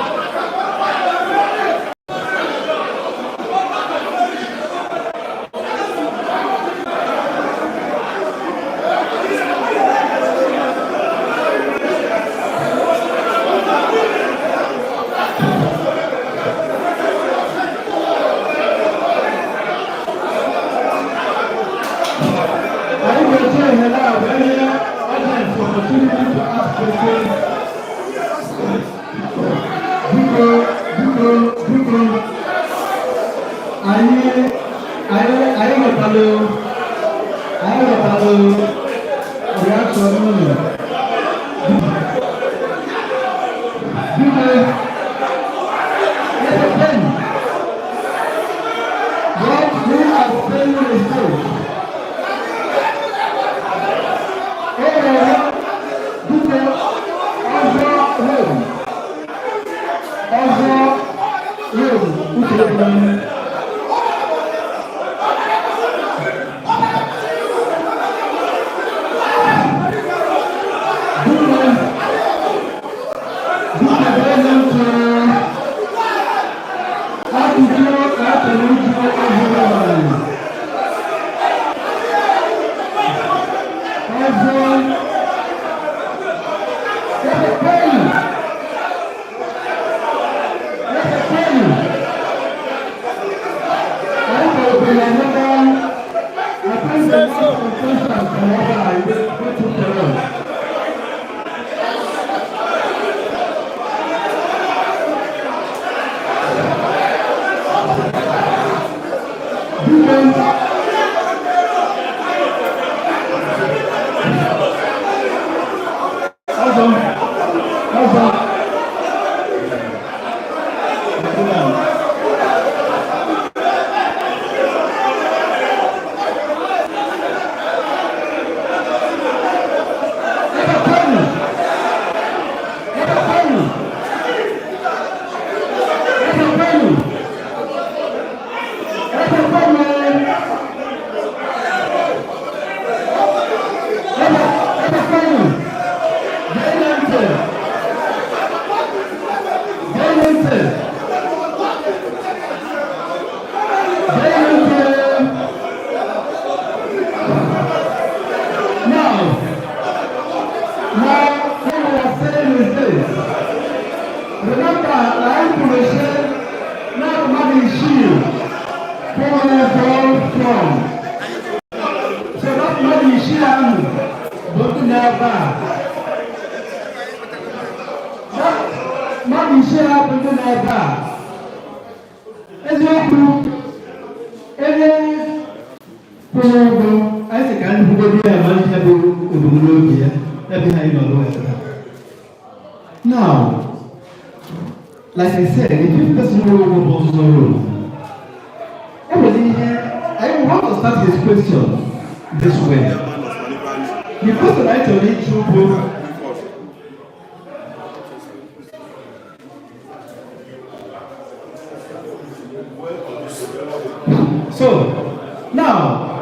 Anyị ga-eji ohere a wee nye audience opportunity to ask questions. Biko, biko, biko, anyị ghọtalụ reaction unu. Biko, listen. What we are saying is this. Ee, biko, ọzọ Rome. Ọzọ Rome, uche m. Biko, biko, geenụ ntị. Ajụjụ a chọrọ ịjụ ọzọ Rome. Ọzọ Ebe kwenu. Ebe kwenu. Anyị ga-ebele another, I think the last contestant from Ọbara waiting for us. Biko, ọzọ, ọzọ. Ebe kwenu. Ebe kwenu. Ebe kwenu. Ebe kwenu. Ebe, ebe kwenu. Geenụ ntị. Geenụ ntị. Geenụ ntị. Now, what we are saying is this. Remember, I kwuru sị na mmadụ isii kwụrụ ụgwọ from. So that mmadụ isii ahụ bụ ndị na-ebe a. That mmadụ isii ahụ bụ ndị na-ebe a. Eziokwu, ebe kwụrụ ụgwọ, anyị sị ka anyị kwugodo ya ma ihe bụ ebumnobi ya, ebe anyị nọ n'ụwa taa. Now, like I said, the fifth person who bụ ọzọ Rome. E nwere ihe, I want to start his question this way. The question I chọrọ ịjụ bụ, so, now,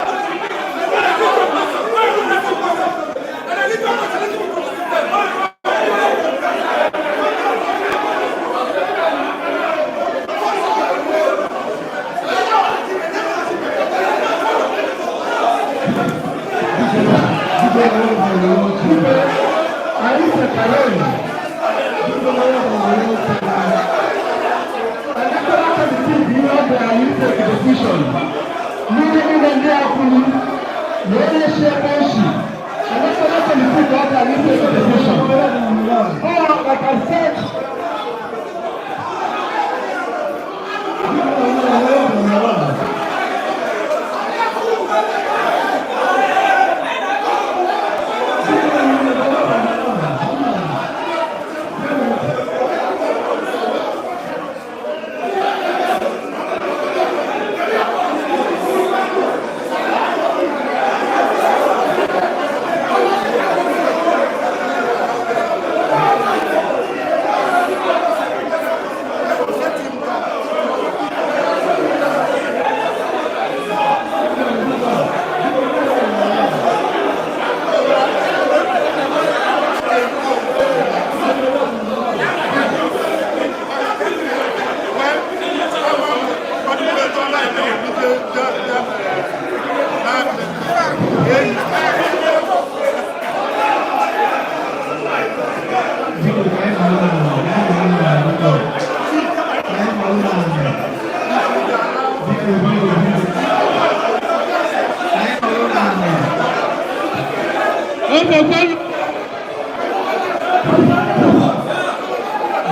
Hey, Electoral committee bụ ihe ọ bịara anyị take decision. N'ihe niile ndị a kwuru na onye si ebe o si, electoral committee ka ọ bịara anyị take decision. Oh, like I said,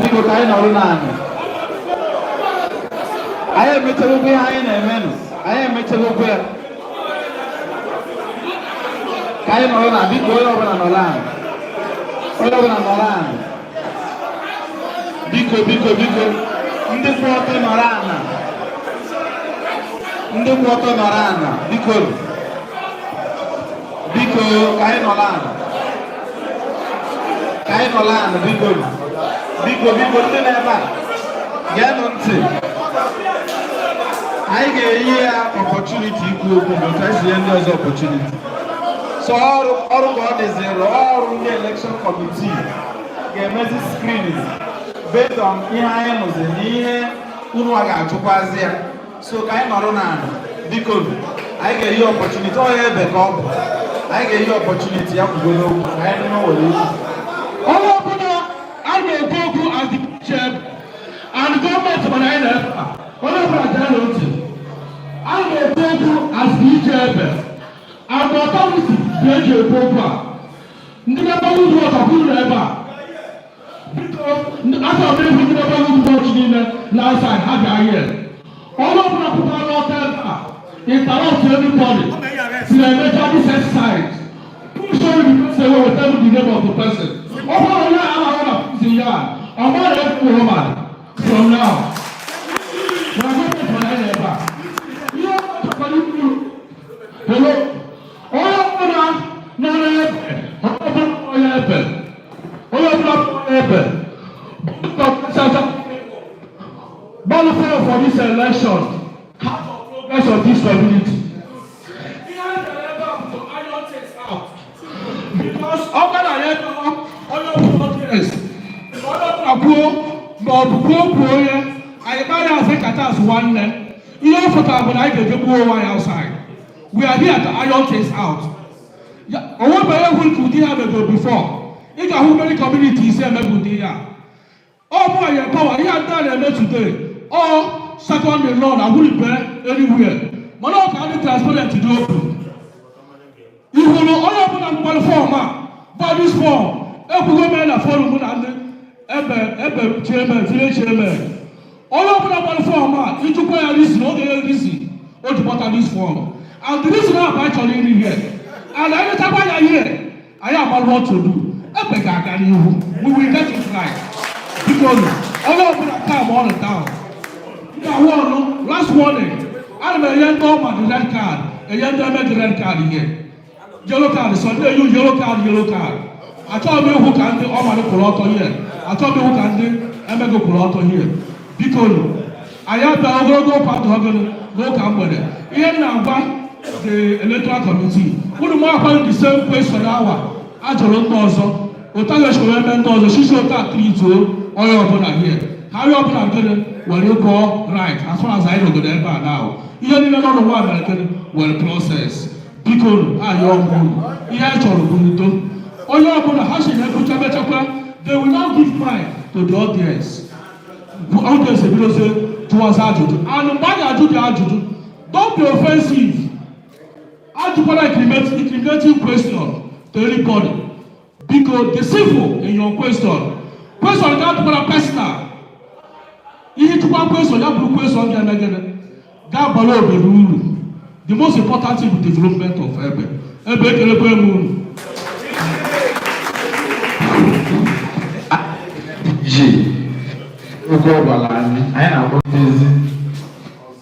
Biko, ka anyị nọrọ naanị. Anyị emechagokwa ihe anyị na-emenụ. Anyị emechagokwa ya. Ka anyị nọrọ na, biko, onye ọbụla nọrọ anị. Onye ọbụla nọrọ anị. Biko, biko, biko, ndị kwụ ọtọ nọrọ ana. Ndị kwụ ọtọ nọrọ ana. Biko, biko, ka anyị nọrọ ana. Ka anyị nọrọ ana, biko, biko, biko. Ndị nọ ebe a, geenụ ntị. Anyị ga-enye ya opportunity ikwu okwu mgbe otu anyị si nye ndị ọzọ opportunity. So ọrụ ọrụ ka ọ dịziri, ọrụ ndị election committee ga-emezi screening based on ihe anyị nụzi na ihe unu a ga-achụkwazi ya. So ka anyị nọrọ n'ala, biko. Anyị ga-enye opportunity. Ọ ya ebe ka ọ bụ, anyị ga-enye opportunity ya kwugo n'okwu ka anyị nụ were okwu. Onye ọbụla a na-ekwu okwu as the chair and gọọmenti, mana anyị na-efe a, onye ọbụla gee ntị. A na-ekwu okwu as the ije ebe and the authority dị eji ekwu okwu a. Ndị neighborhood watch akwụrụ na ebe a, biko, achọrọ m ịhụ ndị neighborhood watch niile na outside, ha bịa here. Onye ọbụla pụtara n'ọta ebe a interrupt anybody till emecha this exercise, push only the person away without the name of the person. Ọ bụrụ onye a ahụ na prison ya, ọ mara ekwu woman from now. Na gọọmenti mana anyị ebe a, ihe ọ chọkwara ikwu, hello, onye ọbụla nọ n'ebe, onye ọbụla onye ebe, onye ọbụla onye ebe gbalụ for this election, how of progress of this community. Ihe a bịara ebe a bụ to iron things out, because ọ bụrụ na ya ebe onye ọbụla audience, onye ọbụla kwuo ma ọ bụ kwuo kwuo onye anyị mara azụ kacha azụ nwanne, ihe ọ pụtara bụ na anyị ga-eje gbuo onwe anyị outside. We are here to iron things out. O nwebeghị egwu nke ụdị ya megoro before. Ị ga-ahụ many communities emebe ụdị ya. Ọ bụ anyị power ihe ndị a na-eme today, ọ second in law na wuribe anywhere, mana ọ ka dị transparent, dị open. Ị hụrụ onye ọbụla mkpalụ form a, bodies form ekwugo mee na forum na ndị ebe ebe chairman, village chairman, onye ọbụla gbara form a, ịjụkwa ya reason, oge ya reason o ji gbata this form and the reason ahụ anyị chọrọ iri here and anyị chakwa ya here, anyị agbara what to do. Ebe ga-aga n'ihu, we will get it right. Biko nụ, onye ọbụla calm on down. Ndị ahụ ọnụ, last warning, ana m enye ndị ọma the red card, enye ndị eme the red card ihe yellow card, so ndị eyu yellow card, yellow card. Achọghị m ịhụ ka ndị ọmadụ kwụrụ ọtọ here. Achọghị m ịhụ ka ndị emego kwụrụ ọtọ here. Biko nụ, anyị abịa ogologo okwu adịghị n'ụka mgbede. Ihe m na-agwa the electoral committee, unu m akwa the same question awa a jụrụ ndị ọzọ, ụta ga-esi wee mee ndị ọzọ shishi ụta trituo onye ọbụla here, ha onye ọbụla gịnị were gụọ right. As far as anyị nọgodo ebe a now, ihe niile nọ n'ụwa mere gịnị were process. Biko nụ, ayọ ọgwụ unu, ihe anyị chọrọ bụ udo. Onye ọbụla ha si na-ekwucha mechakwa They will now give mic to the audience. The audience ebidozie jụwazi ajụjụ, and mgbe a ga-ajụ dị ajụjụ, don't be offensive. Ajụkwala incriminating question to anybody. Biko, be civil in your question. Question ga-adịkwala personal. Ihe chukwa question ya bụrụ question ga-eme gịnị? Ga-abara obodo uru. The most important thing bụ development of Ebe. Ebe, ekelekwa m unu. Ji okwu ọ gwara anyị, anyị na-akpọtezi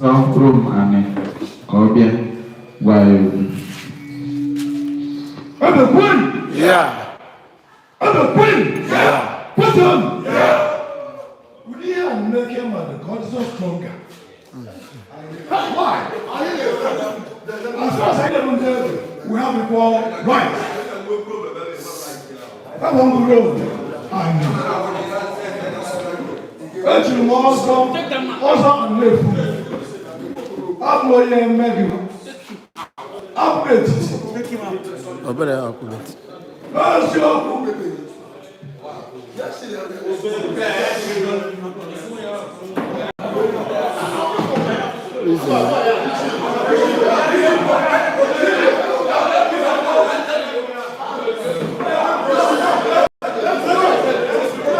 ọzọ Rom anyị ka ọ bịa gwa ya okwu. Ebe kwenu! Yeah. Ebe kwenu! Yeah. Kwenu! Ụdị ihe a na-eke mmadụ ka ọ dị so stronger. That's why. As far as I know, we have equal rights. That's one rule I know. Ejiri m ọzọ ọzọ nlefu. Abụ onye mmegị. Abụ etiti. Obere akwụbet. Eziokwu.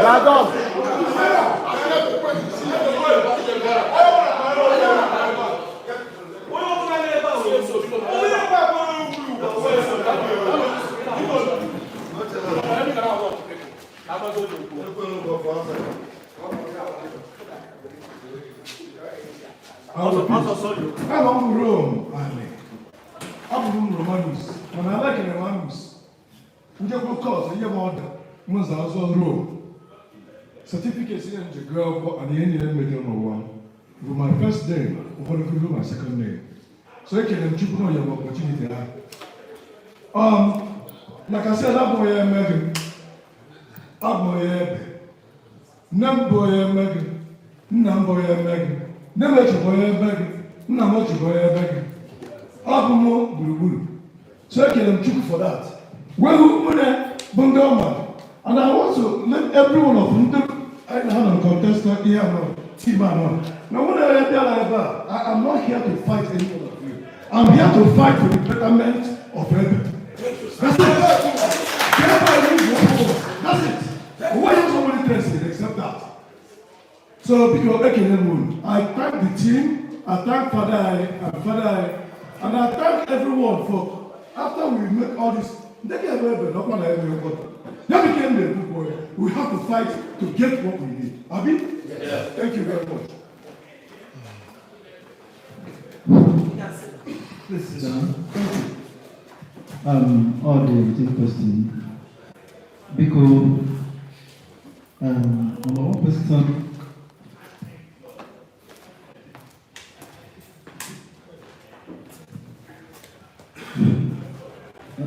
Dragon. Abụ m Rome anyị. Abụ m Romanus. Mana alakere Romanus. Njekwa court ihe m ọda m za ọzọ Rome. Certificate ihe m ji gụọ akwụkwọ and ihe niile m metere n'ụwa bụ my first name, ụfọdụ kwuru my second name. So ekele m Chukwu na onye m opportunity ahụ. Like I said, abụ onye eme gị. Abụ onye Ebe. Nne m bụ onye eme gị. Nna m bụ onye eme gị. Nne m echi bụ onye ebe gị. Nna m ochi bụ onye ebe gị. Abụ m gburugburu. So ekele m Chukwu for that. Wee hụ mụne bụ ndị ọma. And I want to let every one of ndị anyị na ha nọ contest ihe anọ team anọ. Na mụ na ya bịara ebe a, I am not here to fight any one of you. I'm here to fight for the betterment of Ebe. That's it. That's it. Why is somebody interested except that? So because ekele m unu, I thank the team, I thank Father I and Father I, and I thank everyone for after we make all this. Ndị ga-eme ebe n'ọkwa na ebe ụkọta. Ya became the boy. We have to fight to get what we need. Abi? Yeah. Thank you very much. Please sit down. Thank you. All the 18 question. Biko, number one question.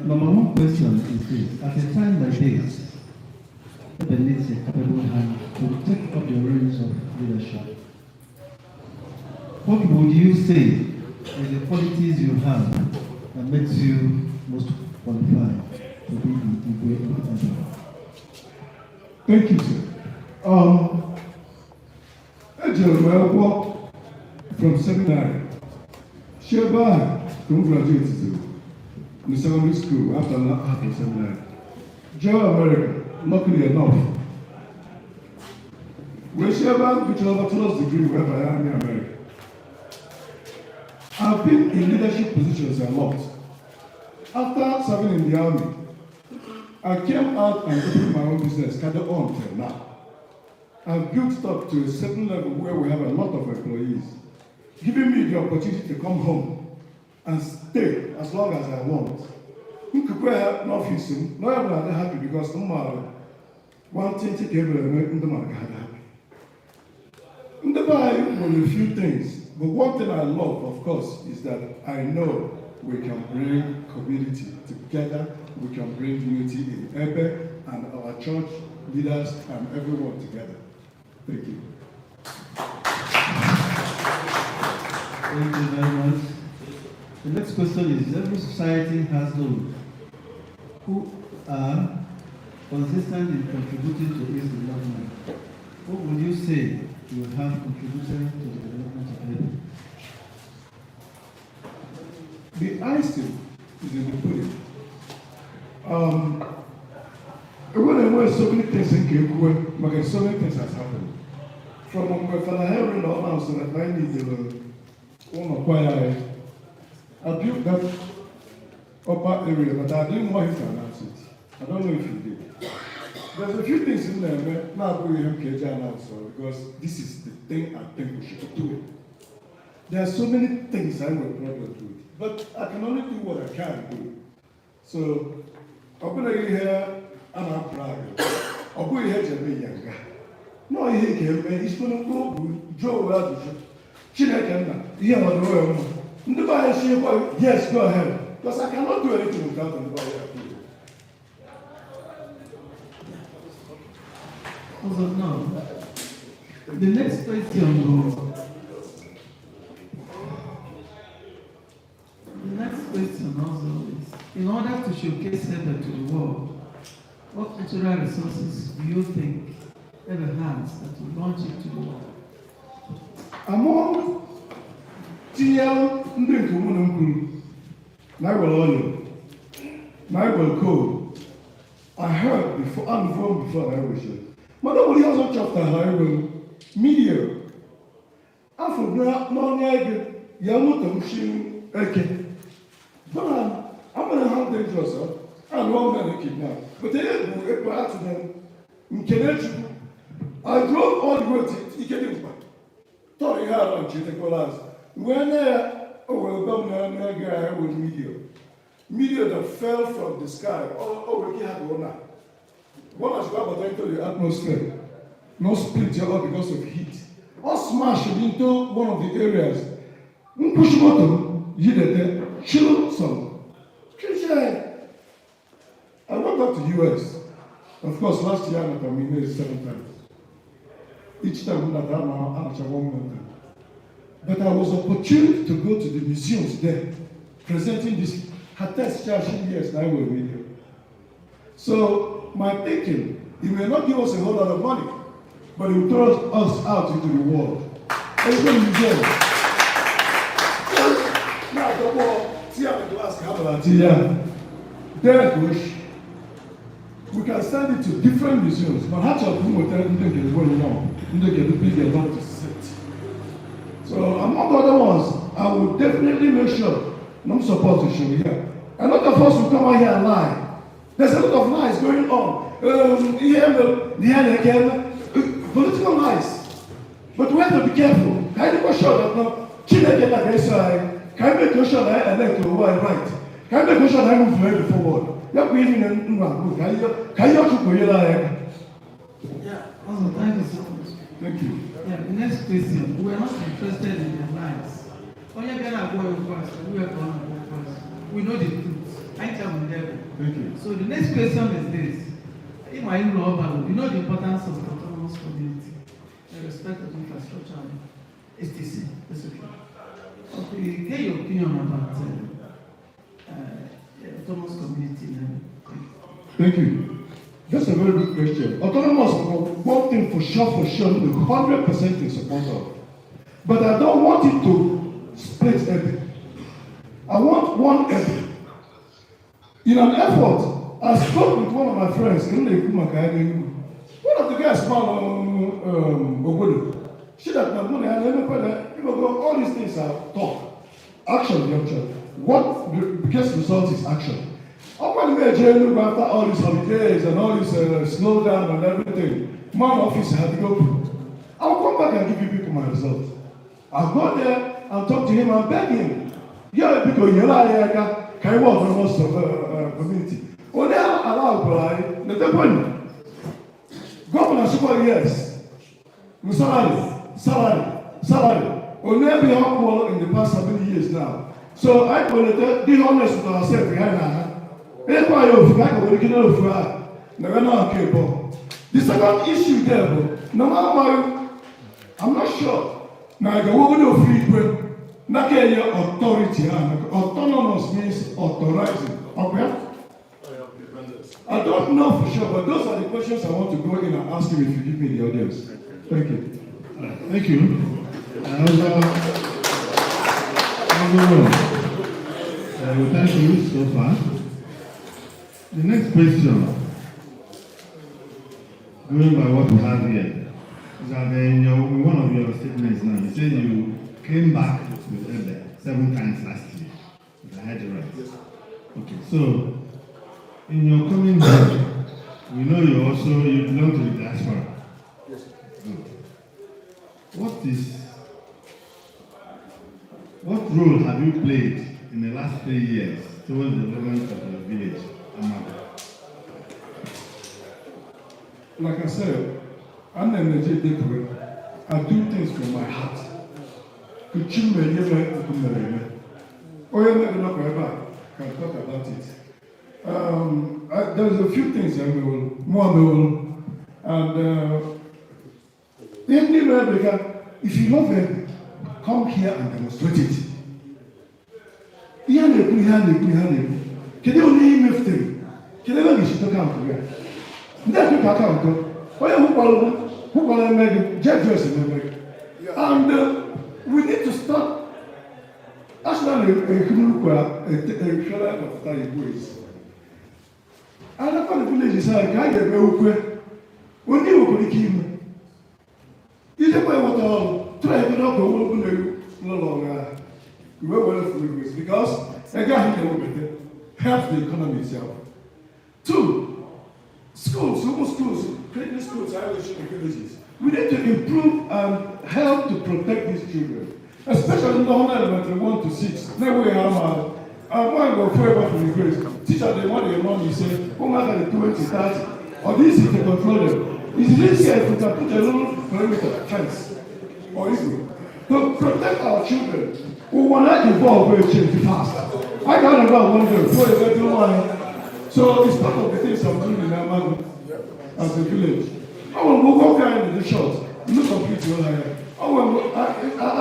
Number one question is this: at a time like this, there needs a capable hand to take up the reins of leadership. What would you say is the qualities you have that makes you most qualified to be the Igwe of Ebe? Thank you, sir. Ejere m akwụkwọ from seminary. Si ebe ahụ ka m graduate zuru in secondary school after after seminary. Jee America, luckily enough. Wee si ebe ahụ gụchara bachelor's degree wee banye Army America. I've been in leadership positions a lot. After serving in the army, I came out and opened my own business, Kado on till now. I've built it up to a certain level where we have a lot of employees, giving me the opportunity to come home and stay as long as I want. Nkukwe ha n'ọfịs m, na onye ọbụla dị happy because m maara nwantịntị ka ebere eme ndị mara ka ha dị happy. Ndị be anyị nwere a few things, but one thing I love, of course, is that I know we can bring community together, we can bring unity in Ebe and our church leaders and everyone together. Thank you. Thank you very much. The next question is, every society has those who are Consistent in contributing to its development, what would you say you have contributed to the development of Ebe? The icing is in the pudding. When I were so many things in Kekwe, maka so many things has happened. From mgbe Father Henry na ọ na that I need ụlọ choir anyị, I built that upper area, but I didn't want him to announce it. I don't know if he did. There's a few things in there, na-abụghị ihe m ka eji announce because this is the thing I think we should do. There are so many things I will problems with, but I can only do what I can do. So, ọ bụrụ ihe a na-brag, ọ bụghị ihe eji eme ịnyanga. Nọọ ihe ị ga-eme isi mkpụrụ obi jụọ onwe ajụjụ. Chineke nna, ihe nwere onwe mma. Ndị be anyị si kwa, yes, go ahead. Because I cannot do anything without ndị be anyị approval. Also, no. The next question goes. The next question also is, in order to showcase Ebe to the world, what natural resources do you think Ebe has that will launch it to the world? Among tinyere ndị nke mụ na m kwuru na I nwere oil, na I nwere coal. I heard before and before na I nwere shit. Mana ọ nwere ihe ọzọ chọpụtara ha enwere media. Afọ n'ọnya ego ya moto m shi eke. But I'm gonna how dangerous, huh? And one man kidnap. But they bụ ekwe atụ na nke na-echukwu. I drove all the way to Ikedimkpa. Tọrọ ihe ala nche tekwala azụ. Wee na ya, o were gwa m na na ego ya were meteor. Meteor that fell from the sky. O were ike hapụ na. One has got into the atmosphere. No split all because of heat. All smashed into one of the areas. Nkwụsị moto m yidete chill some. Christian, I went back to US. Of course, last year I met seven times. Each time that I'm 1 million. But I was opportune to go to the museums there, presenting this. Test years now we're with you. So my thinking, it may not give us a whole lot of money, but it will throw us out into the world. Every museum. Now, the see how the glass there goes. We can send it to different museums, but how to big enough to sit. So among other ones, I will definitely make sure no support to show here. A lot of us will come out here and lie. There's a lot of lies going on. Political lies. But we have to be careful. Ka anyị dịkwa sure that no Chineke na ga-eso anyị. Ka anyị make sure na anyị elect onwe anyị right. Ka anyị make sure na anyị move very forward. Ya bụ ihe niile m na-agụ ka ihe Chukwu nyere anyị aka. Yeah, also, thank you so much. Thank you. Yeah, the next question. We are not interested in their lives. Onye bịara agwa ya okwu asị, we are going to okwu asị. We know the truth. Anyị cha bụ ndị ebe. Thank you. So the next question is this. In my in-law, you know the importance of the autonomous community in respect of infrastructure and etc. Basically. Okay, get your opinion about autonomous community now. Thank you. That's a very good question. Autonomous, one thing for sure, 100% in support of. But I don't want it to split Ebe. I want one Ebe. In an effort, I spoke with one of my friends, one of the guys from Obodo. She that my money, all these things are talk. Action, the What the biggest result is action. When we after all these holidays and all this slow down and everything, my office had to go. I'll come back and give you people my results. I'll go there and talk to him and beg him. Yeah, because you're like, can you work for most of the community? Only allow the point. Governor super yes. Salary, salary, salary. Only be in the past 7 years now. So I call it be honest with ourselves behind her. Ekwa ya ofu ka nwere ike n'ofu a na ebe na nke bụ. The second issue there bụ na ma amaghị, I'm not sure na a ga-enwegodo ofu igwe n'aka enye authority ha maka autonomous means authorizing. Ọ bụ ya? I don't know for sure, but those are the questions I want to go in and ask him if you give me the audience. Thank you. Thank you. Also, we thank you so far. The next question, going by what we have here, is that in one of your statements now, you said you came back with Ebe 7 times last year. If I heard you right. Yes. Okay, so in your coming back, we know you belong to the diaspora. Yes. Good. What role have you played in the last 3 years towards the development of your village, Amagu? Like I said, I'm an energy. I do things from my heart. Can talk about it. There's a few things I will, more will, and in the Africa, if you love it, come here and demonstrate it. Ihe na-ekwu, ihe na-ekwu, ihe na-ekwu. Kedu onye ime mefutere? Kedu ebe a ga-esi doka nke ya? Ndị a ka aka ụtọ. Onye hụkwara hụkwara eme gị, jee jụọ esi eme gị. And we need to start. Actually, ekwurukwa ekwere ọpụta Igbo ezi. Alakwa the village sị ka a ga-eme ukwe. Onye nwekwara ike ime. Ijekwa enweta ọrụ, tụrụ ebe n'ọkụ ogologo na-eru n'ụlọ ọrụ ahụ. Iwe were furu igwe because ego ahụ ga-ewebata helps the economy itself. Two, schools, local schools, creating schools, Irish in villages. We need to improve and help to protect these children, especially in the home elementary 1 to 6. Now we have one go forever from the grace. Teacher, they want their money, say, oh my God, 20, 30, or this is to control them. It's easier if we can put a little perimeter fence or easy to protect our children. We will not evolve very change fast. I can't remember one day before you get to one. So it's part of the things I'm doing in Amagu as a village. I will go kind of the short, look complete your life. I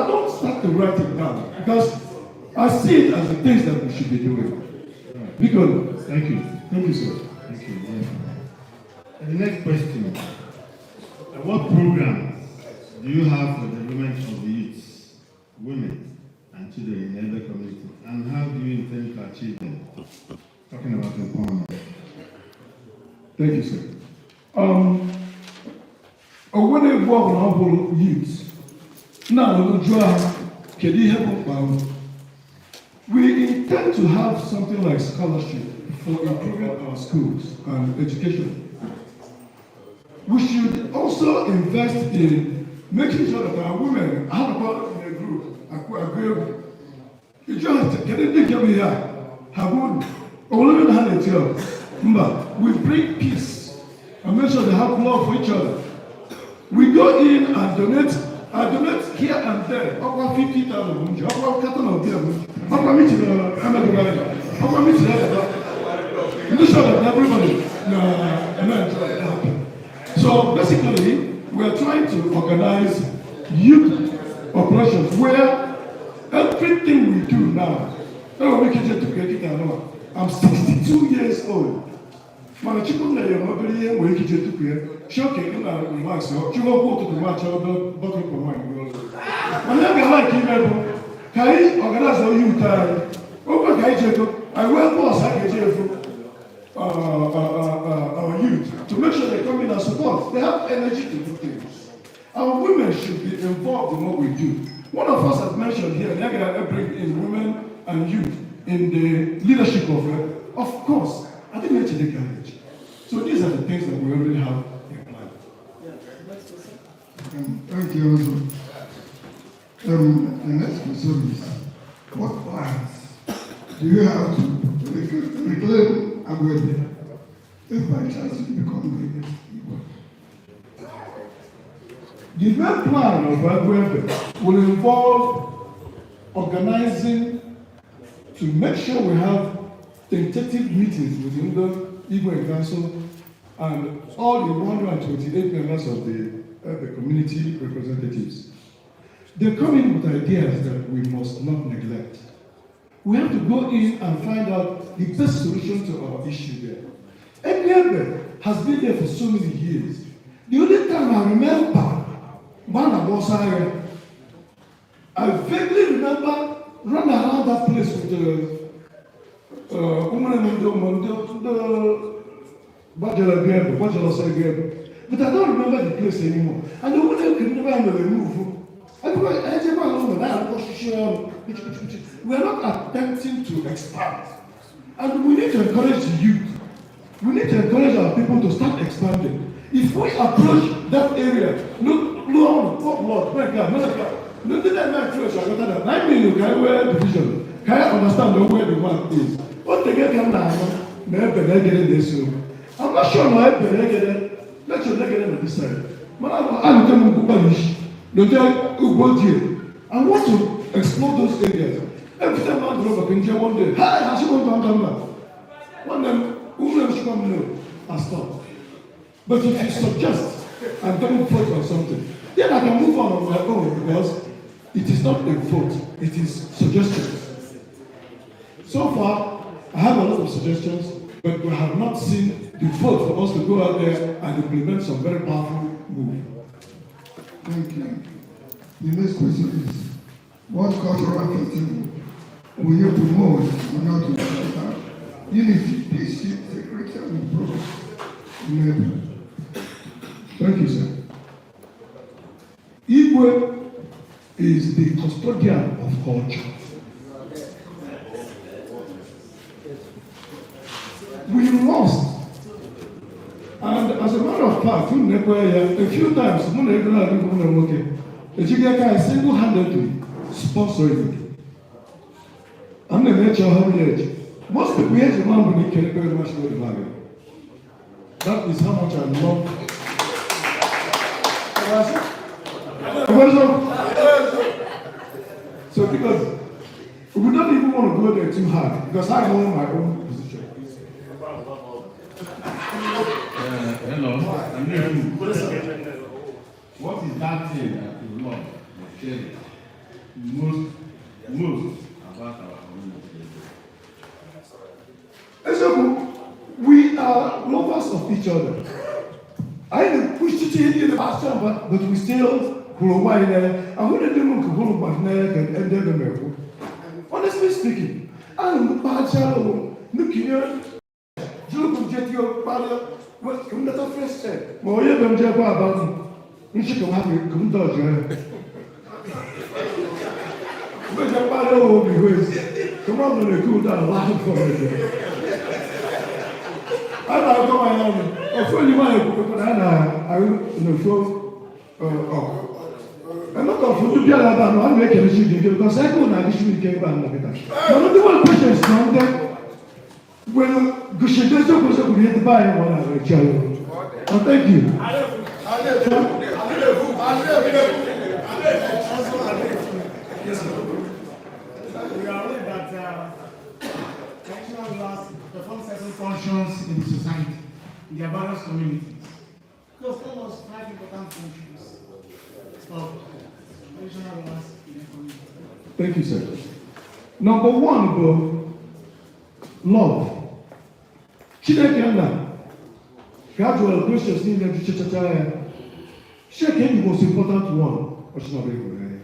don't start to write it down because I see it as the things that we should be doing. Because thank you. Thank you, sir. Thank you. Yeah. And the next question. What programs do you have for the development of the youths, women, and children in the community, and how do you intend to achieve them? Talking about empowerment. Thank you, sir. When work on youth, now we intend to have something like scholarship for improving our schools and education. We should also invest in making sure that our women have a in a group, a group. You just get it here. We bring peace and make sure they have love for each other. We go in and donate. I donate here and there. Over 50,000, over carton of beer, over meeting, over meeting. Make sure that everybody happy. So basically, we are trying to organize youth operations where everything we do now. I'm 62 years old. Mana chukwu na ya obere ihe nwere ike ije tupu ya chi oke gị na relax chukwu okwu ụtụtụ nwa achọ bottle wine n'ụlọ mana ya ga like ime bụ ka anyị organize youth anyị ogbe ka anyị jego anyị wee bọs a ga-eji efu our youth to make sure they come in and support. They have energy to do things. Our women should be involved in what we do. One of us has mentioned here, they're going to bring in women and youth in the leadership of it. Of course, I think we should take. So these are the things that we already have in plan. Thank you also. The next question is, what plans do you have to reclaim Aguebe if by chance you become the next Igwe? The main plan of Aguebe will involve organizing to make sure we have tentative meetings within the Igwe Council and all the 128 members of the community representatives. They come in with ideas that we must not neglect. We have to go in and find out the best solution to our issue there. Ebe has been there for so many years. The only time I remember mgbe a na-agba ọsọ agha, I vaguely remember run around that place with the ụmụnne m ndị ụmụ ndị ndị gbajara ego ebe gbajara ọsọ ego ebe, but I don't remember the place anymore. And the ụmụnne nke ndị be anyị mere move ejekwa ala ụlọ na-arụkọ osisi ọrụ. We are not attempting to expand, and we need to encourage the youth. We need to encourage our people to start expanding. If we approach that area, look, look, look, Lord, my God, my God, look at that man, church, I got that. 9 million, can where division? Can I understand where the one is? What they get now, na ebe na egede na-eso. I'm not sure na ebe na egede, let's say egede na this side. Mana alute m ugwu isi, lote ugbo die. I want to explore those areas. Every time I drove up in here one day, hi, I should go down down. One day, ụlọ nchịkwa m no, I stop. But if you suggest I'm getting vote on something, then I can move on my own, because it is not a vote, it is suggestions. So far, I have a lot of suggestions, but we have not seen the vote for us to go out there and implement some very powerful move. Thank you. The next question is, what cultural festival will you promote in order to foster unity, peace, security, and progress in Ebe? Thank you, sir. Igwe is the custodian of culture. We lost. And as a matter of fact, a few times, mụ na ego na-adịghị mụ na nwoke, ejighị aka anyị single-handedly sponsor it. I'm na-emechi ọhụrụ ya eji. Most people here eji ma mbụ na ikele very much with the. That is how much I love. So because we don't even want to go there too hard, because I know my own position. Hello, I'm here. What is that thing that you love or cherish most about our community? Eziokwu, we are lovers of each other. Anyị na-ekwuchiche ihe ndị na-asị, but we still hụrụ onwe anyị n'anya. Ahụ na ndị m nke hụrụ mmadụ n'anya ka ndị ebe m ekwu. Honestly speaking, ana m kpachara onwe m n'ikinye jiri m jetio kparịa ka m nata fresh air, ma onye be m jekwa aba m nchi ka m hapụ ka m dọjụ ya. Mgbe je kparịa onwe obi hụ ezi ka m nọ na-ekwu ụda ala ahụ fọrọ. A na-agwa m anya ọnụ ofu onye nwaanyị ekwukwe na a na-ahụ n'ofu ọkụ. A lot of ndị bịara ebe a na a na-ekele Chineke because agụụ na-adị ike ebe a nọ kịta. Mana ndị nwere patience na ndị nwere gụchide eziokwu eziokwu ihe ndị be anyị nwere na echi anyị. Oh, thank you. Yes, sir. We are aware that traditional rulers perform certain functions in the society, in their various communities. Just tell us five important functions of traditional rulers in a community. Thank you, sir. Number one bụ love. Chineke nna ka a jụrụ questions niile jụchachacha ya. Chineke, the most important one, ọchịnabụ ịhụnanya.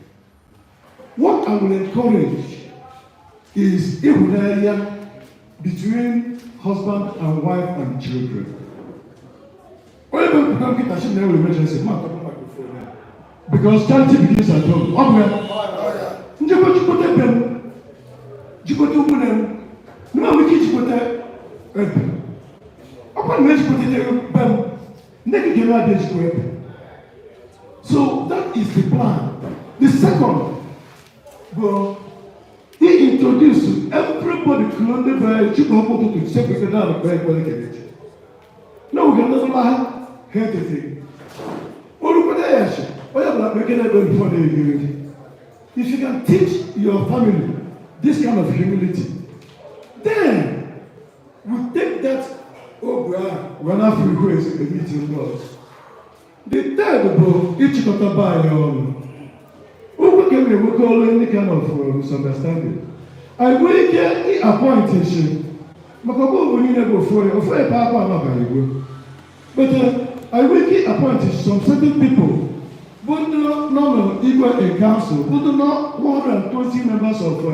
What I will encourage is ịhụnanya between husband and wife and children. Onye bụ nkwukwe nkịta chi na-ewere emergency, ma atọpụ microphone ya. Because charity begins at home. Ọ bụ ya. Njekwa jikwute be m, jikwute ụmụnne m, na m ike ijikwute ebe. Ọkwa na m ejikwute be m, ndị gị ga abịa ejikwa ebe. So that is the plan. The second bụ he introduce everybody kụrụ ndị be chukwu ọkpụ ụtụtụ sekwe na ekpe ekpere kelechi. N'oge ndọrọ ha ha etete. Olukwute ya shi, onye ọbụla kpekere ekpere before they eri. If you can teach your family this kind of humility, then we take that ogwe ahụ wee na-afọ ihu ezi emiti ndị ọzọ. The third bụ ịchịkọta be anyị ọnụ. Okwu ka e na-enwekọ ọrụ, any kind of misunderstanding. Anyị nwere ike ị appoint shi Maka ọ bụghị niile bụ ofu onye, ofu onye pa akwa anọbaghị igwe. But I will appoint some certain people bụ ndị nọ n'igwe in council, bụ ndị nọ 120 members of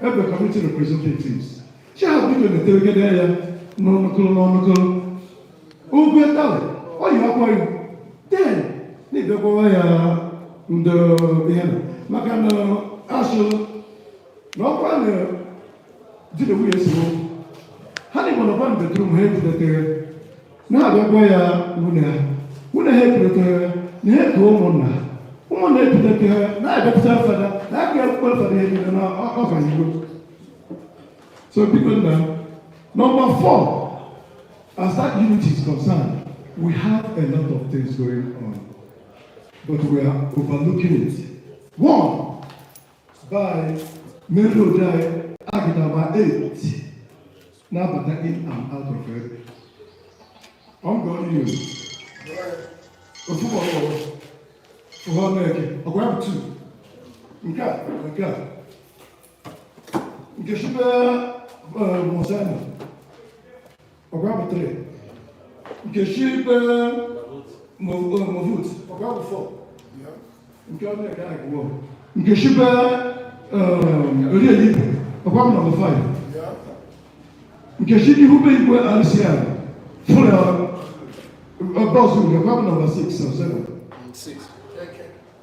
Ebe community representatives. Chi ha biko na-etewegede ya n'ọnụkụrụ n'ọnụkụrụ. Ugwu etali, ọ yi ọkwa iwu. Then, na-ebekwawa ya ndị ihe na maka na asụ na ọkwa na di na nwunye si ha na igbo nọkwa na bedroom ha ebutetere na-abịakwa ya nwunye ha, nwunye ha ebutetere na ha eke ụmụnna ha, ụmụnna ebutetere na-abịapụta fada na aka ekwukwe fada ihe niile na ọganihu. So biko nna, number four, as that unity is concerned, we have a lot of things going on, but we are overlooking it. One, by main road anyị agịdaba 8 na-abata in and out of it. I'm going to use. Ofu ọrụ ụhọ na-eke, ọgwa ya bụ two. Nke a, nke a. Nke shibe Mosana, ọgwa ya bụ three. Nke shibe Movut, ọgwa ya bụ four. Nke ọ na-eke agụọ. Nke shibe Orielibe, ọgwa bụ number five. Nke shi ihu be igwe RCI, fụrụ bọọsụ nke ọgwa bụ number six or seven.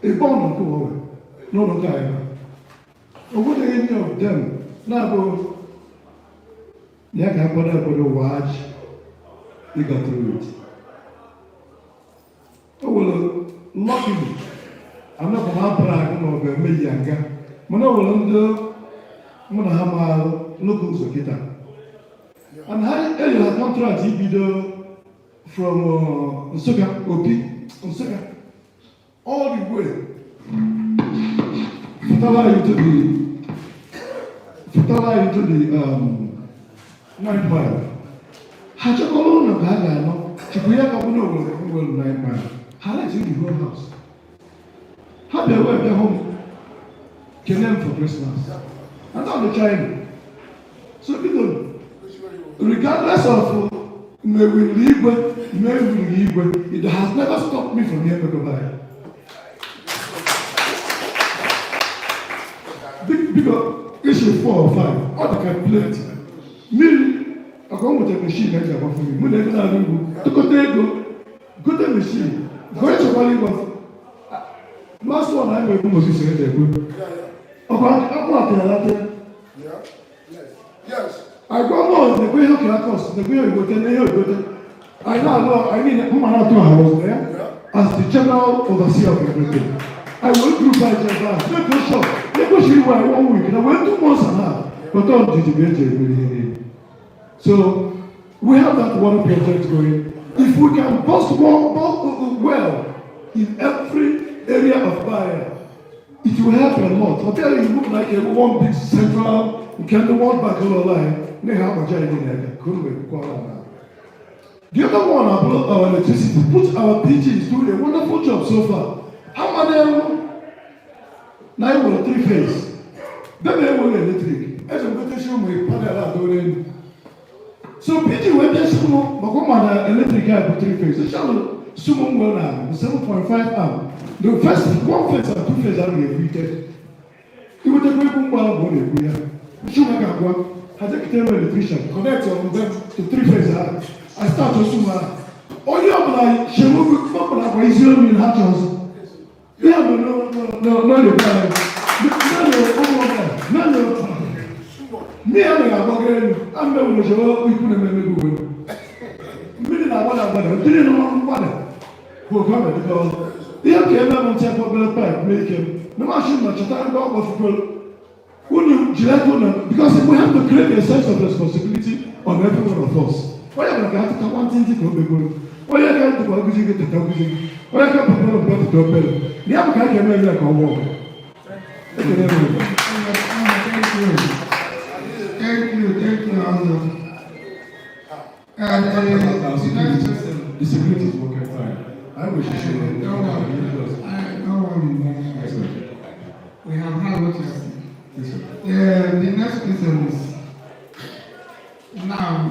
Ebe ọ nọ nke ụwa n'ụlọ nke anyị. O nweghị any of them na-abụ ya ka akwado akwado waji ịga through it. O nwere, luckily, anakwa m abara agụ ma ọ bụ eme ya nga, mana o nwere ndị mụ na ha maara n'oge ụzọ kịta. And ha enyere ha contract ibido from Nsụka, Opi, Nsụka, all the way Futala into the 9 Mile. Ha chọkọrọ ụlọ ka ha ga-anọ chukwu ya ka ọ bụ na Owerri nwere 9 Mile. Ha let the whole house. Ha bịa wee bịa hụ m kene m for Christmas. And on the China. So biko, regardless of mewiri igwe mewiri igwe, it has never stopped me from here by. Biko, issue four or five, ọ dị ka plenty. Mmiri, ọkọ m nwetara machine eji agbafu mmiri, mụ na ego na-arụ ugbo, tụkọta ego, gote machine, nke onye chekwara ịgbafu. Last one anyị nwere Moses eji ekwe. Ọkwa akpụ atịara atị. Agwa mọ nekwe ihe oke akọs, nekwe ihe ogote, na ihe ogote. Anyị na-alụ, anyị niile, mma na-atụ ha was there as the general overseer of everything. I will group by ebe a, make sure, negotiate iwe anyị one week, na wee 2 months and a half, but ọ ndidi bụ eji emeri ihe niile. So we have that water project going. If we can bust one well in every area of Bahia, it will help a lot. I tell you, it look like a one big central, nke ndị World Bank ụlọ anyị na-ha agbaja anyị niile aka ka unu wee kwukwara na. The other one about our electricity, put our PG is doing a wonderful job so far. Amadeu, na anyị nwere three phase. Bebe enweghị electric, eji m gote shi ụmụ panel adoro elu. So PG wee bịa sị mụ maka ụmụ na electric a bụ three phase. Shalụ sumo nwere na 7.5 amp. The first one phase and two phase ahụ ga-ebu ike. Iwetekwa egwu mgba ahụ ọ na-ekwu ya. Nchụma ga-agwa ha jekịta eme electrician connect on them to three phase ahụ. I start osuma ahụ. Onye ọbụla chewe ọbụla gwa isi omi ha chọrọ ọzọ. Ihe bụ n'oyibo anyị. N'ụlọ mmiri anaghị agbago elu, ama ewere chewe ikwu na-ememe gị uwe. Mmiri na-agbada agbada, mmiri nọ mgbada bụ oke ọ na-edebe ọzọ. Ihe ka eme m nchekwa obere pipe mee ike m. Na mashin na chọta ndị ọ kpọfukwere. Unu jiri aka unu, because we have to create a sense of responsibility on every one of us. Onye ọbụla ga-atụta nwantịntị ka o megoro. Onye ka ntụkwa nkụzi gị tụta nkụzi gị. Onye ka pepere mpe tụta obere. Na ya bụ ka a ga-eme ya ka ọ nwụọ. Ekele m unu. Thank you. Thank you, thank you, Ọzọ. And the next person. The security is working fine. I wish you should. Don't worry. Don't worry. Yes, sir. We have heard what you have said. Yes, sir. The next question is, now,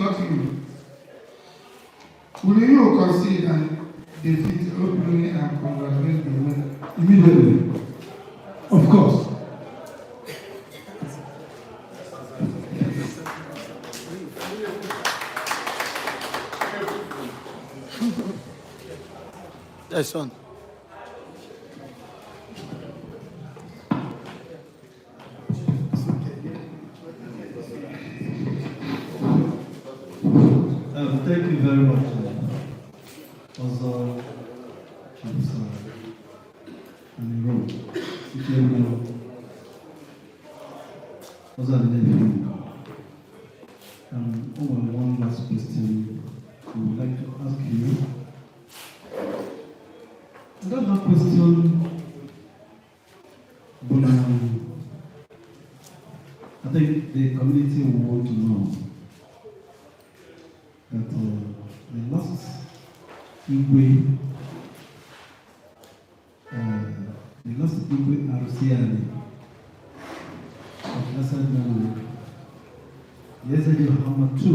not you, will you concede and defeat openly and congratulate the winner? Immediately. Of course. Yes, son. Thank you very much, Ozo Chief Aniro, Ikemero, Ozo Adenefi. Only one last question we would like to ask you. And that last question, but I think the community will want to know that the last Igwe, RCN of blessed memory, Yesterday, Muhammad II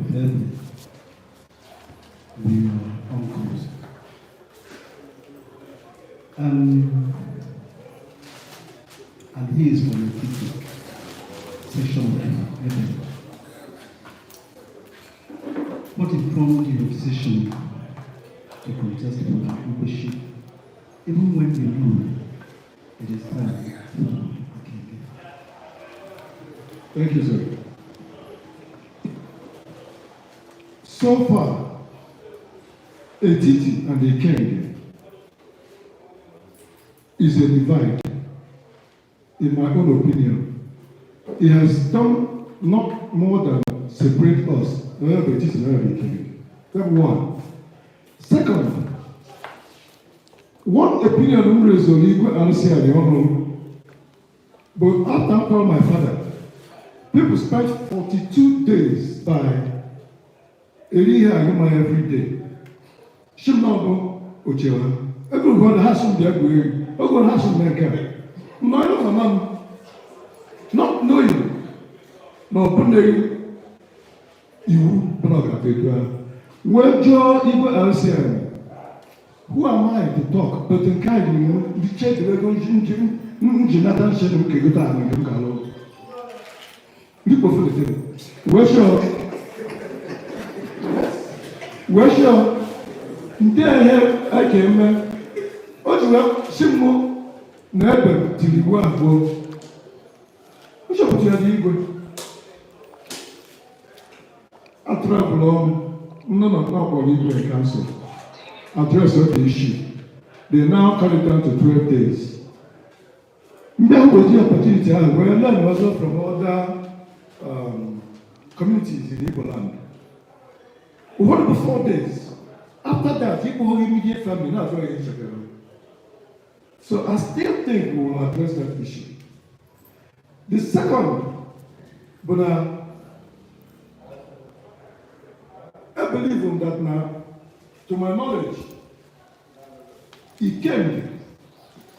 of Ebe, we are uncles. And he is from the Titi section of Ebe. What informed your decision to contest for the leadership, even when you know it is time for Akenge? Thank you, sir. So far, Etiti and Ikenge is a divide, in my own opinion. It has done not more than separate us, Etiti and Ikenge. That's one. Second, one opinion who raised Igwe RC and the honor, but after I called my father, people spent 42 days by Erihe Aguma every day. Shimnobo Ochewa. Everyone has some there going. Everyone has some there. No, man, not knowing. No, but you, well, Joe Igwe RCM, who am I to talk? But in kind, you the check the Jonathan Shenum Kegota and Galo. Look for the table. Well, sure. There I came. Oh, Simo, never till you go. Which opportunity you go? I travel on. None of our Igwe Council address the issue. They now cut it down to 12 days. Then we the opportunity we learn also from other communities in Igbo land. We want to 4 days. After that, people who immediate family not very insecure. So I still think we will address that issue. The second, but I believe in that now, to my knowledge, he came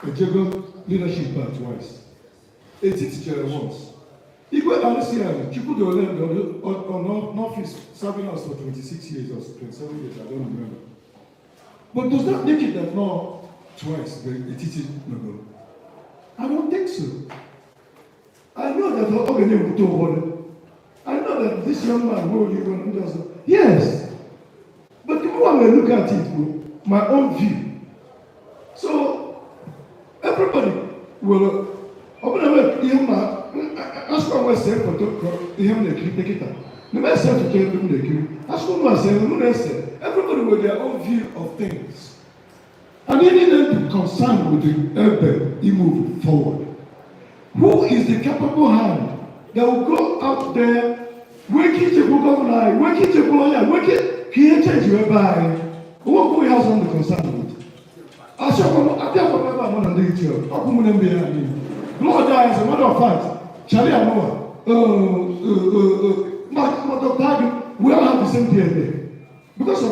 a Jago leadership part twice, a teacher once. Igwe RCN, Chukwudole on office serving us for 26 years or 27 years, I don't remember. But does that make it that now twice the Etiti no go? I don't think so. I know that I know that this young man who you does. Yes. But the more I look at it, my own view. So everybody will ask one say everybody with their own view of things. And they need to be concerned with the urban move forward. Who is the capable hand that will go out there, wake it to governor, wake it to lawyer, wake it, he change your by. Who has on the concern with? I saw I tell Lord, as a matter of fact, Charlie Anoa, we all have the same DNA. Because of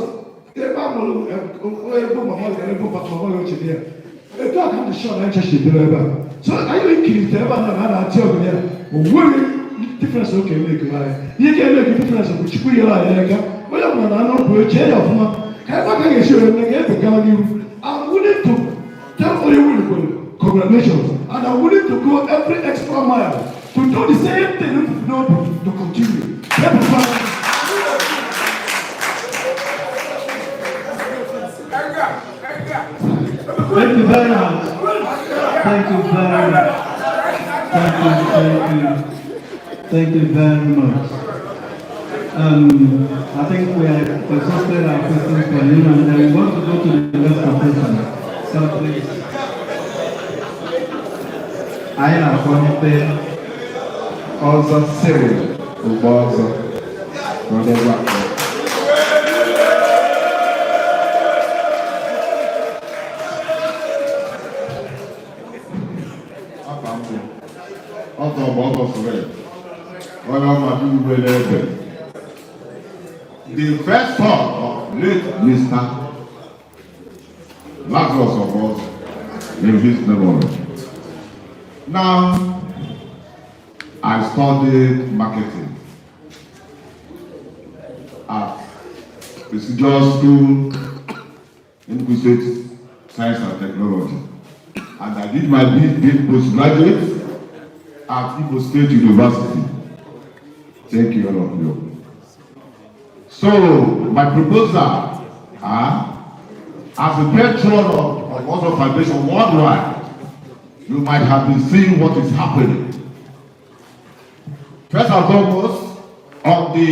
so I Difference oke emeke anyị ihe ga-emeke difference bụ Chukwu nyere anyị aka. Onye ọbụla na anụ bụ chee ya ọfụma ka ebe ka ga-esi wee mee ka ebe gawa n'ihu. I'm willing to tell onye congratulations, and I'm willing to go every extra mile to do the same thing to continue. Everybody. Thank you very much. Thank you very much. Thank you, thank you. Thank you very much. I think we have exhausted our questions for you, and then we want to go to the next question. So please. Anyị na-akpọlite Ọzọ Cyril Ugbo Ọzọ ka ọ dịgwa. Afa m bụ Ọzọ bụ Ọzọ Cyril, onye ọma dị ugbe n'ebe. The first son of late Mr. Lazarus of us in his memory. Now, I studied marketing at prestigious school, Enugu State Science and Technology. And I did my B postgraduate at Imo State University. Thank you, all of you. So, my proposal, as a patron of Ozo Foundation worldwide, you might have been seeing what is happening. First and foremost, on the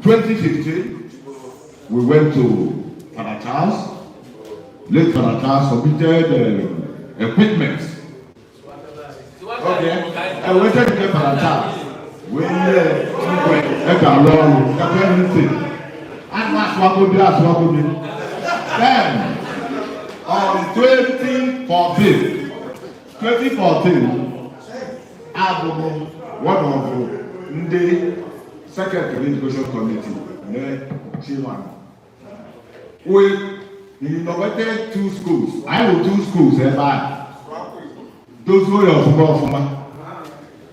2015, we went to Father Charles. Late Father Charles submitted equipment. Okay, I waited to get Father Charles. We everything. Then, on 2014, abụ m one of ndị secretary education committee ne chairman. We innovated two schools. Anyị wụ two schools ebe a. Dozuo ya ọfụma ọfụma.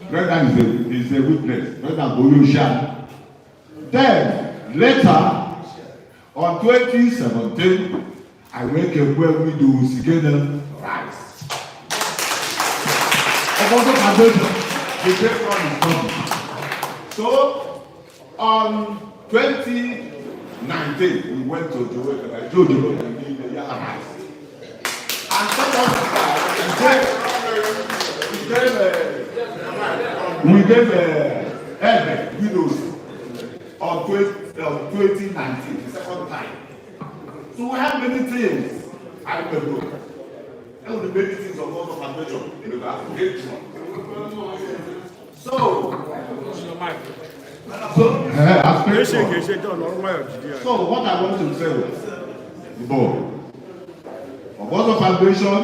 Brendan is a witness. Brendan bụ onye oshi anyị. Then later on 2017, I wee kekwe widows gịnị rice. Obodo Foundation, the patron is coming. So on 2019, we went to Joe Joe rice. And some of we gave every widows on 2019, the second time. So we have many things. I remember. That was the many things of Ozo Foundation in the patron. So, as patron. So what I want to say, the Obodo Foundation,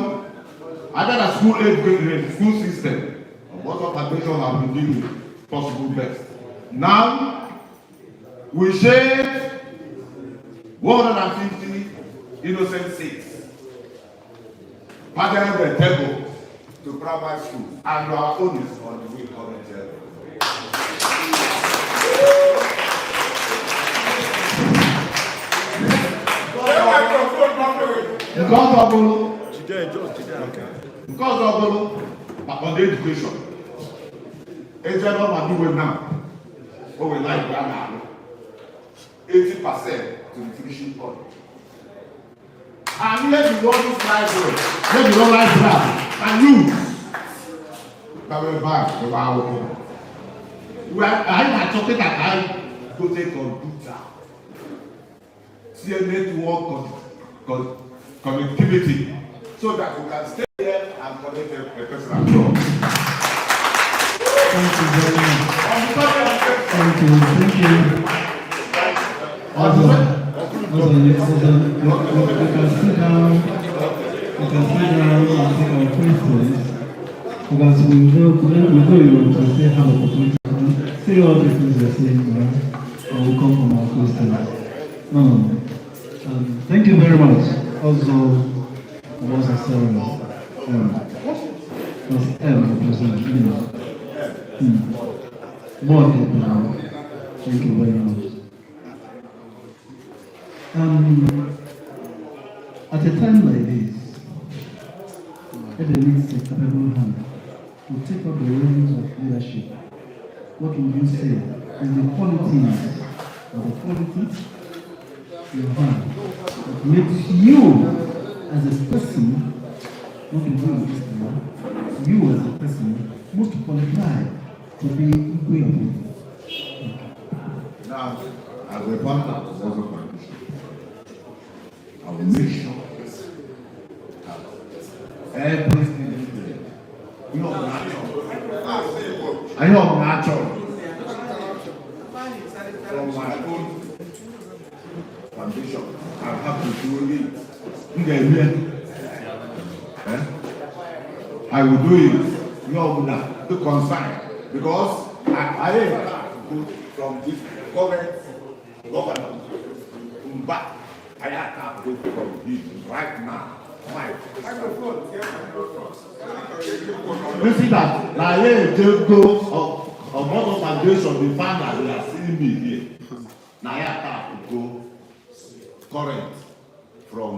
under the school aid school system, Obodo Foundation have been doing possible best. Now, we shared 150 innocent seats, padded the table to primary school, and our own is on the way currently. Nke ọzọ bụrụ maka the education. Eje n'ọnọdụ now, o were library a na-arụ 80% to the finishing point. And ihe dị n'ọdụ library, ihe dị n'ọdụ library na news. Gawa ebe a gụwa akwụkwọ. Anyị na-achọ kịta ka anyị gote kọmputa, tinye network connectivity so that we can stay here and connect a person abroad. Thank you very much. Thank you, thank you. Also, you can sit down. You can sit down and take our questions because we know you will still have opportunity to say all the things you're saying now, and we'll come from our questions. No. Thank you very much. Also, was a M. Was M represent, you know. More than Thank you very much. At a time like this, Ebe needs a capable hand to take up the reins of leadership. What would you say is the qualities or the qualities you have that makes you as a person, not the way this man, you as a person most qualified to be Igwe of Ebe? Now, as a founder of Ozo Foundation, I will make sure that everything I know natural from my own foundation, I have to do it. Eh? I will do it. No, to concern because I am from this current governor. But I have to go from him right now. You see that now here they go of Obozo Foundation, the founder, they are seeing me here. Now I have to go current from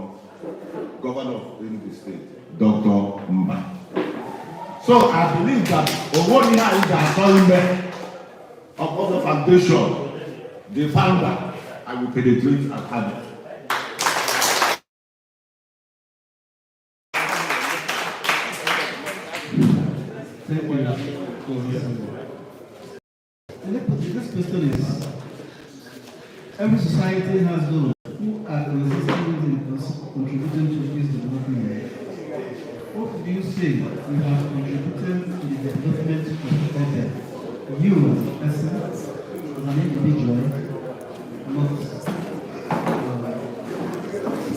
governor of Enugu State, Dr. Mba. So I believe that Owoni is the of Obozo Foundation, the founder, I will penetrate and have it. Thank you. This question is, every society has those who are consistent in contributing to its development. What would you say you have contributed to the development of Ebe? You as a person, as an individual, not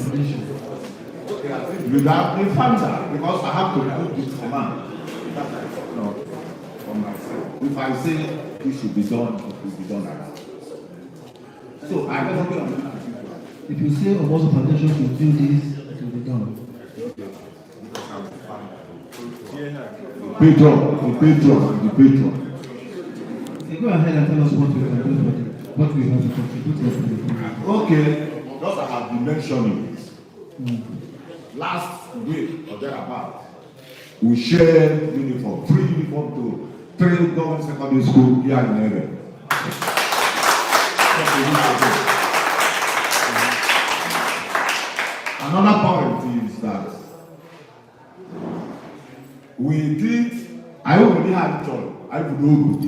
foundation. Without the founder, because I have to put this command. No, for myself. If I say it should be done, it will be done like that. So I never put on. If you say Obozo Foundation should do this, it will be done. Patron, the patron, the patron. Okay, go ahead and tell us what we can do for the, what we have contributed to the community. Okay, just I have been mentioning this. Last week or thereabout, we shared uniform, free uniform to 3 government secondary school here in Ebe. Another point is that we did, I already had it, I would know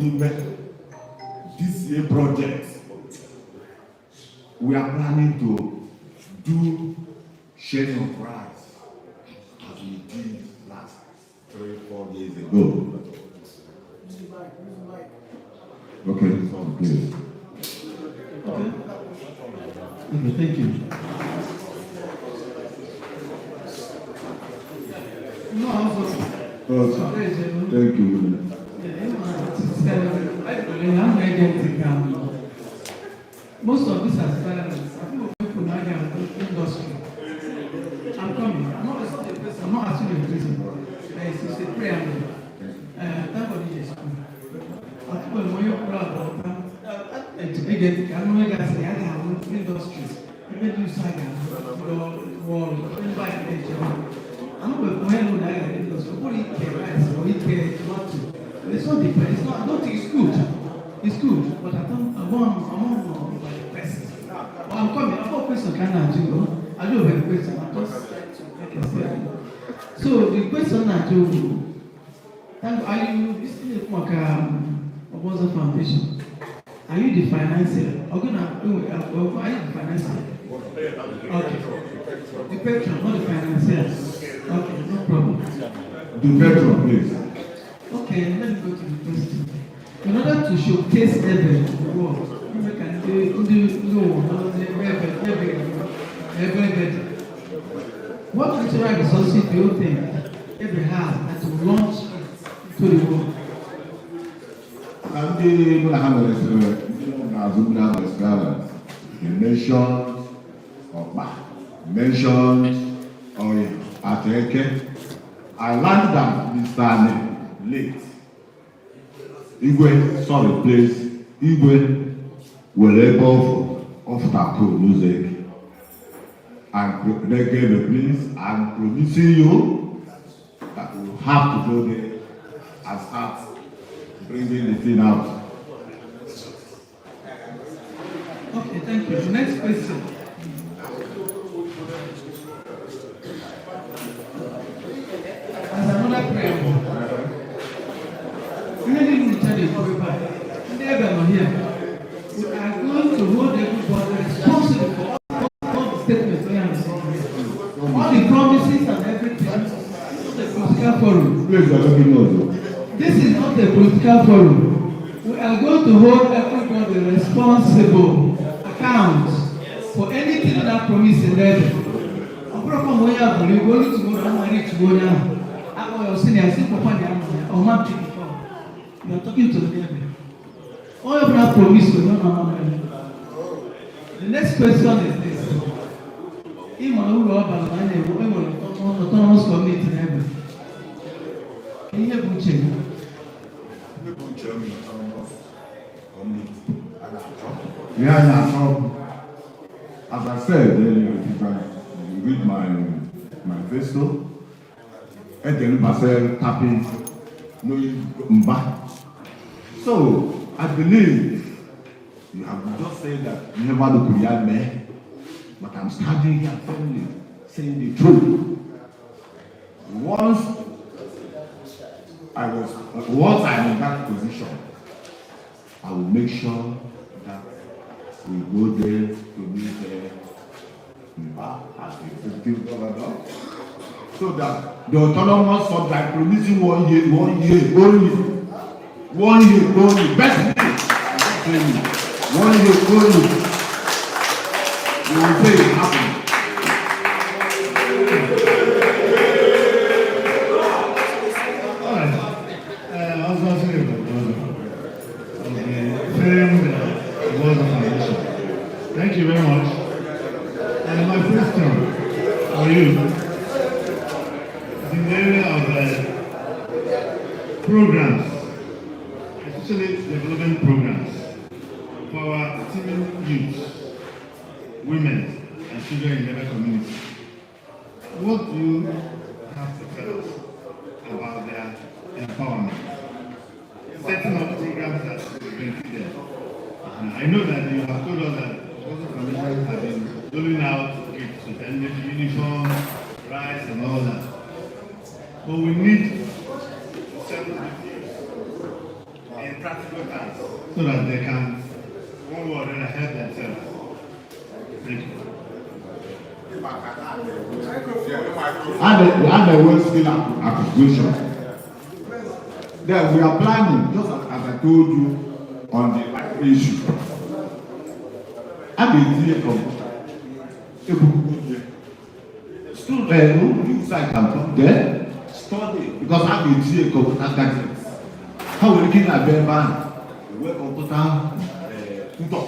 this year project. We are planning to do sharing of rice as we did last 3-4 years ago. Okay, please. Okay. Okay, thank you. No, also. Oh, sir. Thank you. Most of these aspirants, I think people now in the industry. I'm coming. I'm not, it's not a person. I'm not asking you a reason. It's a preamble. Thank God it's school. I think when you're proud of that, I know you guys say I have industries. Maybe you say I I know when you industry, what do you care rice or you care tomato? It's not different. It's not. I don't think it's good. It's good, but I don't. I'm on by the person. But I'm coming. I've got a question. Can I do? I do have a question. I'm just trying to make a statement. So the question I do. Are you this is like Obozo Foundation? Are you the financier? Are you the financier? Okay. The patron, not the financier. Okay, no problem. The patron, please. Okay, let me go to the question. In order to showcase Ebe to the world, we can do Ebe. What cultural resources do you think Ebe has that will launch it to the world? And the you mentioned Okpa, mentioned Oye, Ateke. I learned that Mr. Ane late Igwe, sorry please, Igwe were ebe ọfụ ọfụtakụ n'ụzọ eke. And Negebe, please, I'm promising you that we have to go there and start bringing the thing out. Okay, thank you. The next question. As another preamble, ihe niile ncha na-ekwu ebe a, ndị ebe nọ here, we are going to hold everybody responsible for all the statements we have here. All the promises and everything. This is not a political forum. Please, you're talking noise. This is not a political forum. We are going to hold everybody responsible, account for anything that promise in there. Ọ bụrụ kwa mgbe onye a bụrụ igwe olu tomorrow ama reach onye ahụ akpọ ya osi na ya si papa na ya nọ ya ọma pick call. You are talking to the devil. Onye ọbụla promise onye ọ na-ama mere. The next question is this. Ịma uru ọ bara na a na-enwe enwere autonomous community n'ebe. Ihe bụ uche gị? Uche m autonomous community a na-achọ. Ihe a na-achọ, as I said earlier, if you can read my manifesto, edere gbasara tapping knowing mba. So I believe you have just said that ihe mmadụ kwuru ya mee, but I'm standing here firmly saying the truth. Once I'm in that position, I will make sure that we go there to meet Mba as the executive governor, so that the autonomous subject promising 1 year, 1 year only, 1 year only, best day, I'm telling you, 1 year only, we will say it happened. All right. Also, of the famed Water Foundation. Thank you very much. And my question for you is in the area of programs, especially development programs for our teeming youth, women, and children in every community. What do you have to tell us about their empowerment? Setting up programs that will benefit them. And I know that you have told us that Water Foundation have been doling out gifts to them, maybe uniform, rice, and all that. But we need to settle the youth in practical terms so that they can, one way or another, help themselves. Thank you. And the word skill acquisition. Then we are planning, just as I told you, on the issue. A ga-etinye kọmputa ebukuku student youth side can come there study because a ga-etinye kọmputa gadgets. Ha nwere ike na-abịa ebe ahụ enwe kọmputa tutor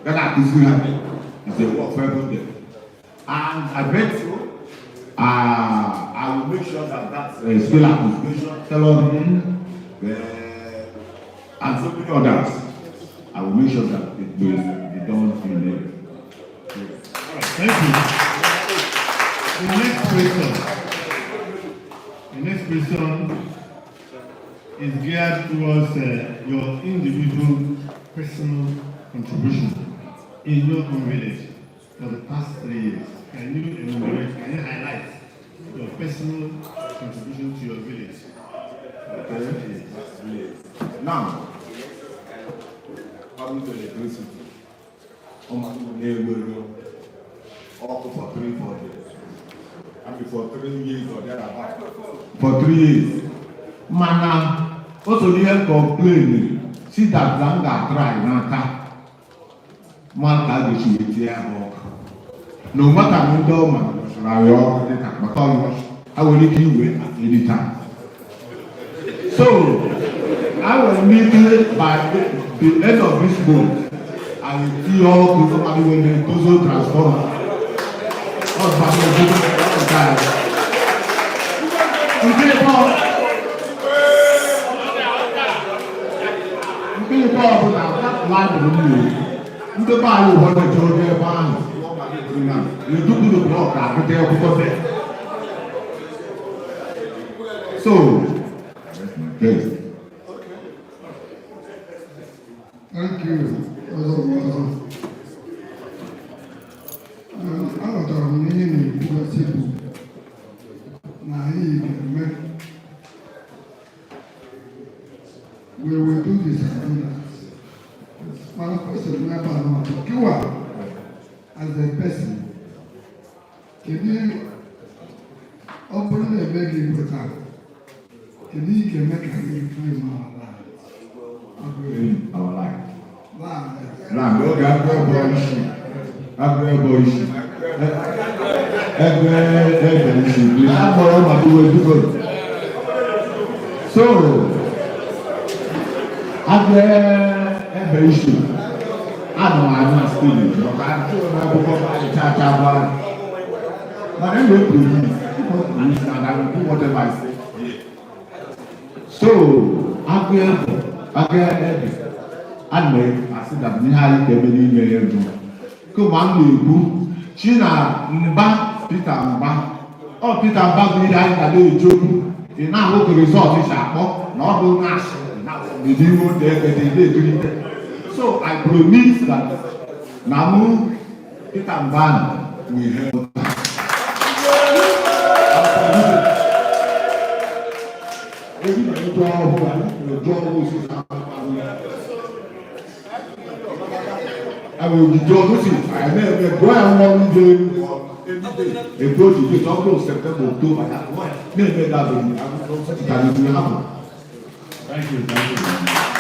ga na-akụziri ha. Is a work for everybody. And I bet you, I will make sure that that skill acquisition, tailoring, and so many others, I will make sure that it will be done in the. All right, thank you. The next question. The next question is geared towards your individual personal contribution in your own village for the past 3 years. Can you enumerate, can you highlight your personal contribution to your village for the past 3 years? Now, coming to electricity, ọmọdé na-ewere ọkụ for 3, 4 days. I mean for 3 years or thereabout. For 3 years. Mana otu n'ihe complain si that na m ga-atry n'aka ma ka a ga-esi wee tie ya bụ ọkụ. Na onweta m ndị ọma nọchiri anyị ọkụ dịka maka ọnụ ha nwere ike iwe at any time. So, I will meet by the end of this month. I will see all the somebody when they tozo transformer. All the people. Nke ịbụọ. Nke ibe ọbụla land m na-ekwu, ndị be anyị ụfọdụ jere oge ebe ahụ edupụrụ block agụta akwụkwọ there. So, yes. Thank you. Ọzọ ọzọ. Aghọtara m na ihe na-ekwugasị bụ na anyị ga-eme, we will do this and do that. Mana question n'ebe a nọ bụ gịwa as a person, kedu ọ bụrụ na eme gị igwe taa, kedu ị ga-eme ka anyị reclaim our land? Our land. Land. Land, oge agụ ebe isi. Agụ ebe isi. Ebe ebe isi. Agbọrọ maka iwe biko. So, agụ ebe isi. Anọ anụ still maka atụrụ na akwụkwọ anyị cha cha gba. Mana e na-epromise, promise and I will do whatever I say. So, agụ ebe, agụ ebe, ana m asị na ihe anyị ga-eme n'ime ya bụ kama m na-ekwu chi na mba Peter Mba, ọ Peter Mba bụ ihe anyị ga na-eji okwu. Ị na-ahụ ka result si akpọ na ọ bụ na-asị n'ihu dị ebe dị na-edurite. So I promise that na mụ Peter Mba will help. Ebi na ịjọ ọhụụ a na-ejọ ọhụụ si na àwọn òjijì ọdún sì àìní ẹgbẹ́ gbọ́ àwọn ọmọdé ètò òjijì sọ́kùn September, October ní ẹgbẹ́ dàbí ìtàgé ìlú hàpọ̀. Thank you, thank you.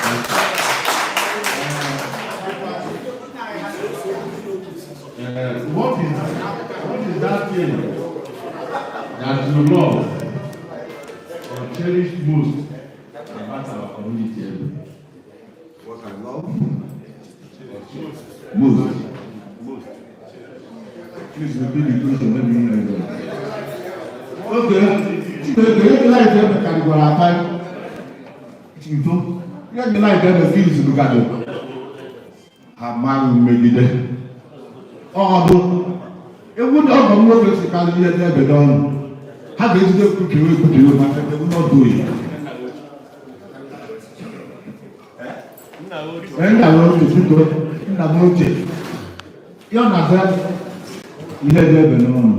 Thank you. What is that thing that you love or cherish most about our community? What I love most. Please repeat the question. Let me hear it. Okay. Chineke, ihe like ebe karịkwara aka ito. Ihe dị like ebe fees gado. Ha amaghị mmegide. Ọdụ. Ewu na ọgọ m nwoke si karị ihe dị ebe n'ọnụ. Ha ga-ejide kwukewe ekwukewe maka ebe n'ọdụ oyi. Nna m ochie, biko, nna m ochie. Ya na-aza ihe dị ebe n'ọnụ.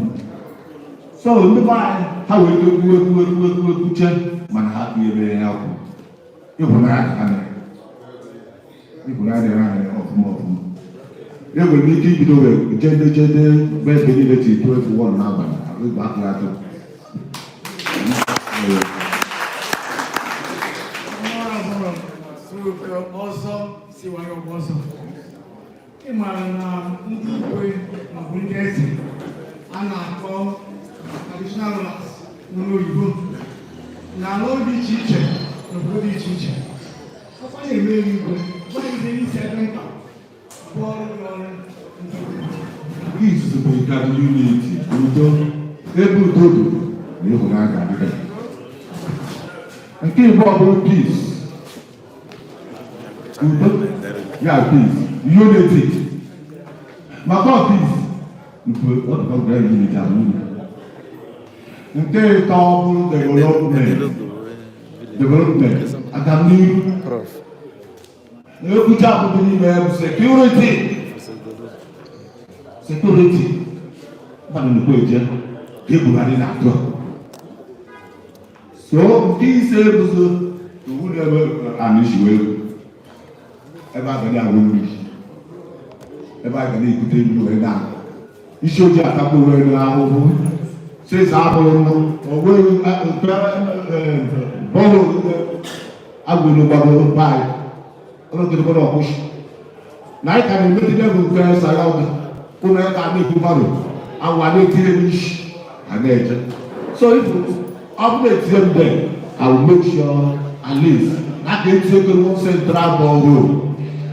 So ndị be anyị ha wee ekwu ekwu ekwu ekwu ekwuche mana ha kpughebere ya kwụ. Ịhụnanya ka ha mere. Ịhụnanya dịrị anyị ọfụma ọfụma. Enwere m ike ibido wee jede jede ebe ebe niile ti 12 n'abalị ịgba aka atọ. Ọzọ siwara ọzọ, ị maara na ndị igwe maọbụ ndị eze a na-akpọ traditional rulers n'ụlọ oyibo na ala dị iche iche n'obodo dị iche iche ọkwa na-eme igwe gbaghịzi isi ebe mkpa bụ ọrụ dị ọrụ ndị igwe. Nke izizi bụ ịgadị unity, udo. Ebe udo dị na ịhụnanya ga-adịgide. Nke ịbụọ bụrụ peace. Udo ya, peace, unity. Maka ọ peace nke ọ dịka ọ gara unity abụ unity. Nke ịtọ bụrụ development. Development, agamnihu. Na-ekwucha abụbụ n'ime ya bụ security. Security. Mmadụ nnukwu eje ka ebughari na-atụ. So nke ise bụzo iwu na-ebe ana isi wee ebe a ga na-awụ mmiri, ebe a ga na-ebute mmiri wee na isi ojii atakwu wee n'ahụhụ sịsa abụghị nnụ onweghị bọọlụ agwụrụ gbagoro be anyị ọlọgịdịkwara ọkwụsị na anyị ka na-emegide bụ nke sara ọga ụlọ ebe a na-ekwu mmadụ awụ a na-etinye n'isi a na-eje. So if ọ bụrụ etinye m there, I will make sure at least na ka etinye one central borehole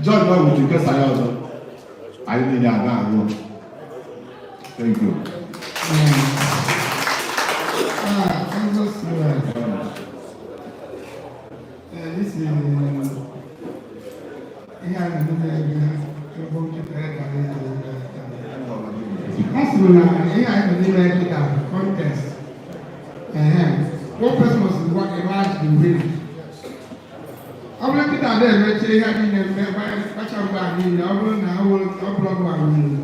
join one with nke sara ọzọ anyị niile a na-arụ. Thank you. Ah, ọzọ siwara. This is Ihe a na-eme ebe ebe nkịta ya dara a sịrị na ihe anyị nọ n'ime kịta bụ contest. Ehe, one person must enlarge the village. Ọ bụrụ kịta na-emechi ihe niile mgbe kpacha mgbe a niile, ọ bụrụ na ọ bụrụ ọ bụrụ ọgụ ahụ niile,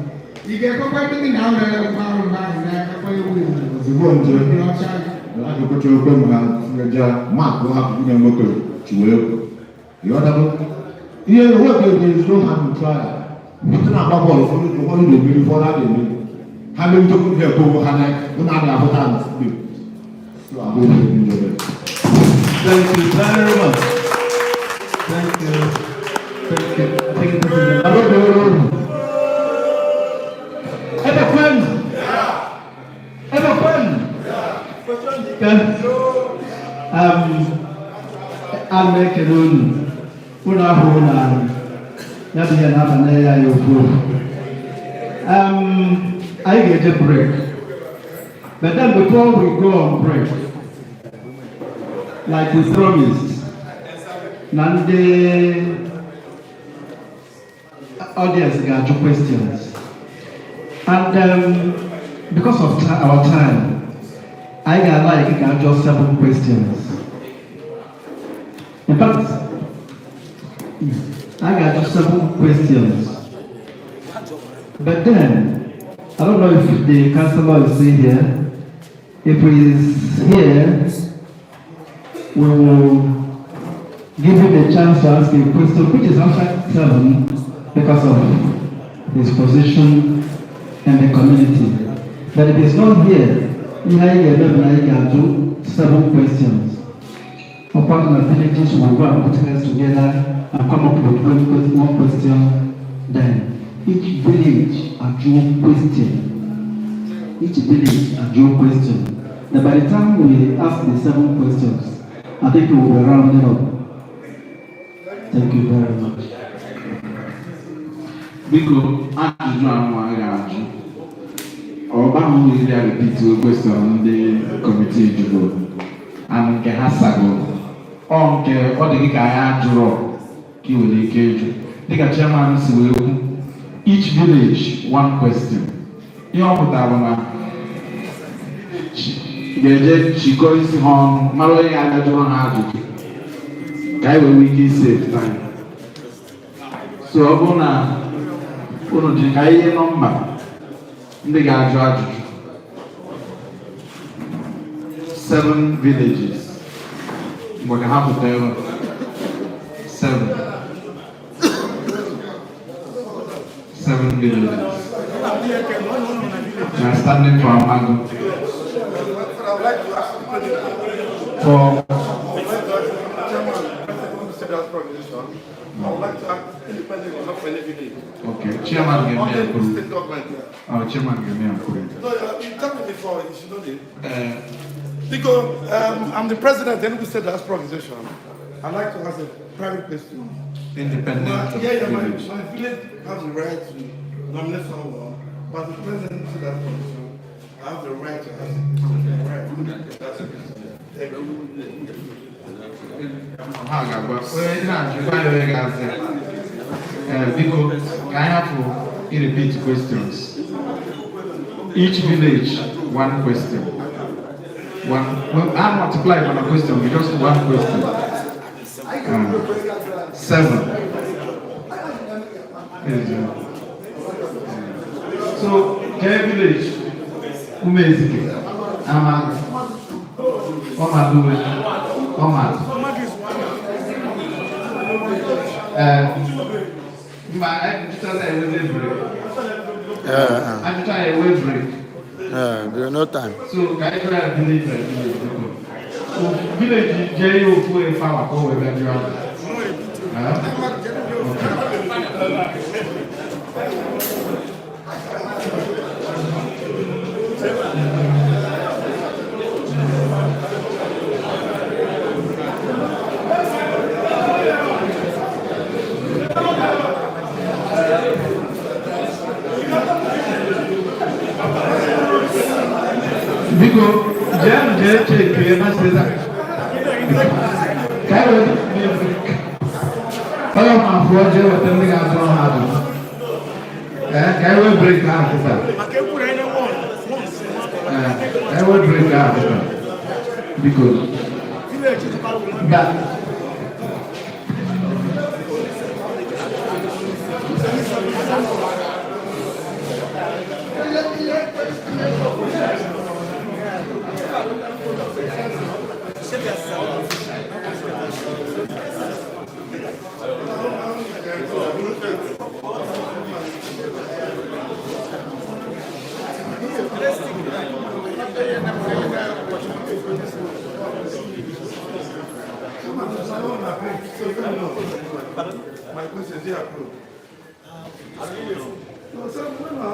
ị ga-ekwekwa ndị gị na ha mere mgbe ahụ mgbe ahụ na-akakwa ewu ewu Ozugbo nje ọcha gị. Na-akụkọcha okwe m ha tinyeja maapụ ha bụ nwunye nwoke chiwe egwu. Ịghọtago? Ihe nwoke ga-ezo ha n'otu agha. Ndị na-agba bọọlụ, ụfọdụ ụfọdụ na-emeri, ụfọdụ a na-emeri. Ha meritekwu ihe ekwe onwe ha na ụnụ adịghị ahụta na mgbe. So abụ onye ndị obere. Thank you very much. Thank you. Thank you. I think this is the last. Ebe kwenu. Ebe kwenu. Okay. A na-ekele unu. Unu ahụhụ na ya bụ ihe na-abanye ya ya okwu. Anyị ga-eje break. But then before we go on break, like we promised, na ndị audience ga-ajụ questions. And because of our time, anyị ga-like ka ajụ seven questions. In fact, I ga-ajụ seven questions. But then, I don't know if the councillor is still here. If he is here, we will give him a chance to ask a question, which is outside seven because of his position in the community. But if he's not here, ihe anyị ga-eme bụ na anyị ga-ajụ seven questions. Upon the villages will go and put heads together and come up with one question. Then each village ajụọ question. Each village ajụọ question. Then by the time we ask the seven questions, I think we will be rounding up. Thank you very much. Biko, ajụjụ ahụ a ga-ajụ, ọba ahụ yiri ya repeat question ndị committee jụrụ and nke ha sagoro, ọ nke ọ dị gị ka anyị ajụrọ ka ị nwere ike ịjụ. Dịka chairman si wee kwu, each village one question. Ihe ọ pụtara bụ na ga-eje chịkọọ isi ha ọnụ mara onye ga-abịa jụrụ ha ajụjụ ka anyị wee nwee ike save time. So ọ bụrụ na unu ji ka ihe nọmba ndị ga-ajụ ajụjụ, seven villages, mgbe ka ha pụta ebe a. Seven villages. We are standing for Amagu for I would like to act independently, not for any village. Okay, chairman On ga-eme the approve. state government, yeah. Oh, chairman ga-eme approve. No, you tell me before, you should know it. Because I'm the president of the Enugu State Diaspora Organization. I'd like to ask a private question. Independent of Yeah, village. my village has the right to nominate someone, but the president of the State Diaspora Organization, I have the right to ask a question. Right. That's it. Thank you. Ha ga-agwa onye na-ajụkwa ya onye ga-aza ya. Ee, biko, ka anyị hapụ i-repeat questions. Each village one question. One, well, I multiply for the question, but just one question. Seven. Is, so, Jee village, Umezike, Amagu, Omaduwe, Omadu. Mba, ajụchaza enwezi break. Ajụcha ya enwe break. There no time. So ka anyị jụọ ya village by village, biko. So village jee ya ofu efe awa ka o wee bịa jụọ ajụjụ. Eh? Okay. Biko, jee jee cheke na sịza ka anyị wee mee break. Onye Onye ọbụla pụọ jee weta ndị ga-azụrụ ha ajụjụ. Ee, ka e wee break ahụ kịta. Ee, ka e wee break ahụ kịta. Biko. Ba. My question is, approved. No, sir, no, no,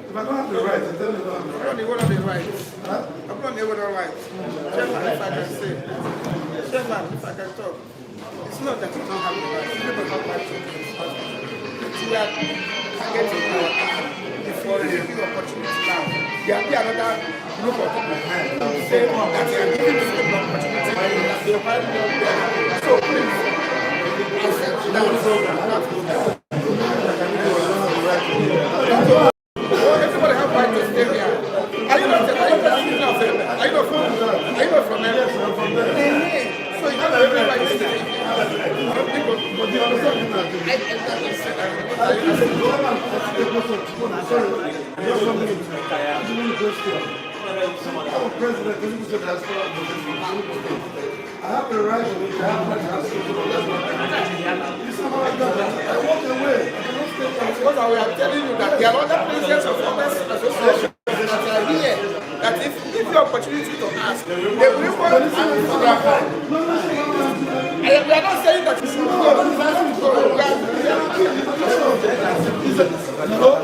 if I don't have the right, then I don't have the right. I'm not the right. Huh? I'm not the right. Chairman, if I can say. Chairman, if I can talk. It's not that you don't have the right. People have right to but we are targeting our time before we give opportunity now. There will be another group of people say that they are giving this people opportunity. They find them. So please, accept that. Everybody have right to stay here. Are you not citizen of Ebe? Are you not from Ebe? Yes, I'm from there. So you have every right to stay here. But you understand me now? Sorry, just 1 minute. I'm president. I have the right to have my I walk away. I cannot stay here. Because we are telling you that there are other presidents of other associations that are here, that if you give the opportunity to ask, they will even ask for their phone. We are not saying that you should go.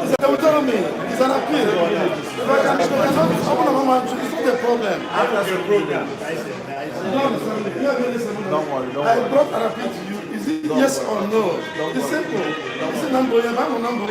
It's an autonomy. It's an appeal. If I can, it's not a problem. Don't worry, don't worry. I brought an appeal to you. Is it yes or no? It's simple. It's a number. I'm a number.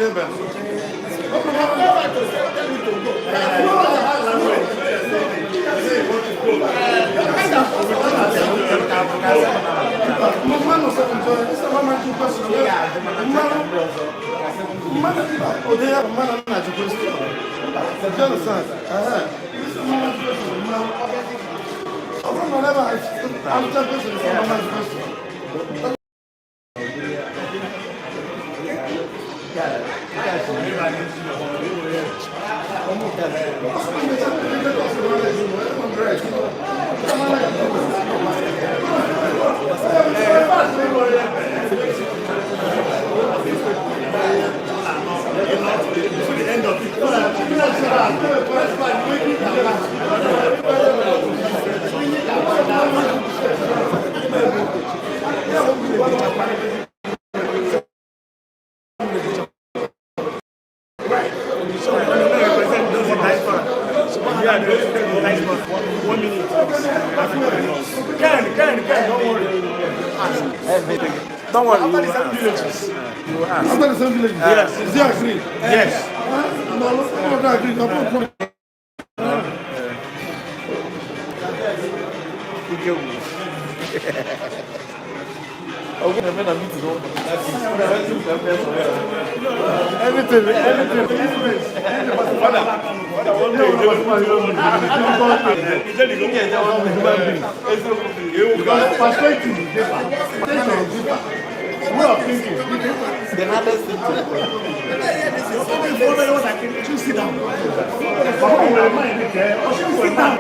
Don't worry. After the 7 villages. You ask. After the 7 villages. Yes. Is he agreed? Yes. No, no, no, agree. No, no. Everything. Perspective is different. Way of thinking. The hardest thing to do. Sit down. Sit down.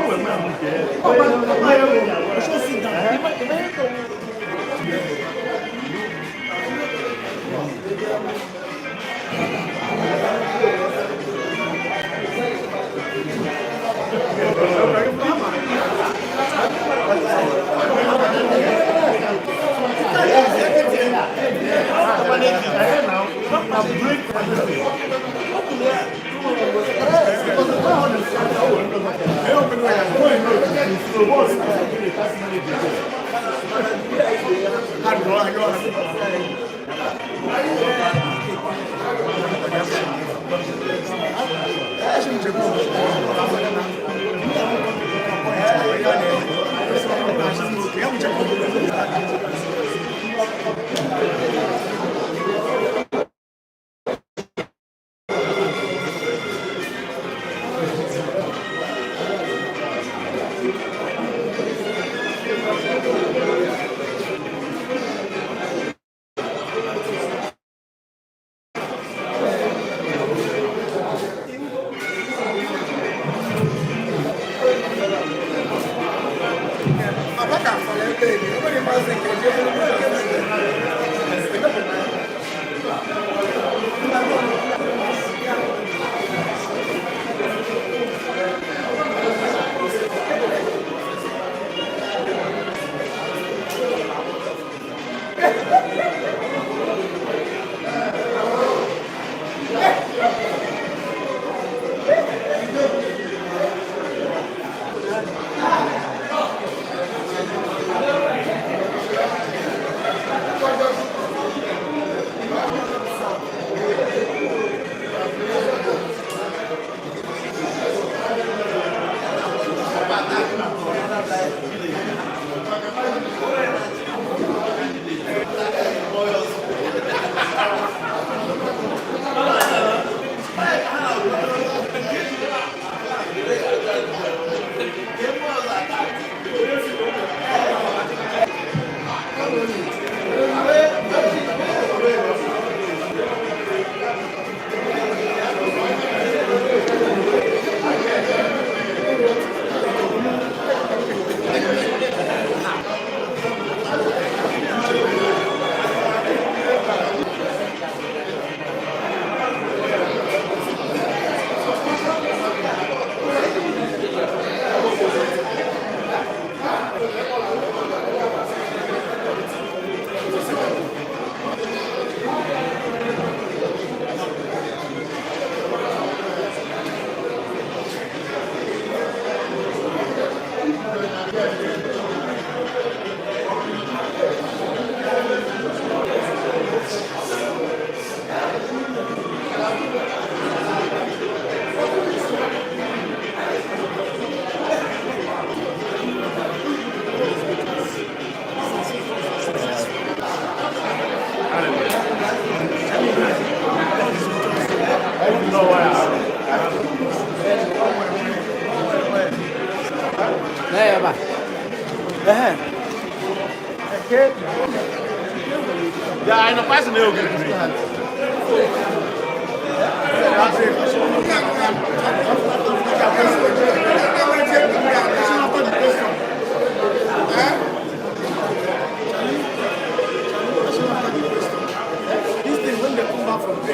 Yeah, I know person na ogiri.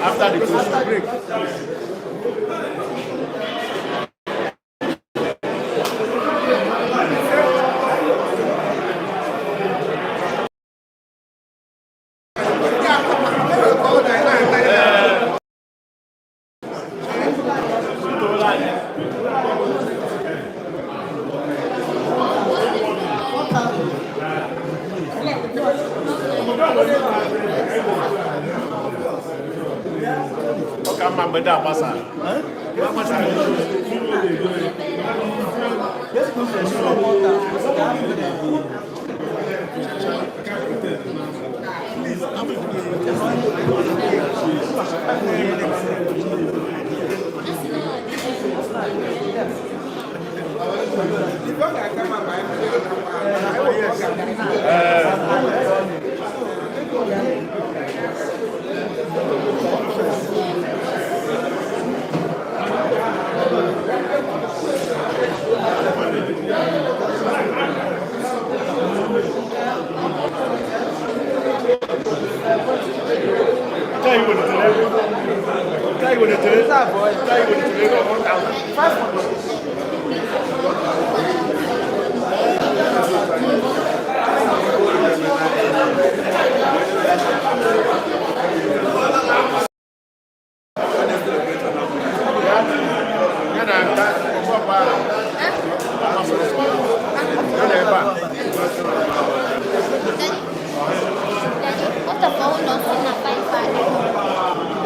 After the question. Break. Ọ ka mma mgbe ndị agbasa. What the phone not in a 5 5.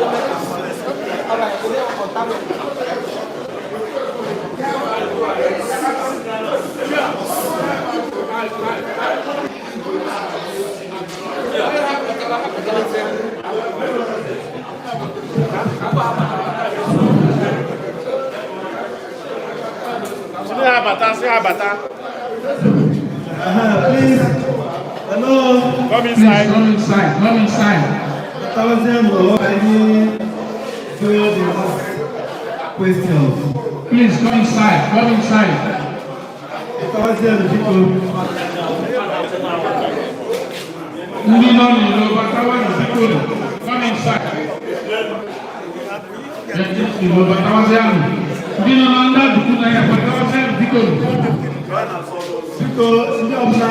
Si ha bata, si ha bata. Please, hello. Come inside. Please, come inside. Come inside. Thousand or any do the last questions. Please come inside. Come inside. Thousand people. Ndị nọ n'ilo batawanụ biko nụ. Come inside. Ndị Igbo batawazianụ. Ndị nọ na ndị adụkwu na ya batawazianụ biko nụ. Biko, ndị ọbụla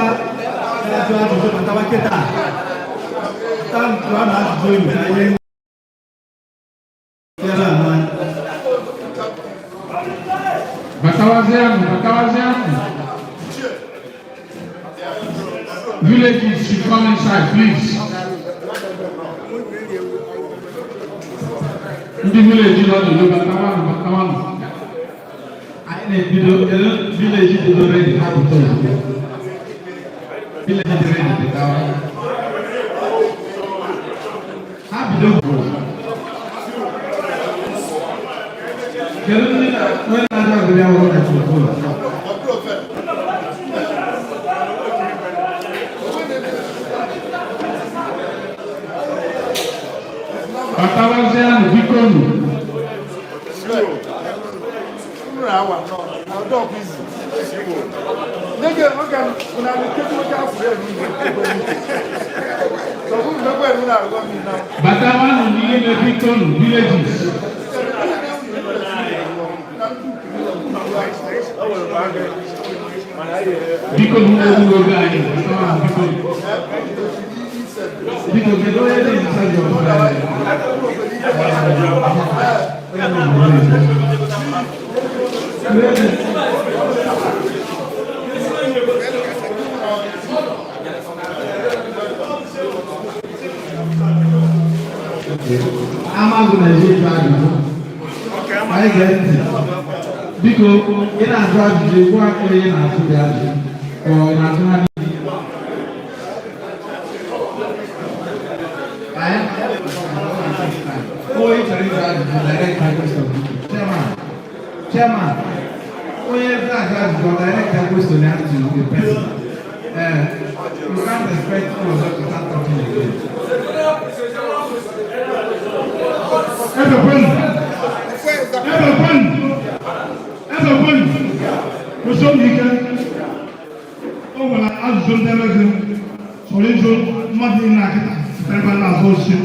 na-ajụ ajụjụ batawa kịta. Bata jụọ na ajụjụ unu ka anyị bịara ama. Batawazianụ, batawazianụ. Villages should come inside, please. Ndị village nọ n'ilo batawanụ, batawanụ. Anyị na-ebido kedu village dị ready ha pụta ozugbo. Village dị ready pụtawa. Ha bido. Kedu ndị na onye na-ajụ ajụjụ ya nwere microphone? Batawazianụ biko nụ. Batawanụ n'ime biko nụ, villages. Biko nụ n'olu oge anyị, batawanụ biko nụ. Biko, kedu onye dị in charge of Amazụ na-eji ịjụ ajụjụ. Anyị gee ntị. Biko, ị na-ajụ ajụjụ, gwa onye ị na-ajụ gị ajụjụ. Ka ọ na-ajụ ha niile. Onye chọrọ ịjụ ajụjụ, direct my question. Chairman, chairman, onye na-ajụ ajụjụ, direct my question ya to the person. You can't expect all of us to start talking again. Kwụsị obi ike. O nwere ajụjụ ndị ebe gị chọrọ ịjụ mmadụ niile na kịta site ebe a na-azụ ochie.